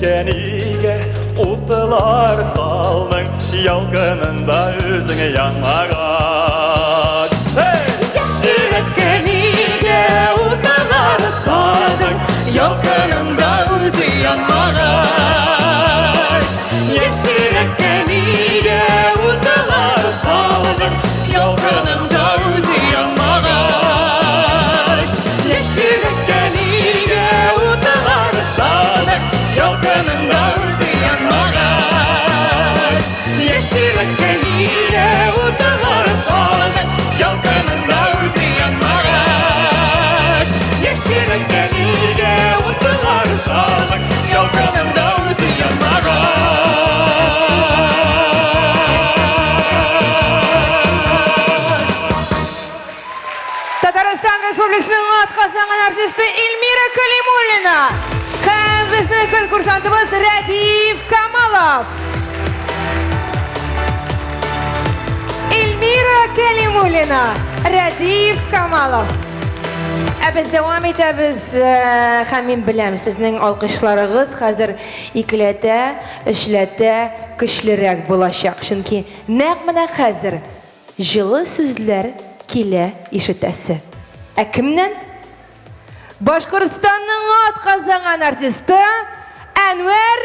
Йөрәккә нигә утлар салдың, ялкынында үзең янмагач. Йөрәккә нигә утлар салдың, ялкынында үзең янмагач. Яшь йөрәккә нигә утлар салдың, ялкынында үзең янмагач. Яшь йөрәккә нигә утлар салдың, ялкынында үзең янмагач. Яшь йөрәккә нигә утлар салдың, ялкынында үзең янмагач. Яшь йөрәккә нигә утлар салдың, ялкынында үзең янмагач. Татарстан Республикасының атказанган артисты Эльмира Калимуллина һәм безнең конкурсантыбыз Рәдиф Камалов. Эльмира Калимуллина, Рәдиф Камалов. Ә без дәвам итәбез, һәм мин беләм, сезнең алкышларыгыз хәзер икеләтә, өчләтә көчлерәк булачак. Чөнки нәкъ менә хәзер җылы сүзләр килә ишетәсе. Ә кемнән? Башкортстанның атказанган артисты Әнвәр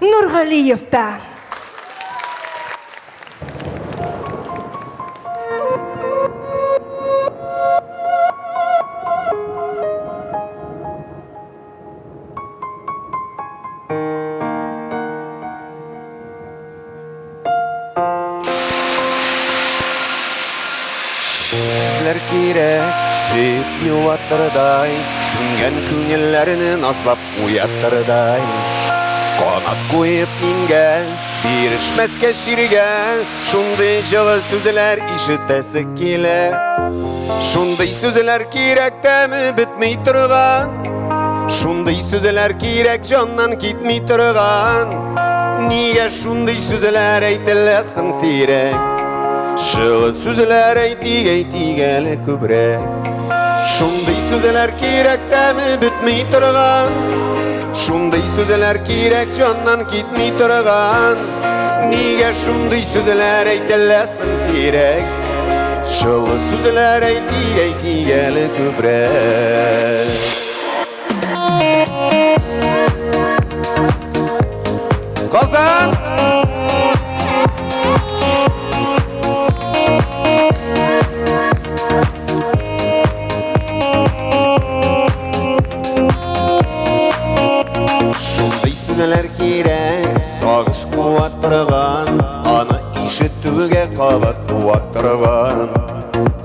Нургалиевтан. Сүзләр кирәк, сөеп юатырдай, сүнгән күңелләрне назлап уятырдай. Канат куеп иңгә, бирешмәскә чиргә, шундый җылы сүзләр ишетәсе килә. Шундый сүзләр кирәк, тәме бетми торган. Шундый сүзләр кирәк, җаннан китми торган. Нигә шундый сүзләр әйтелә соң сирәк? Җылы сүзләр әйтик, әйтик әле күбрәк. Шундый сүзләр кирәк, тәме бетми торган. Шундый сүзләр кирәк, җаннан китми торган. Нигә шундый сүзләр әйтелә соң сирәк? Җылы сүзләр әйтик, әйтик әле күбрәк. Казан! Шундый сүзләр кирәк, сагыш куа торган, аны ишетүгә кабат туа торган.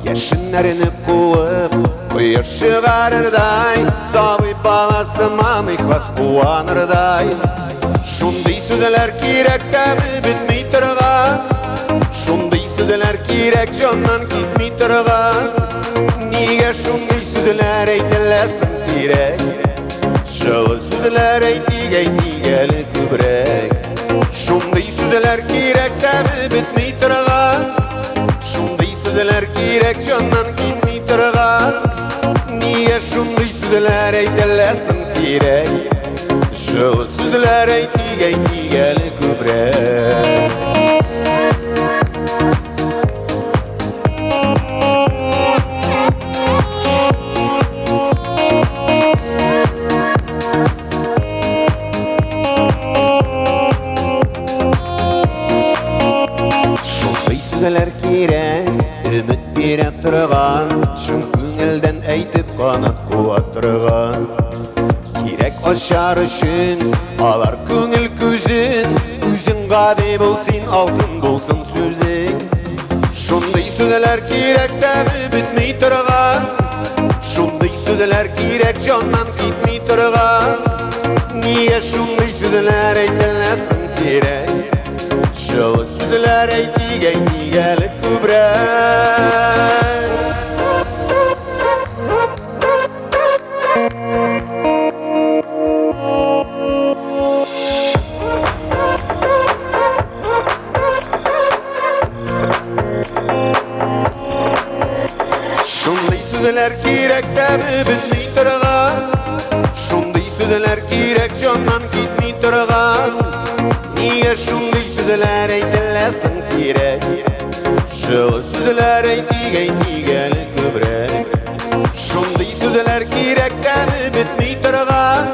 Яшеннәрне куып, кояш чыгарырдай, сабый бала сыман ихлас куанырдай. Шундый сүзләр кирәк, тәме бетми торган. Шундый сүзләр кирәк, җаннан китми торган. Нигә шундый сүзләр әйтелә соң сирәк? Җылы сүзләр әйтик, әйтик әле күбрәк. Шундый сүзләр кирәк, тәме бетми торган. Шундый сүзләр кирәк, җаннан китми торган. Нигә шундый сүзләр әйтелә соң сирәк? Җылы сүзләр әйтик, әйтик әле күбрәк. Шундый сүзләр кирәк, өмет бирә торган, чын күңелдән әйтеп канат куа торган. Кирәк ачар өчен алар күңел күзен, үзең гади бул син, алтын булсын сүзең. Шундый сүзләр кирәк, тәме бетми торган. Шундый сүзләр кирәк, җаннан китми торган. Нигә шундый сүзләр әйтелә соң сирәк? Җылы сүзләр әйтик, әйтик әле күбрәк. Шундый сүзләр кирәк, тәме бетми торган. Шундый сүзләр кирәк, җаннан китми. торган. Нигә шундый сүзләр әйтелә соң сирәк? Җылы сүзләр әйтик, әйтик әле күбрәк. Шундый сүзләр кирәк, тәме бетми торган.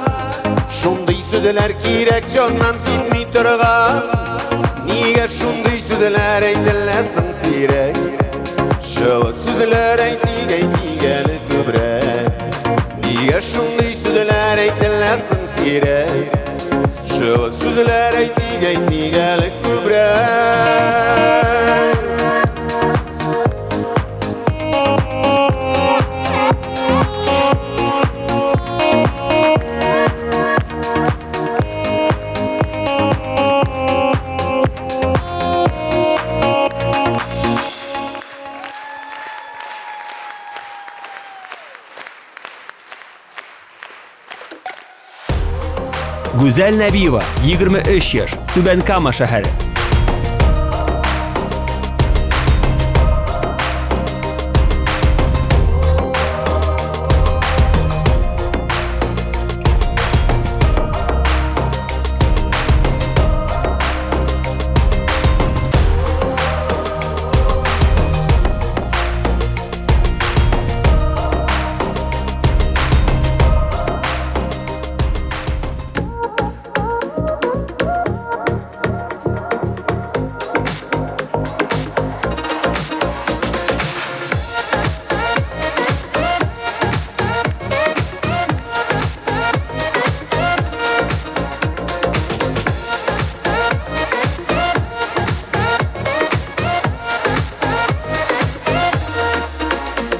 Шундый сүзләр кирәк, җаннан китми торган. Нигә шундый сүзләр әйтелә соң сирәк? Җылы сүзләр әйтик, әйтик әле күбрәк. Нигә шундый сүзләр әйтелә соң сирәк? Җылы сүзләр әйтик, әйтик әле күбрәк. Гүзәл Нәбиева, 23 яшь, Түбән Кама шәһәре.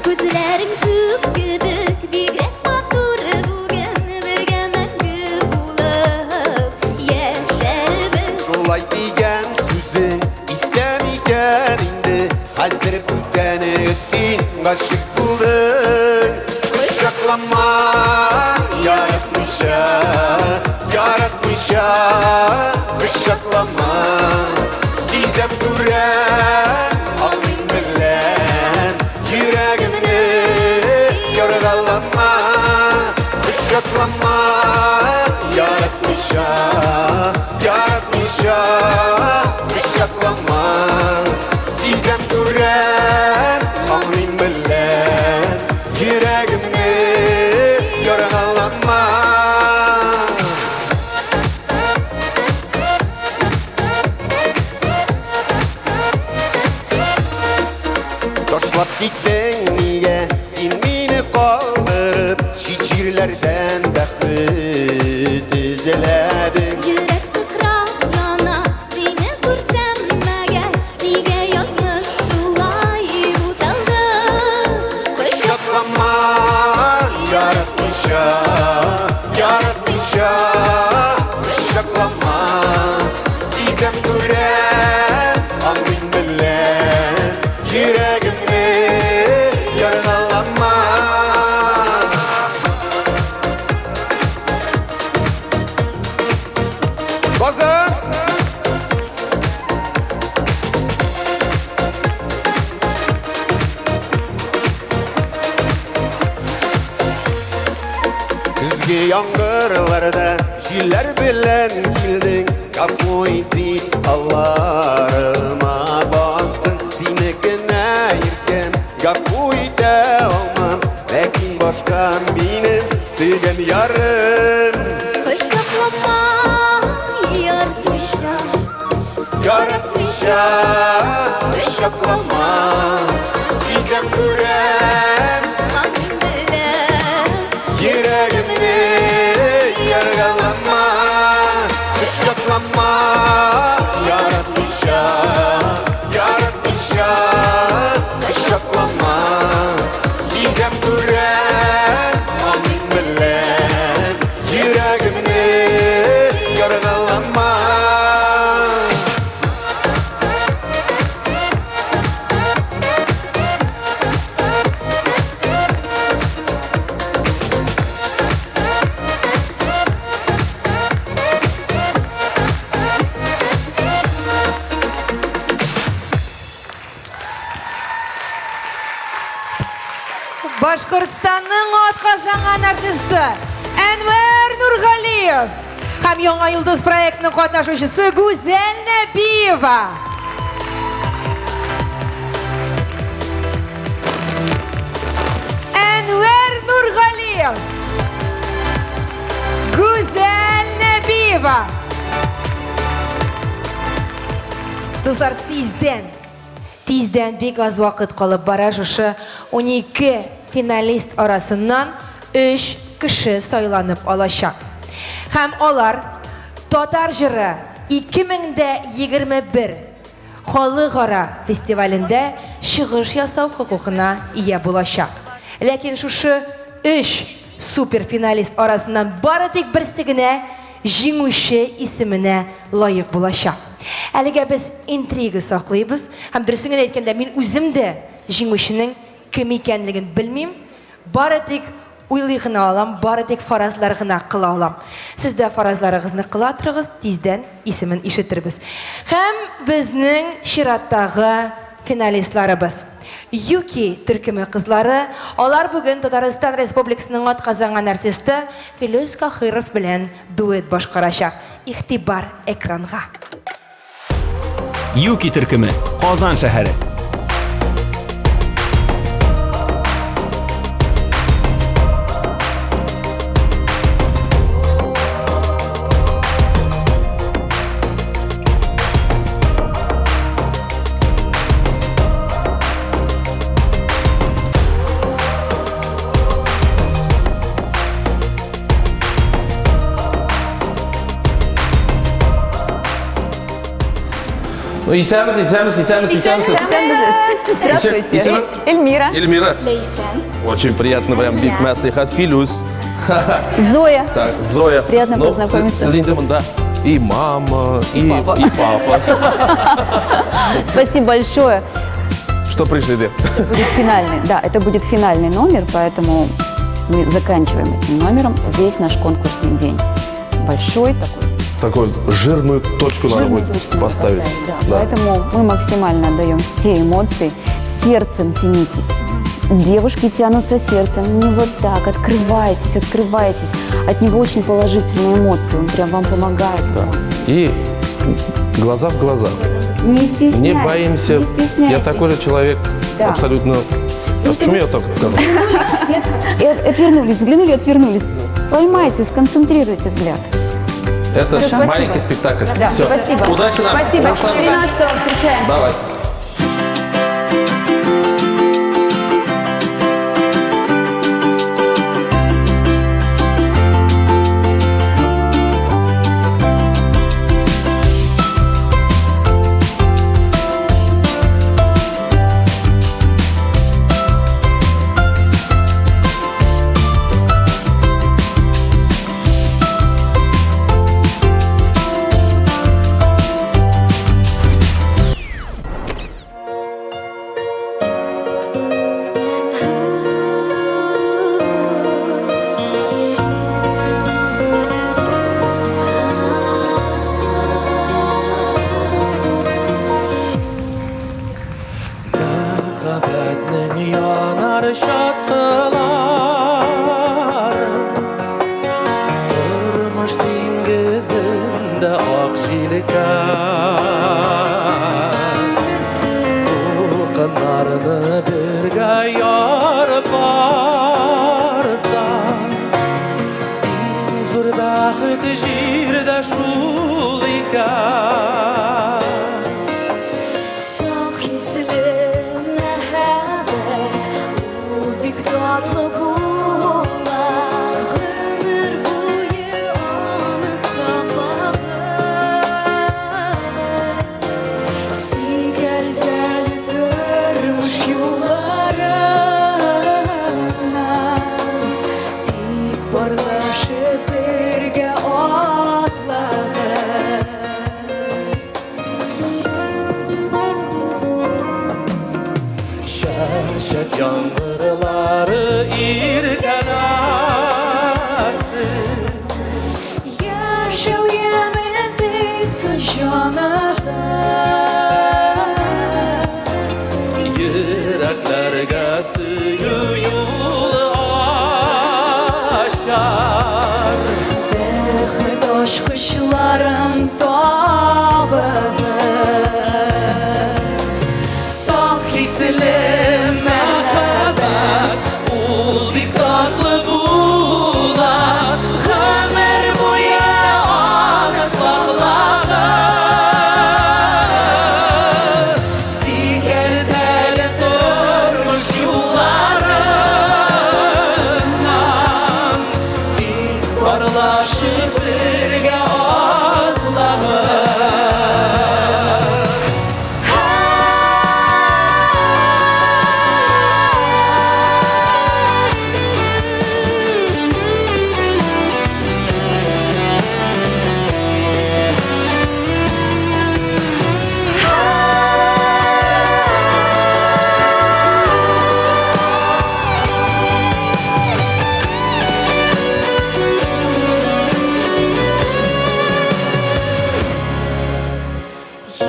Күзләрең күк кебек, бигрәк матур бүген бергә мәңге булып яшәрбез. Шулай дигән сүзең истә микән инде? Хәзер бүтәнегә син гашыйк булдың. Кочаклама, яратмыйча, яратмыйча, кочаклама. Сизәм күрәм, аңлыйм беләм, йөрәгемне яргалама. Кочаклама, яратмыйча, яратмыйча, кочаклама. Сизәм күрәм, аңлыйм беләм, йөрәгемне яргалама. Ташлап киттең нигә син мине калдырып, чит җирләрдән бәхет эзләдең. Йөрәк сыкрап яна, сине күрсәм мәгәр, нигә язмыш шулай буталды? Кочаклама, яратмыйча, яратмыйча, кочаклама. Сизәм күрәм, аңлыйм беләм, йөрәгемне яргалама. Казан! Көзге яңгырларда җилләр белән килдең, гафу ит дип алларыма бастың. Сине генә иркәм, гафу итә алмам, ләкин башка минем сөйгән ярым. Кочаклама, яратмыйча, Яратмыйча, кочаклама. Сизәм күрәм, аңлыйм беләм, йөрәгемне яргалама. Кочаклама, яратмыйча, яратмыйча, кочаклама. Сизәм күрәм, аңлыйм беләм, йөрәгемне яргалама. Башкортстанның атказанган артисты Әнвәр Нургалиев. Һәм Яңа йолдыз проектының катнашучысы Гүзәл Нәбиева. Әнвәр Нургалиев. Гүзәл Нәбиева. Дуслар, тиздән, тиздән бик аз вакыт калып бара шушы 12 финалист арасыннан 3 кеше сайланып алачак. Һәм алар Татар җыры 2021 Халыкара фестивалендә чыгыш ясау хокукына ия булачак. Ләкин шушы өч суперфиналист арасыннан бары тик берсе генә җиңүче исеменә лаек булачак. Әлегә без интрига саклыйбыз һәм дөресен генә әйткәндә, мин үзем дә җиңүченең кем икәнлеген белмим. Бары тик уйлый гына алам, бары тик фаразлар гына кыла алам. Сез дә фаразларыгызны кыла торыгыз, тиздән исемен ишетербез. Һәм безнең чираттагы финалистларыбыз. Юки төркеме кызлары, алар бүген Татарстан Республикасының атказанган артисты Филүс Каһиров белән дуэт башкарачак. Игътибар экранга! Юки төркеме, Казан шәһәре. Ну, исәнмесез, исәнмесез, исәнмесез, исәнмесез. Здравствуйте. Исеме? Эльмира. Эльмира. Лейсен. Очень приятно, прям бик мәслихәт. Филүс. Зоя. Так, Зоя. Приятно Ну, познакомиться. Сез инде монда и мама, и папа. И папа. Спасибо большое. Что пришли, да? Это будет финальный, да, это будет финальный номер, поэтому мы заканчиваем этим номером весь наш конкурсный день. Большой такой. Такую жирную точку надо Жирную будет точку надо поставить. да. Поэтому мы максимально отдаем все эмоции. Сердцем тянитесь. Девушки тянутся сердцем. Не вот так. Открывайтесь, открывайтесь. От него очень положительные эмоции. Он прям вам помогает. И глаза в глаза. Не стесняйтесь. Не боимся. Не стесняйтесь. Я такой же человек, Да. абсолютно. А почему я так сказал? И отвернулись, взглянули, отвернулись. Поймайте, сконцентрируйте взгляд. Это Спасибо. маленький спектакль. Да, Все. спасибо. Удачи нам. Спасибо. Руслан, 13 встречаемся. Давай. Мәхәббәтнең янар чаткылары Тормыш диңгезендә ак җилкән Дулкыннарны бергә ярып барса Иң зур бәхет җирдә шул икән. Саф хисле мәхәббәт, ул бик татлы була. Гомер буе аны саклагыз. Сикәлтәле тормыш юлларыннан, тик парлашып бергә атлагыз. Чәчәк яңгырлары иркәләсен. Яшәү ямен тойсын җаныгыз. Йөрәкләргә сөю юлы ачар. Бәхет Ачкычларын табыгыз. Саф хисле мәхәббәт, ул бик татлы була. Гомер буе аны саклагыз. Сикертәле тормыш юлларыннан, тик парлашып бергә атлагыз.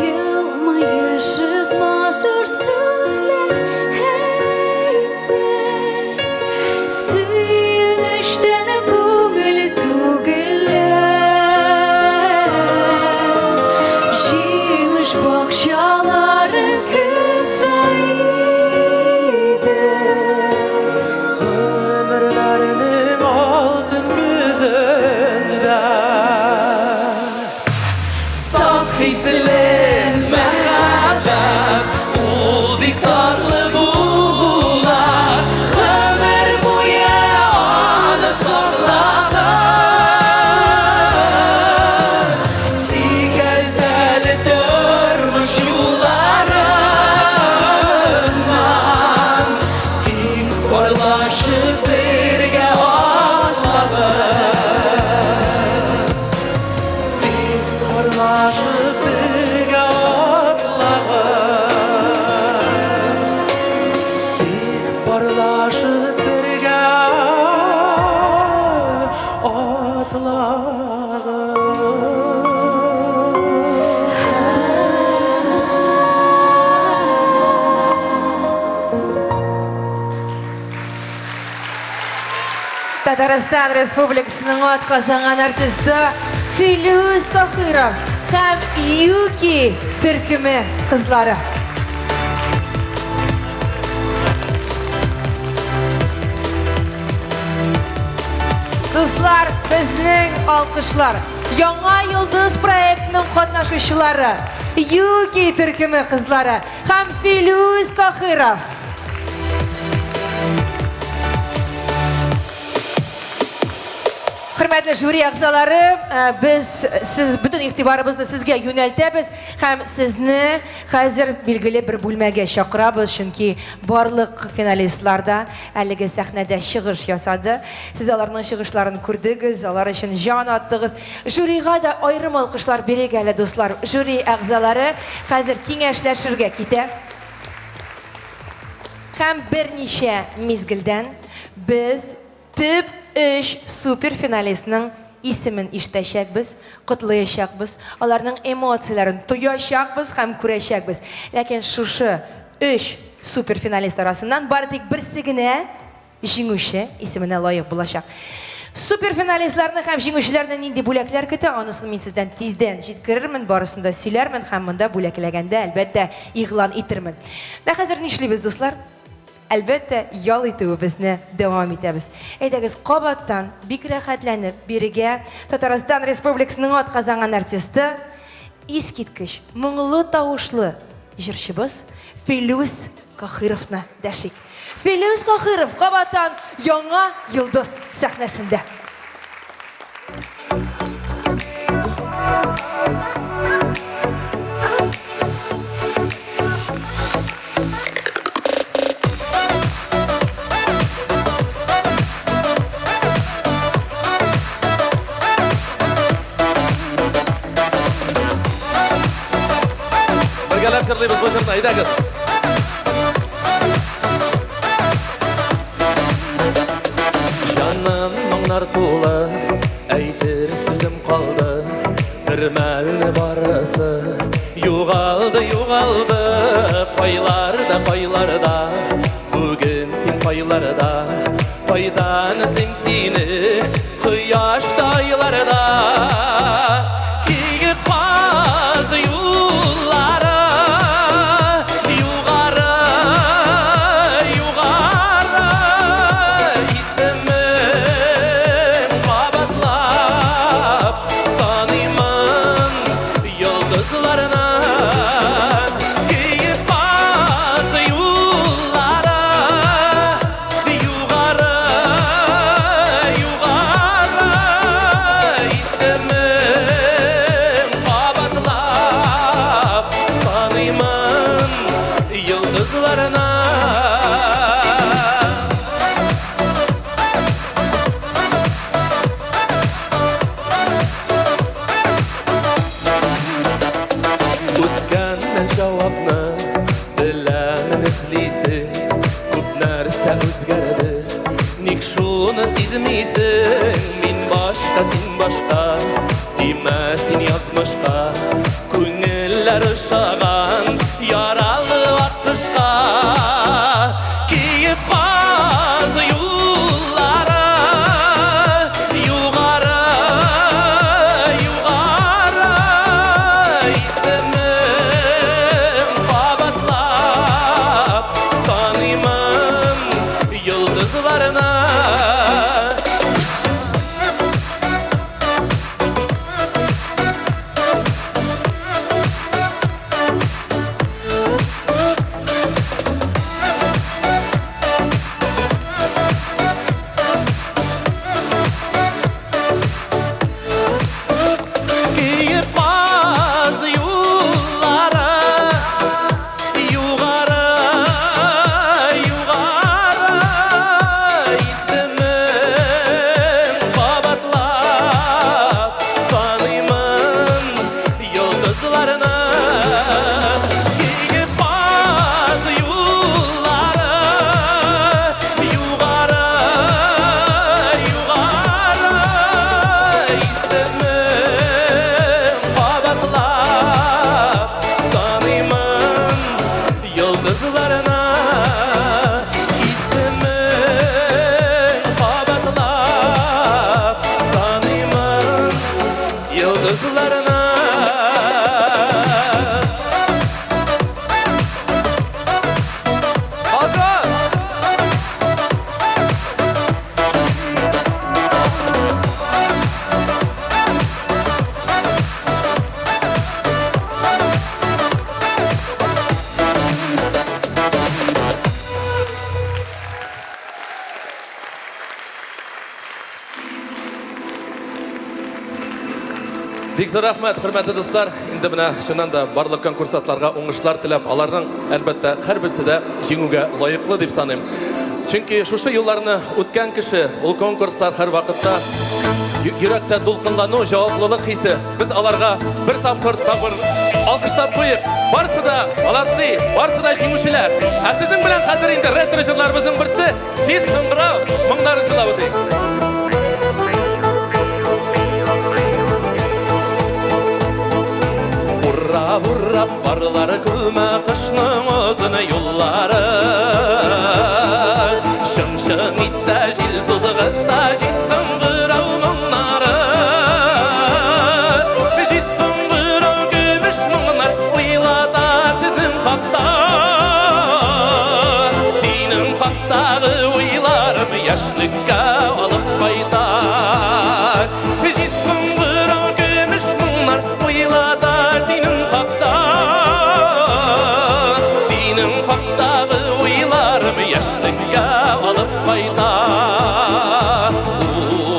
Елмаешып матур сүзләр әйтсәк, Сөенечтән күңел түгелә. Җимеш бакчалары көн саиды. Гомерләрнең алтын көзендә Саф хисле мәхәббәт, ул бик татлы була. Гомер буе аны саклагыз. Сикәлтәле тормыш юлларыннан, тик парлашып бергә атлагыз. Тик парлашып бергә атлагыз. Тик парлашып бергә атлагыз. Татарстан Республикасының атказанган артисты Филүс Каһиров һәм Юки төркеме кызлары. Дуслар, безнең алкышлар. Яңа йолдыз проектының катнашучылары, Юки төркеме кызлары һәм Филүс Каһиров. Хөрмәтле жюри әгъзалары, без сез бөтен игътибарыбызны сезгә юнәлтәбез һәм сезне хәзер билгеле бер бүлмәгә чакырабыз, чөнки барлык финалистлар да әлеге сәхнәдә чыгыш ясады. Сез аларның чыгышларын күрдегез, алар өчен җан аттыгыз. Жюрига да аерым алкышлар бирик әле, дуслар. Жюри әгъзалары хәзер киңәшләшергә китә. Һәм берничә мизгелдән без төп өч суперфиналистның исемен ишетәчәкбез, котлыячакбыз, аларның эмоцияләрен тоячакбыз һәм күрәчәкбез. Ләкин шушы өч суперфиналист арасыннан бары тик берсе генә җиңүче исеменә лаек булачак. Суперфиналистларны һәм җиңүчеләрне нинди бүләкләр көтә, анысын мин сездән тиздән җиткерермен, барысын да сөйләрмен һәм монда бүләкләгәндә, әлбәттә, игълан итермен. Ә хәзер нишлибез, дуслар? Әлбәттә, ял итүебезне дәвам итәбез. Әйдәгез, кабаттан бик рәхәтләнеп бирегә Татарстан Республикасының атказанган артисты, искиткеч моңлы тавышлы җырчыбыз Филүс Каһировны дәшик. Филүс Каһиров кабаттан Яңа йолдыз сәхнәсендә. Бергәләп җырлыйбыз бу җырны, әйдәгез. Җаным моңнар тулы, әйтер сүзем калды. Бер мәлне барысы югалды, югалды. Кайларда, кайларда, бүген син кайларда? Кайдан эзлим сине, кояшта, айларда? Тимә син язмышка, күңелләр ошаган яралы аккошка. Киек каз юллары югары, югары, исемең кабатлап саныймын йолдызларны. Киек каз юллары югары, югары, исемең кабатлап саныймын йолдызларны. Киек каз юллары югары, югары, исемең кабатлап саныймын йолдызларны. Исемең кабатлап саныймын йолдызларны. Казан! Бик зур рәхмәт, хөрмәтле дуслар. Инде менә чыннан да барлык конкурсантларга уңышлар теләп, аларның әлбәттә һәрберсе дә җиңүгә лаеклы дип саныйм. Чөнки шушы юлларны үткән кеше ул конкурслар һәрвакытта йөрәктә дулкынлану, җаваплылык хисе. Без аларга бер тапкыр тагын алкышлап куеп, барысы да молодцы, барысы да җиңүчеләр. Ә сезнең белән хәзер инде ретро җырларыбызның берсе Җиз кыңгырау моңнарын җырлап үтик. Ура, ура, парлары күмә кышның озын юллары. Чың-чың итә җил тузгыта җиз кыңгырау моңнары. Җиз кыңгырау көмеш моңнар уйлата сезнең хакта. Синең хактагы уйларым яшьлеккә алып кайта. Җиз кыңгырау көмеш моңнар уйлата синең хакта. Синең хактагы уйларым яшьлеккә алып кайта.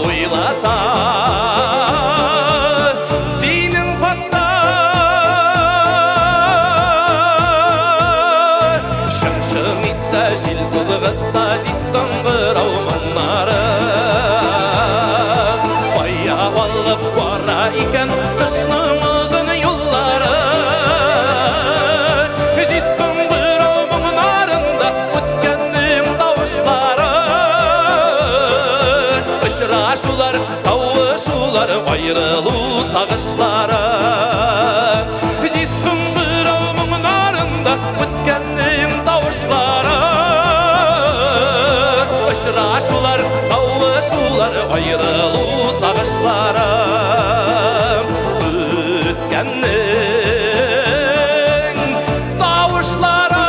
Уйлата. Синең хакта. Чың-чың итә җил тузгыта җиз кыңгырау моңнары. Кая алып бара икән кышның озын юллары. Җиз кыңгырау моңнарында үткәннең тавышлары. Очрашулар, кавышулар, аерылу сагышлары. Җиз кыңгырау моңнарында үткәннең тавышлары. Очрашулар, кавышулар, аерылу сагышлары. Үткәннең тавышлары.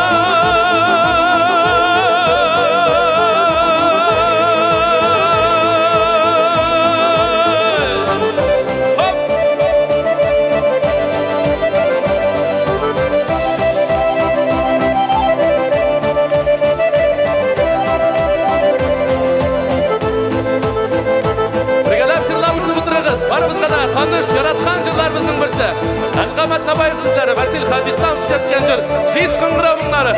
Бергәләп җырлап ушып утырыгыз. Барыбызга да таныш, яраткан җырларыбызның берсе. Әнғам Атнабаев сүзләре, Васил Хабисламов ишеткән җыр Җиз кыңгырау моңнары.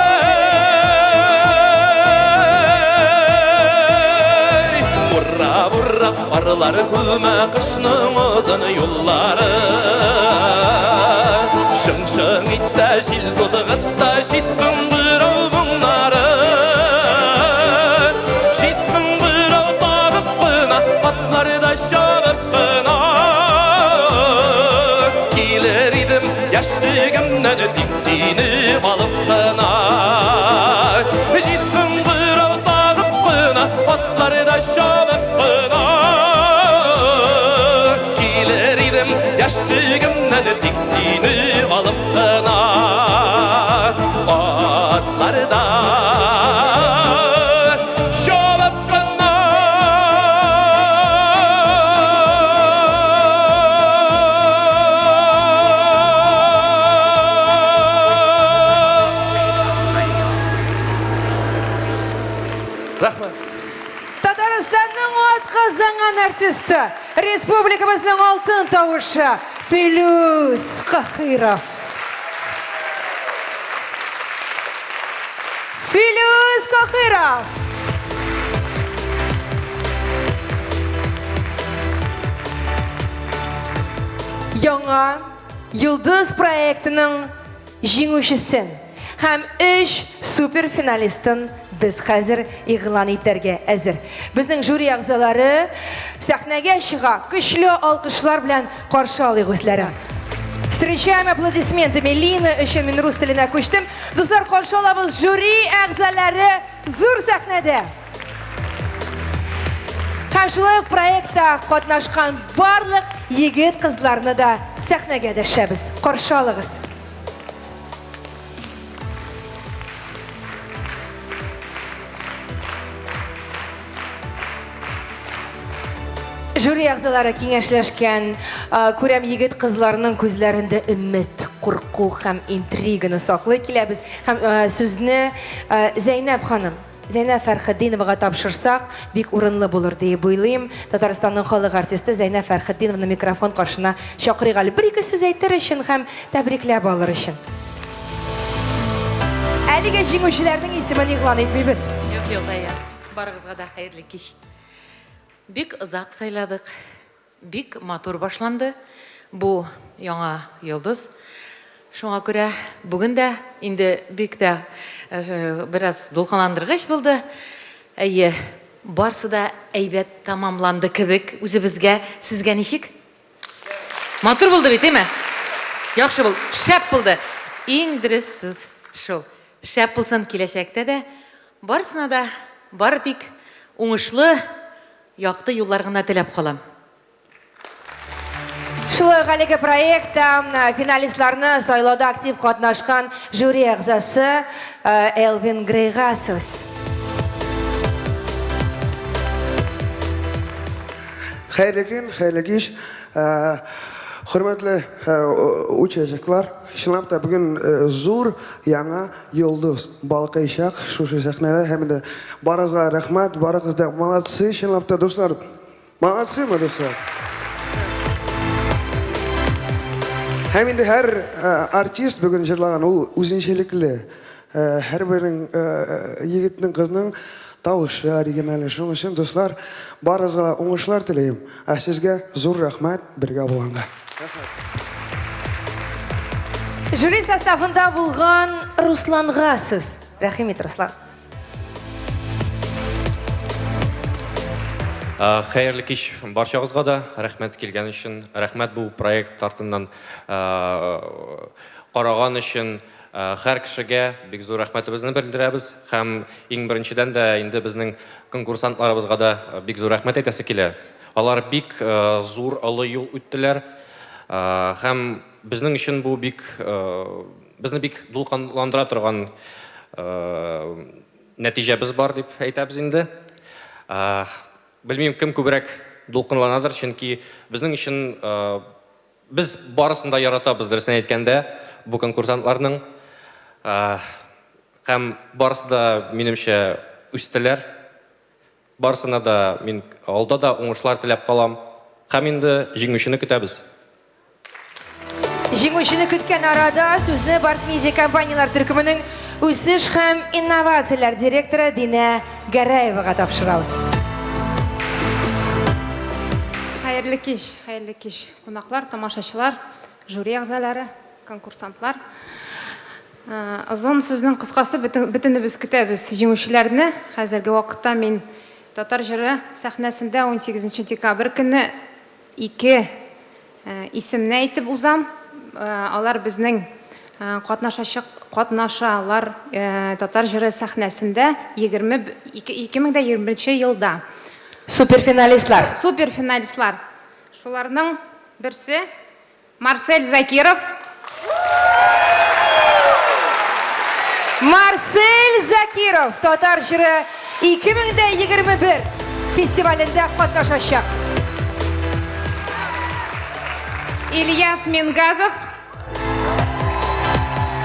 Эй! Ура, ура, парлар күмә кышның озын юллары. Чың-чың итә җил тузгыта җиз кыңгырау моңнары. Җиз кыңгырау тагып кына, атлары да чабып кына. Яшьлегемнән тик сине алып кына. Җиз кыңгырау тагып кына, атларда чабып кына. Килер идем яшьлегемнән тик сине алып кына. Атларда чабып кына. Рәхмәт. Татарстанның атказанган артисты, республикабызның алтын тавышы Филүс Каһиров. Филүс Каһиров. Яңа Йолдыз проектының җиңүчесен һәм өч суперфиналистын без хәзер игълан итәргә әзер. Безнең жюри әгъзалары сәхнәгә чыга, көчле алкышлар белән каршы алыйк үзләрен. Встречаем аплодисментами. Лина өчен мин рус теленә күчтем. Дуслар, каршы алабыз жюри әгъзалары зур сәхнәдә. Һәм шулай ук проектта катнашкан барлык егет-кызларны да сәхнәгә дәшәбез. Каршы алыгыз. Жюри әгъзалары киңәшләшкән, күрәм егет-кызларның күзләрендә өмет, курку һәм интриганы саклый киләбез. Һәм сүзне Зәйнәб ханым, Зәйнәб Фәрхетдиновага тапшырсак, бик урынлы булыр диеп уйлыйм. Татарстанның халык артисты Зәйнәб Фәрхетдинованы микрофон каршына чакырыйк әле. Бер-ике сүз әйтер өчен һәм тәбрикләп алыр өчен. Әлегә җиңүчеләрнең исемен игълан итмибез. Юк, юк, әйе. Барыгызга да хәерле кич. Бик озак сайладык. Бик матур башланды бу яңа йолдыз. Шуңа күрә бүген дә инде бик тә бераз дулкынландыргыч булды. Әйе, барсы да әйбәт тәмамланды кебек үзебезгә. Сезгә ничек? Матур булды бит, әйме? Яхшы булды, шәп булды. Иң дөрес сүз шул. Шәп булсын киләчәктә дә. Барысына да бары тик уңышлы, якты юллар гына теләп калам. Шулай ук әлеге проектта финалистларны сайлауда актив катнашкан жюри әгъзасы Элвин Грейга сүз. Хәерле көн, хәерле кич. Хөрмәтле участниклар, чынлап та бүген зур яңа йолдыз балкыйчак шушы сәхнәдә һәм инде барыгызга рәхмәт, барыгыз да молодцы, чынлап та, дуслар. Молодцы мы, дуслар. Һәм инде һәр артист бүген җырлаган ул үзенчәлекле. Һәрбернең егетнең, кызның тавышы оригинальный. Шуның өчен, дуслар, барыгызга да уңышлар телим. Ә сезгә зур рәхмәт бергә булганга. Жюри составында булган Русланга сүз. Рәхим ит, Руслан. Хәерле кич барчагызга да. Рәхмәт килгән өчен. Рәхмәт бу проект артыннан караган өчен. Һәр кешегә бик зур рәхмәтебезне белдерәбез һәм иң беренчедән дә инде безнең конкурсантларыбызга да бик зур рәхмәт әйтәсе килә. Алар бик зур олы юл үттеләр һәм безнең өчен бу бик безне бик дулкынландыра торган нәтиҗәбез бар дип әйтәбез инде. Белмим, кем күбрәк дулкынланадыр, чөнки безнең өчен Без барысын да яратабыз, дөресен әйткәндә, бу конкурсантларның. Һәм барысы да, минемчә, үстеләр. Барысына да мин алда да уңышлар теләп калам. Һәм инде җиңүчене көтәбез. Җиңүчене көткән арада сүзне Барс Медиа компанияләр төркеменең үсеш һәм инновацияләр директоры Динә Гәрәевага тапшырабыз. Хәерле кич, хәерле кич. Кунаклар, тамашачылар, жюри әгъзалары, конкурсантлар. Озын сүзнең кыскасы, бөтенебез көтәбез җиңүчеләрне. Хәзерге вакытта мин Татар җыры сәхнәсендә 18 декабрь көнне ике исемне әйтеп узам. Алар безнең катнашачак катнашалар Татар җыры сәхнәсендә 20 2021 елда. Суперфиналистлар. Суперфиналистлар. Шуларның берсе Марсель Закиров. Марсель Закиров Татар җыры 2021 фестивалендә катнашачак. Ильяс Мингазов.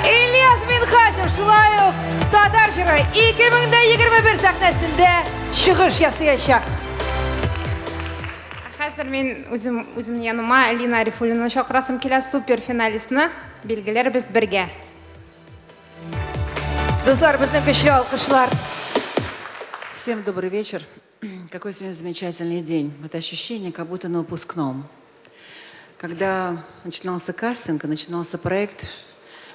Ильяс Минхаҗев шулай ук Татар җыры 2021 сәхнәсендә чыгыш ясаячак. Ә хәзер мин үзем үземнең яныма Лина Арифуллинаны чакырасым килә, супер финалистны билгеләрбез бергә. Дуслар, безнең көчле алкышлар. Всем добрый вечер. Какой сегодня замечательный день. Вот ощущение, как будто на выпускном. Когда начинался кастинг, начинался проект,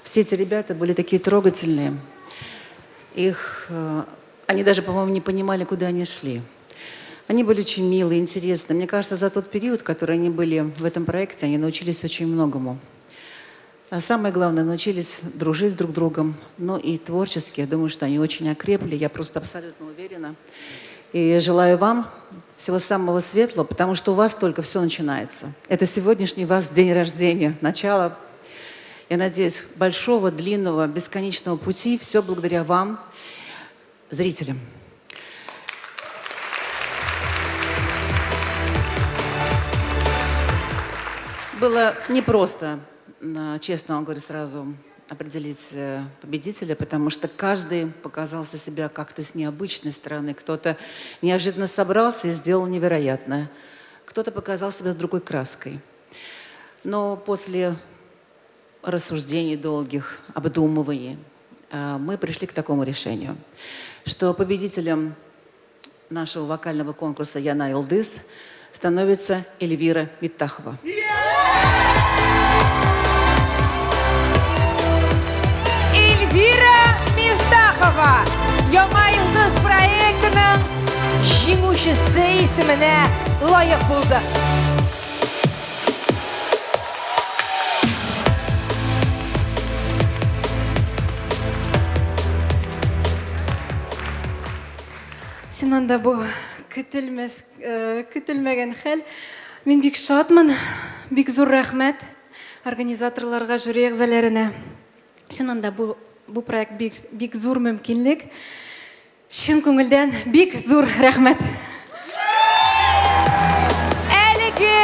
все эти ребята были такие трогательные. Их, э, они даже, по-моему, не понимали, куда они шли. Они были очень милые, интересные. Мне кажется, за тот период, который они были в этом проекте, они научились очень многому. А самое главное, научились дружить с друг другом. Ну и творчески, я думаю, что они очень окрепли. Я просто абсолютно уверена. И желаю вам всего самого светлого, потому что у вас только все начинается. Это сегодняшний ваш день рождения, начало, я надеюсь, большого, длинного, бесконечного пути. Все благодаря вам, зрителям. Было непросто, честно вам говорю сразу, определить э, победителя, потому что каждый показался себя как-то с необычной стороны. Кто-то неожиданно собрался и сделал невероятное. Кто-то показал себя с другой краской. Но после рассуждений долгих, обдумываний, э, мы пришли к такому решению, что победителем нашего вокального конкурса «Яна Илдыс» становится Эльвира Миттахова. Эльвира Мифтахова Яңа йолдыз проектының җиңүчесе исеменә лаек булды. Чыннан да бу көтелмәс, э, көтелмәгән хәл. Мин бик шатмын, бик зур рәхмәт организаторларга, жюри әгъзаларына. Чыннан да бу бу проект бик бик зур мөмкинлек. Чын күңелдән бик зур рәхмәт. Әлеге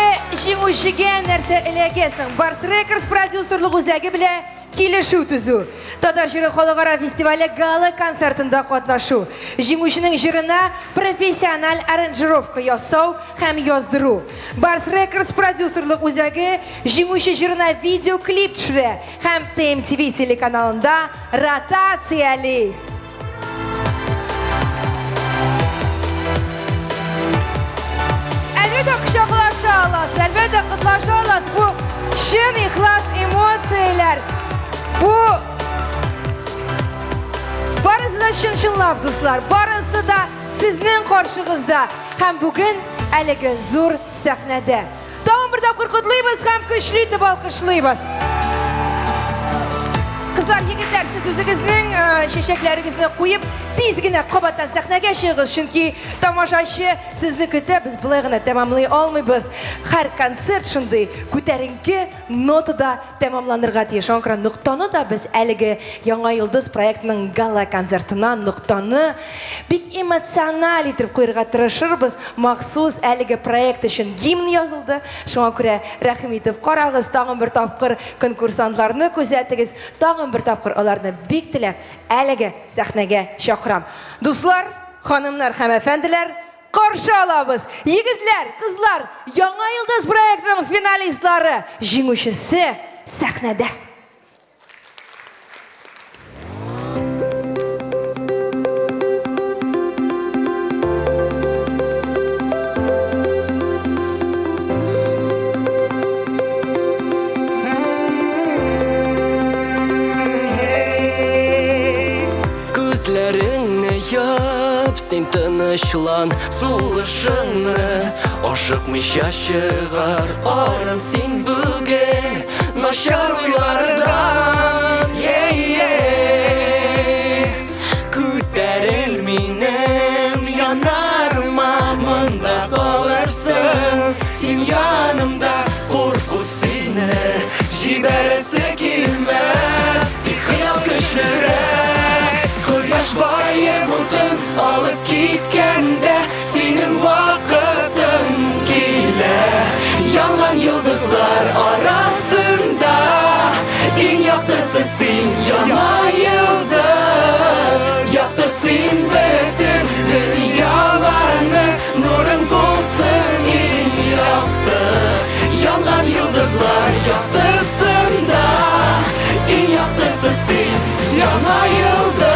җиңүчегә нәрсә эләгә соң? Барс Рекордс продюсерлык үзәге белән килешү төзү. Татар җыры халыкара фестивале гала-концертында катнашу. Җиңүченең җырына профессиональ аранжировка ясау һәм яздыру. Барс Рекордс продюсерлык үзәге җиңүче җырына видеоклип төшерә һәм ТМТV телеканалында ротацияли. Әлбәттә, кочаклаша аласыз, әлбәттә, котлаша аласыз. Бу чын ихлас эмоцияләр. Бу барысы да чын-чынлап, дуслар, барысы да сезнең каршыгызда һәм бүген әлеге зур сәхнәдә. Тагын бер тапкыр котлыйбыз һәм көчле итеп алкышлыйбыз. Кызлар, егетләр, сез үзегезнең э, чәчәкләрегезне куеп, тиз генә кабаттан сәхнәгә чыгыгыз, чөнки тамашачы сезне көтә, без болай гына тәмамлый алмыйбыз. Һәр концерт шундый күтәренке нотада тәмамланырга тиеш. Шуңа күрә ноктаны да без әлеге Яңа йолдыз проектының гала-концертына ноктаны бик эмоциональ итеп куерга тырышырбыз. Махсус әлеге проект өчен гимн язылды. Шуңа күрә рәхим итеп карагыз, тагын бер тапкыр конкурсантларны күзәтегез, тагын бер тапкыр аларны бик теләп әлеге сәхнәгә чакырам. Дуслар, ханымнар һәм әфәнделәр, Каршы алабыз! Егетләр, кызлар, Яңа йолдыз проектының финалистлары, җиңүчесе сәхнәдә! Күзләреңне яп, син тынычлан, сулышыңны ашыкмыйча чыгар. Арын син бүген начар уйлардан. йолдызлар арасында Иң яктысы син, яңа йолдыз Яктырт син бөтен дөньяларны Нурың булсын иң якты Янган йолдызлар яктысында Иң яктысы син, яңа йолдыз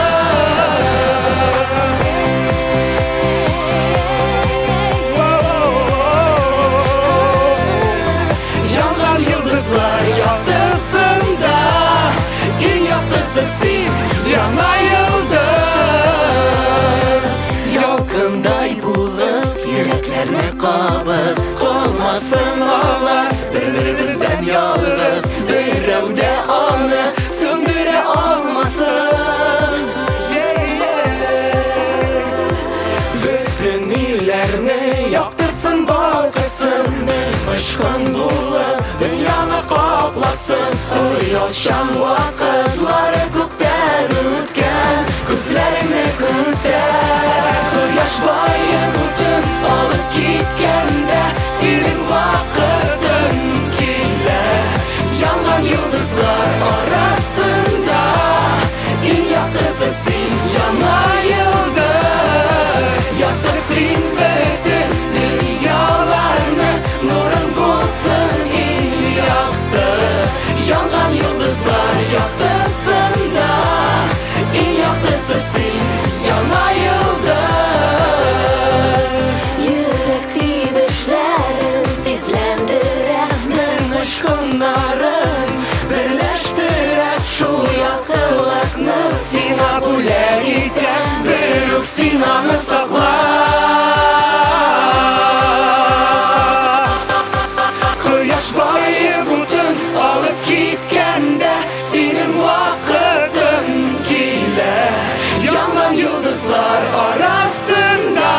Янган йолдызлар яктысында Иң яктысы син, яңа йолдыз Ялкындай булып йөрәкләрне кабыз Калмасын алар бер-беребездән ялгыз Берәү дә аны сүндерә алмасын Бөтен илләрне яктыртсын, балкытсын Бер очкын булып дөньяны капласын Оялчан вакытлары күптән үткән Күзләреңне күтәр Кояш баеп утын алып киткәндә Синең вакытың килә Янган йолдызлар арасында Иң яктысы син, яңа йолдыз Яктырт син бөтен дөньяларны Нурың булсын иң якты Янган йолдызлар яктысында Иң яктысы син, яңа йолдыз Йөрәк тибешләрен тизләндерә Мең очкыннарын берләштерә Шул яктылыкны сиңа бүләк итәм Берүк син аны сакла Кояш баеп утын алып киткәндә Синең вакытың килә Янган йолдызлар арасында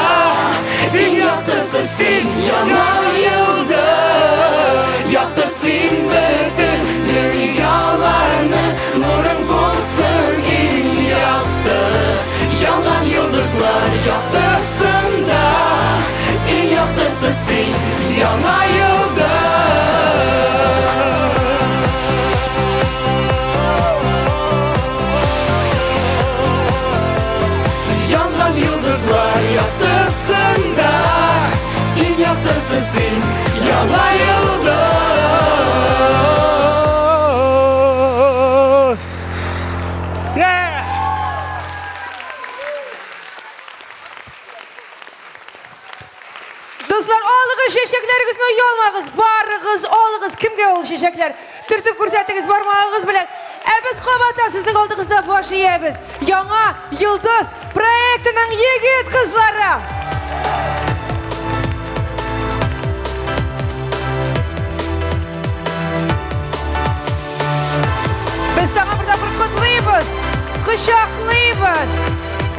Иң яктысы син, яңа йолдыз Яктырт син бөтен дөньяларны Нурың булсын иң якты Янган йолдызлар яктысында Иң яктысы син, яңа йолдыз Янган йолдызлар яктысында Иң яктысы син, яңа йолдыз Yeah! Дуслар, алыгыз чәчәкләрегезне оялмагыз, барыгыз, алыгыз. Кемгә ул чәчәкләр? Төртеп күрсәтегез бармагыгыз белән. Ә без кабаттан сезнең алдыгызда баш иябез. Яңа йолдыз проектының егет кызлары. Без тагын бер тапкыр котлыйбыз, кочаклыйбыз.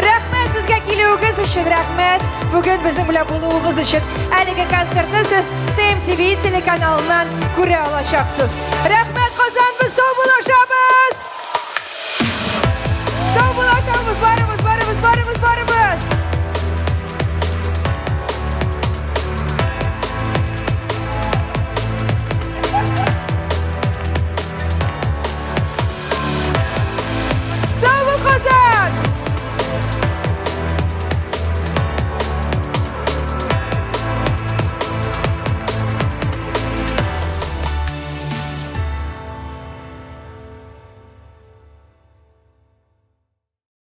Рәхмәт сезгә килүегез өчен, рәхмәт бүген безнең белән булуыгыз өчен. Әлеге концертны сез ТМТV телеканалыннан күрә алачаксыз. Рәхмәт, Казан, без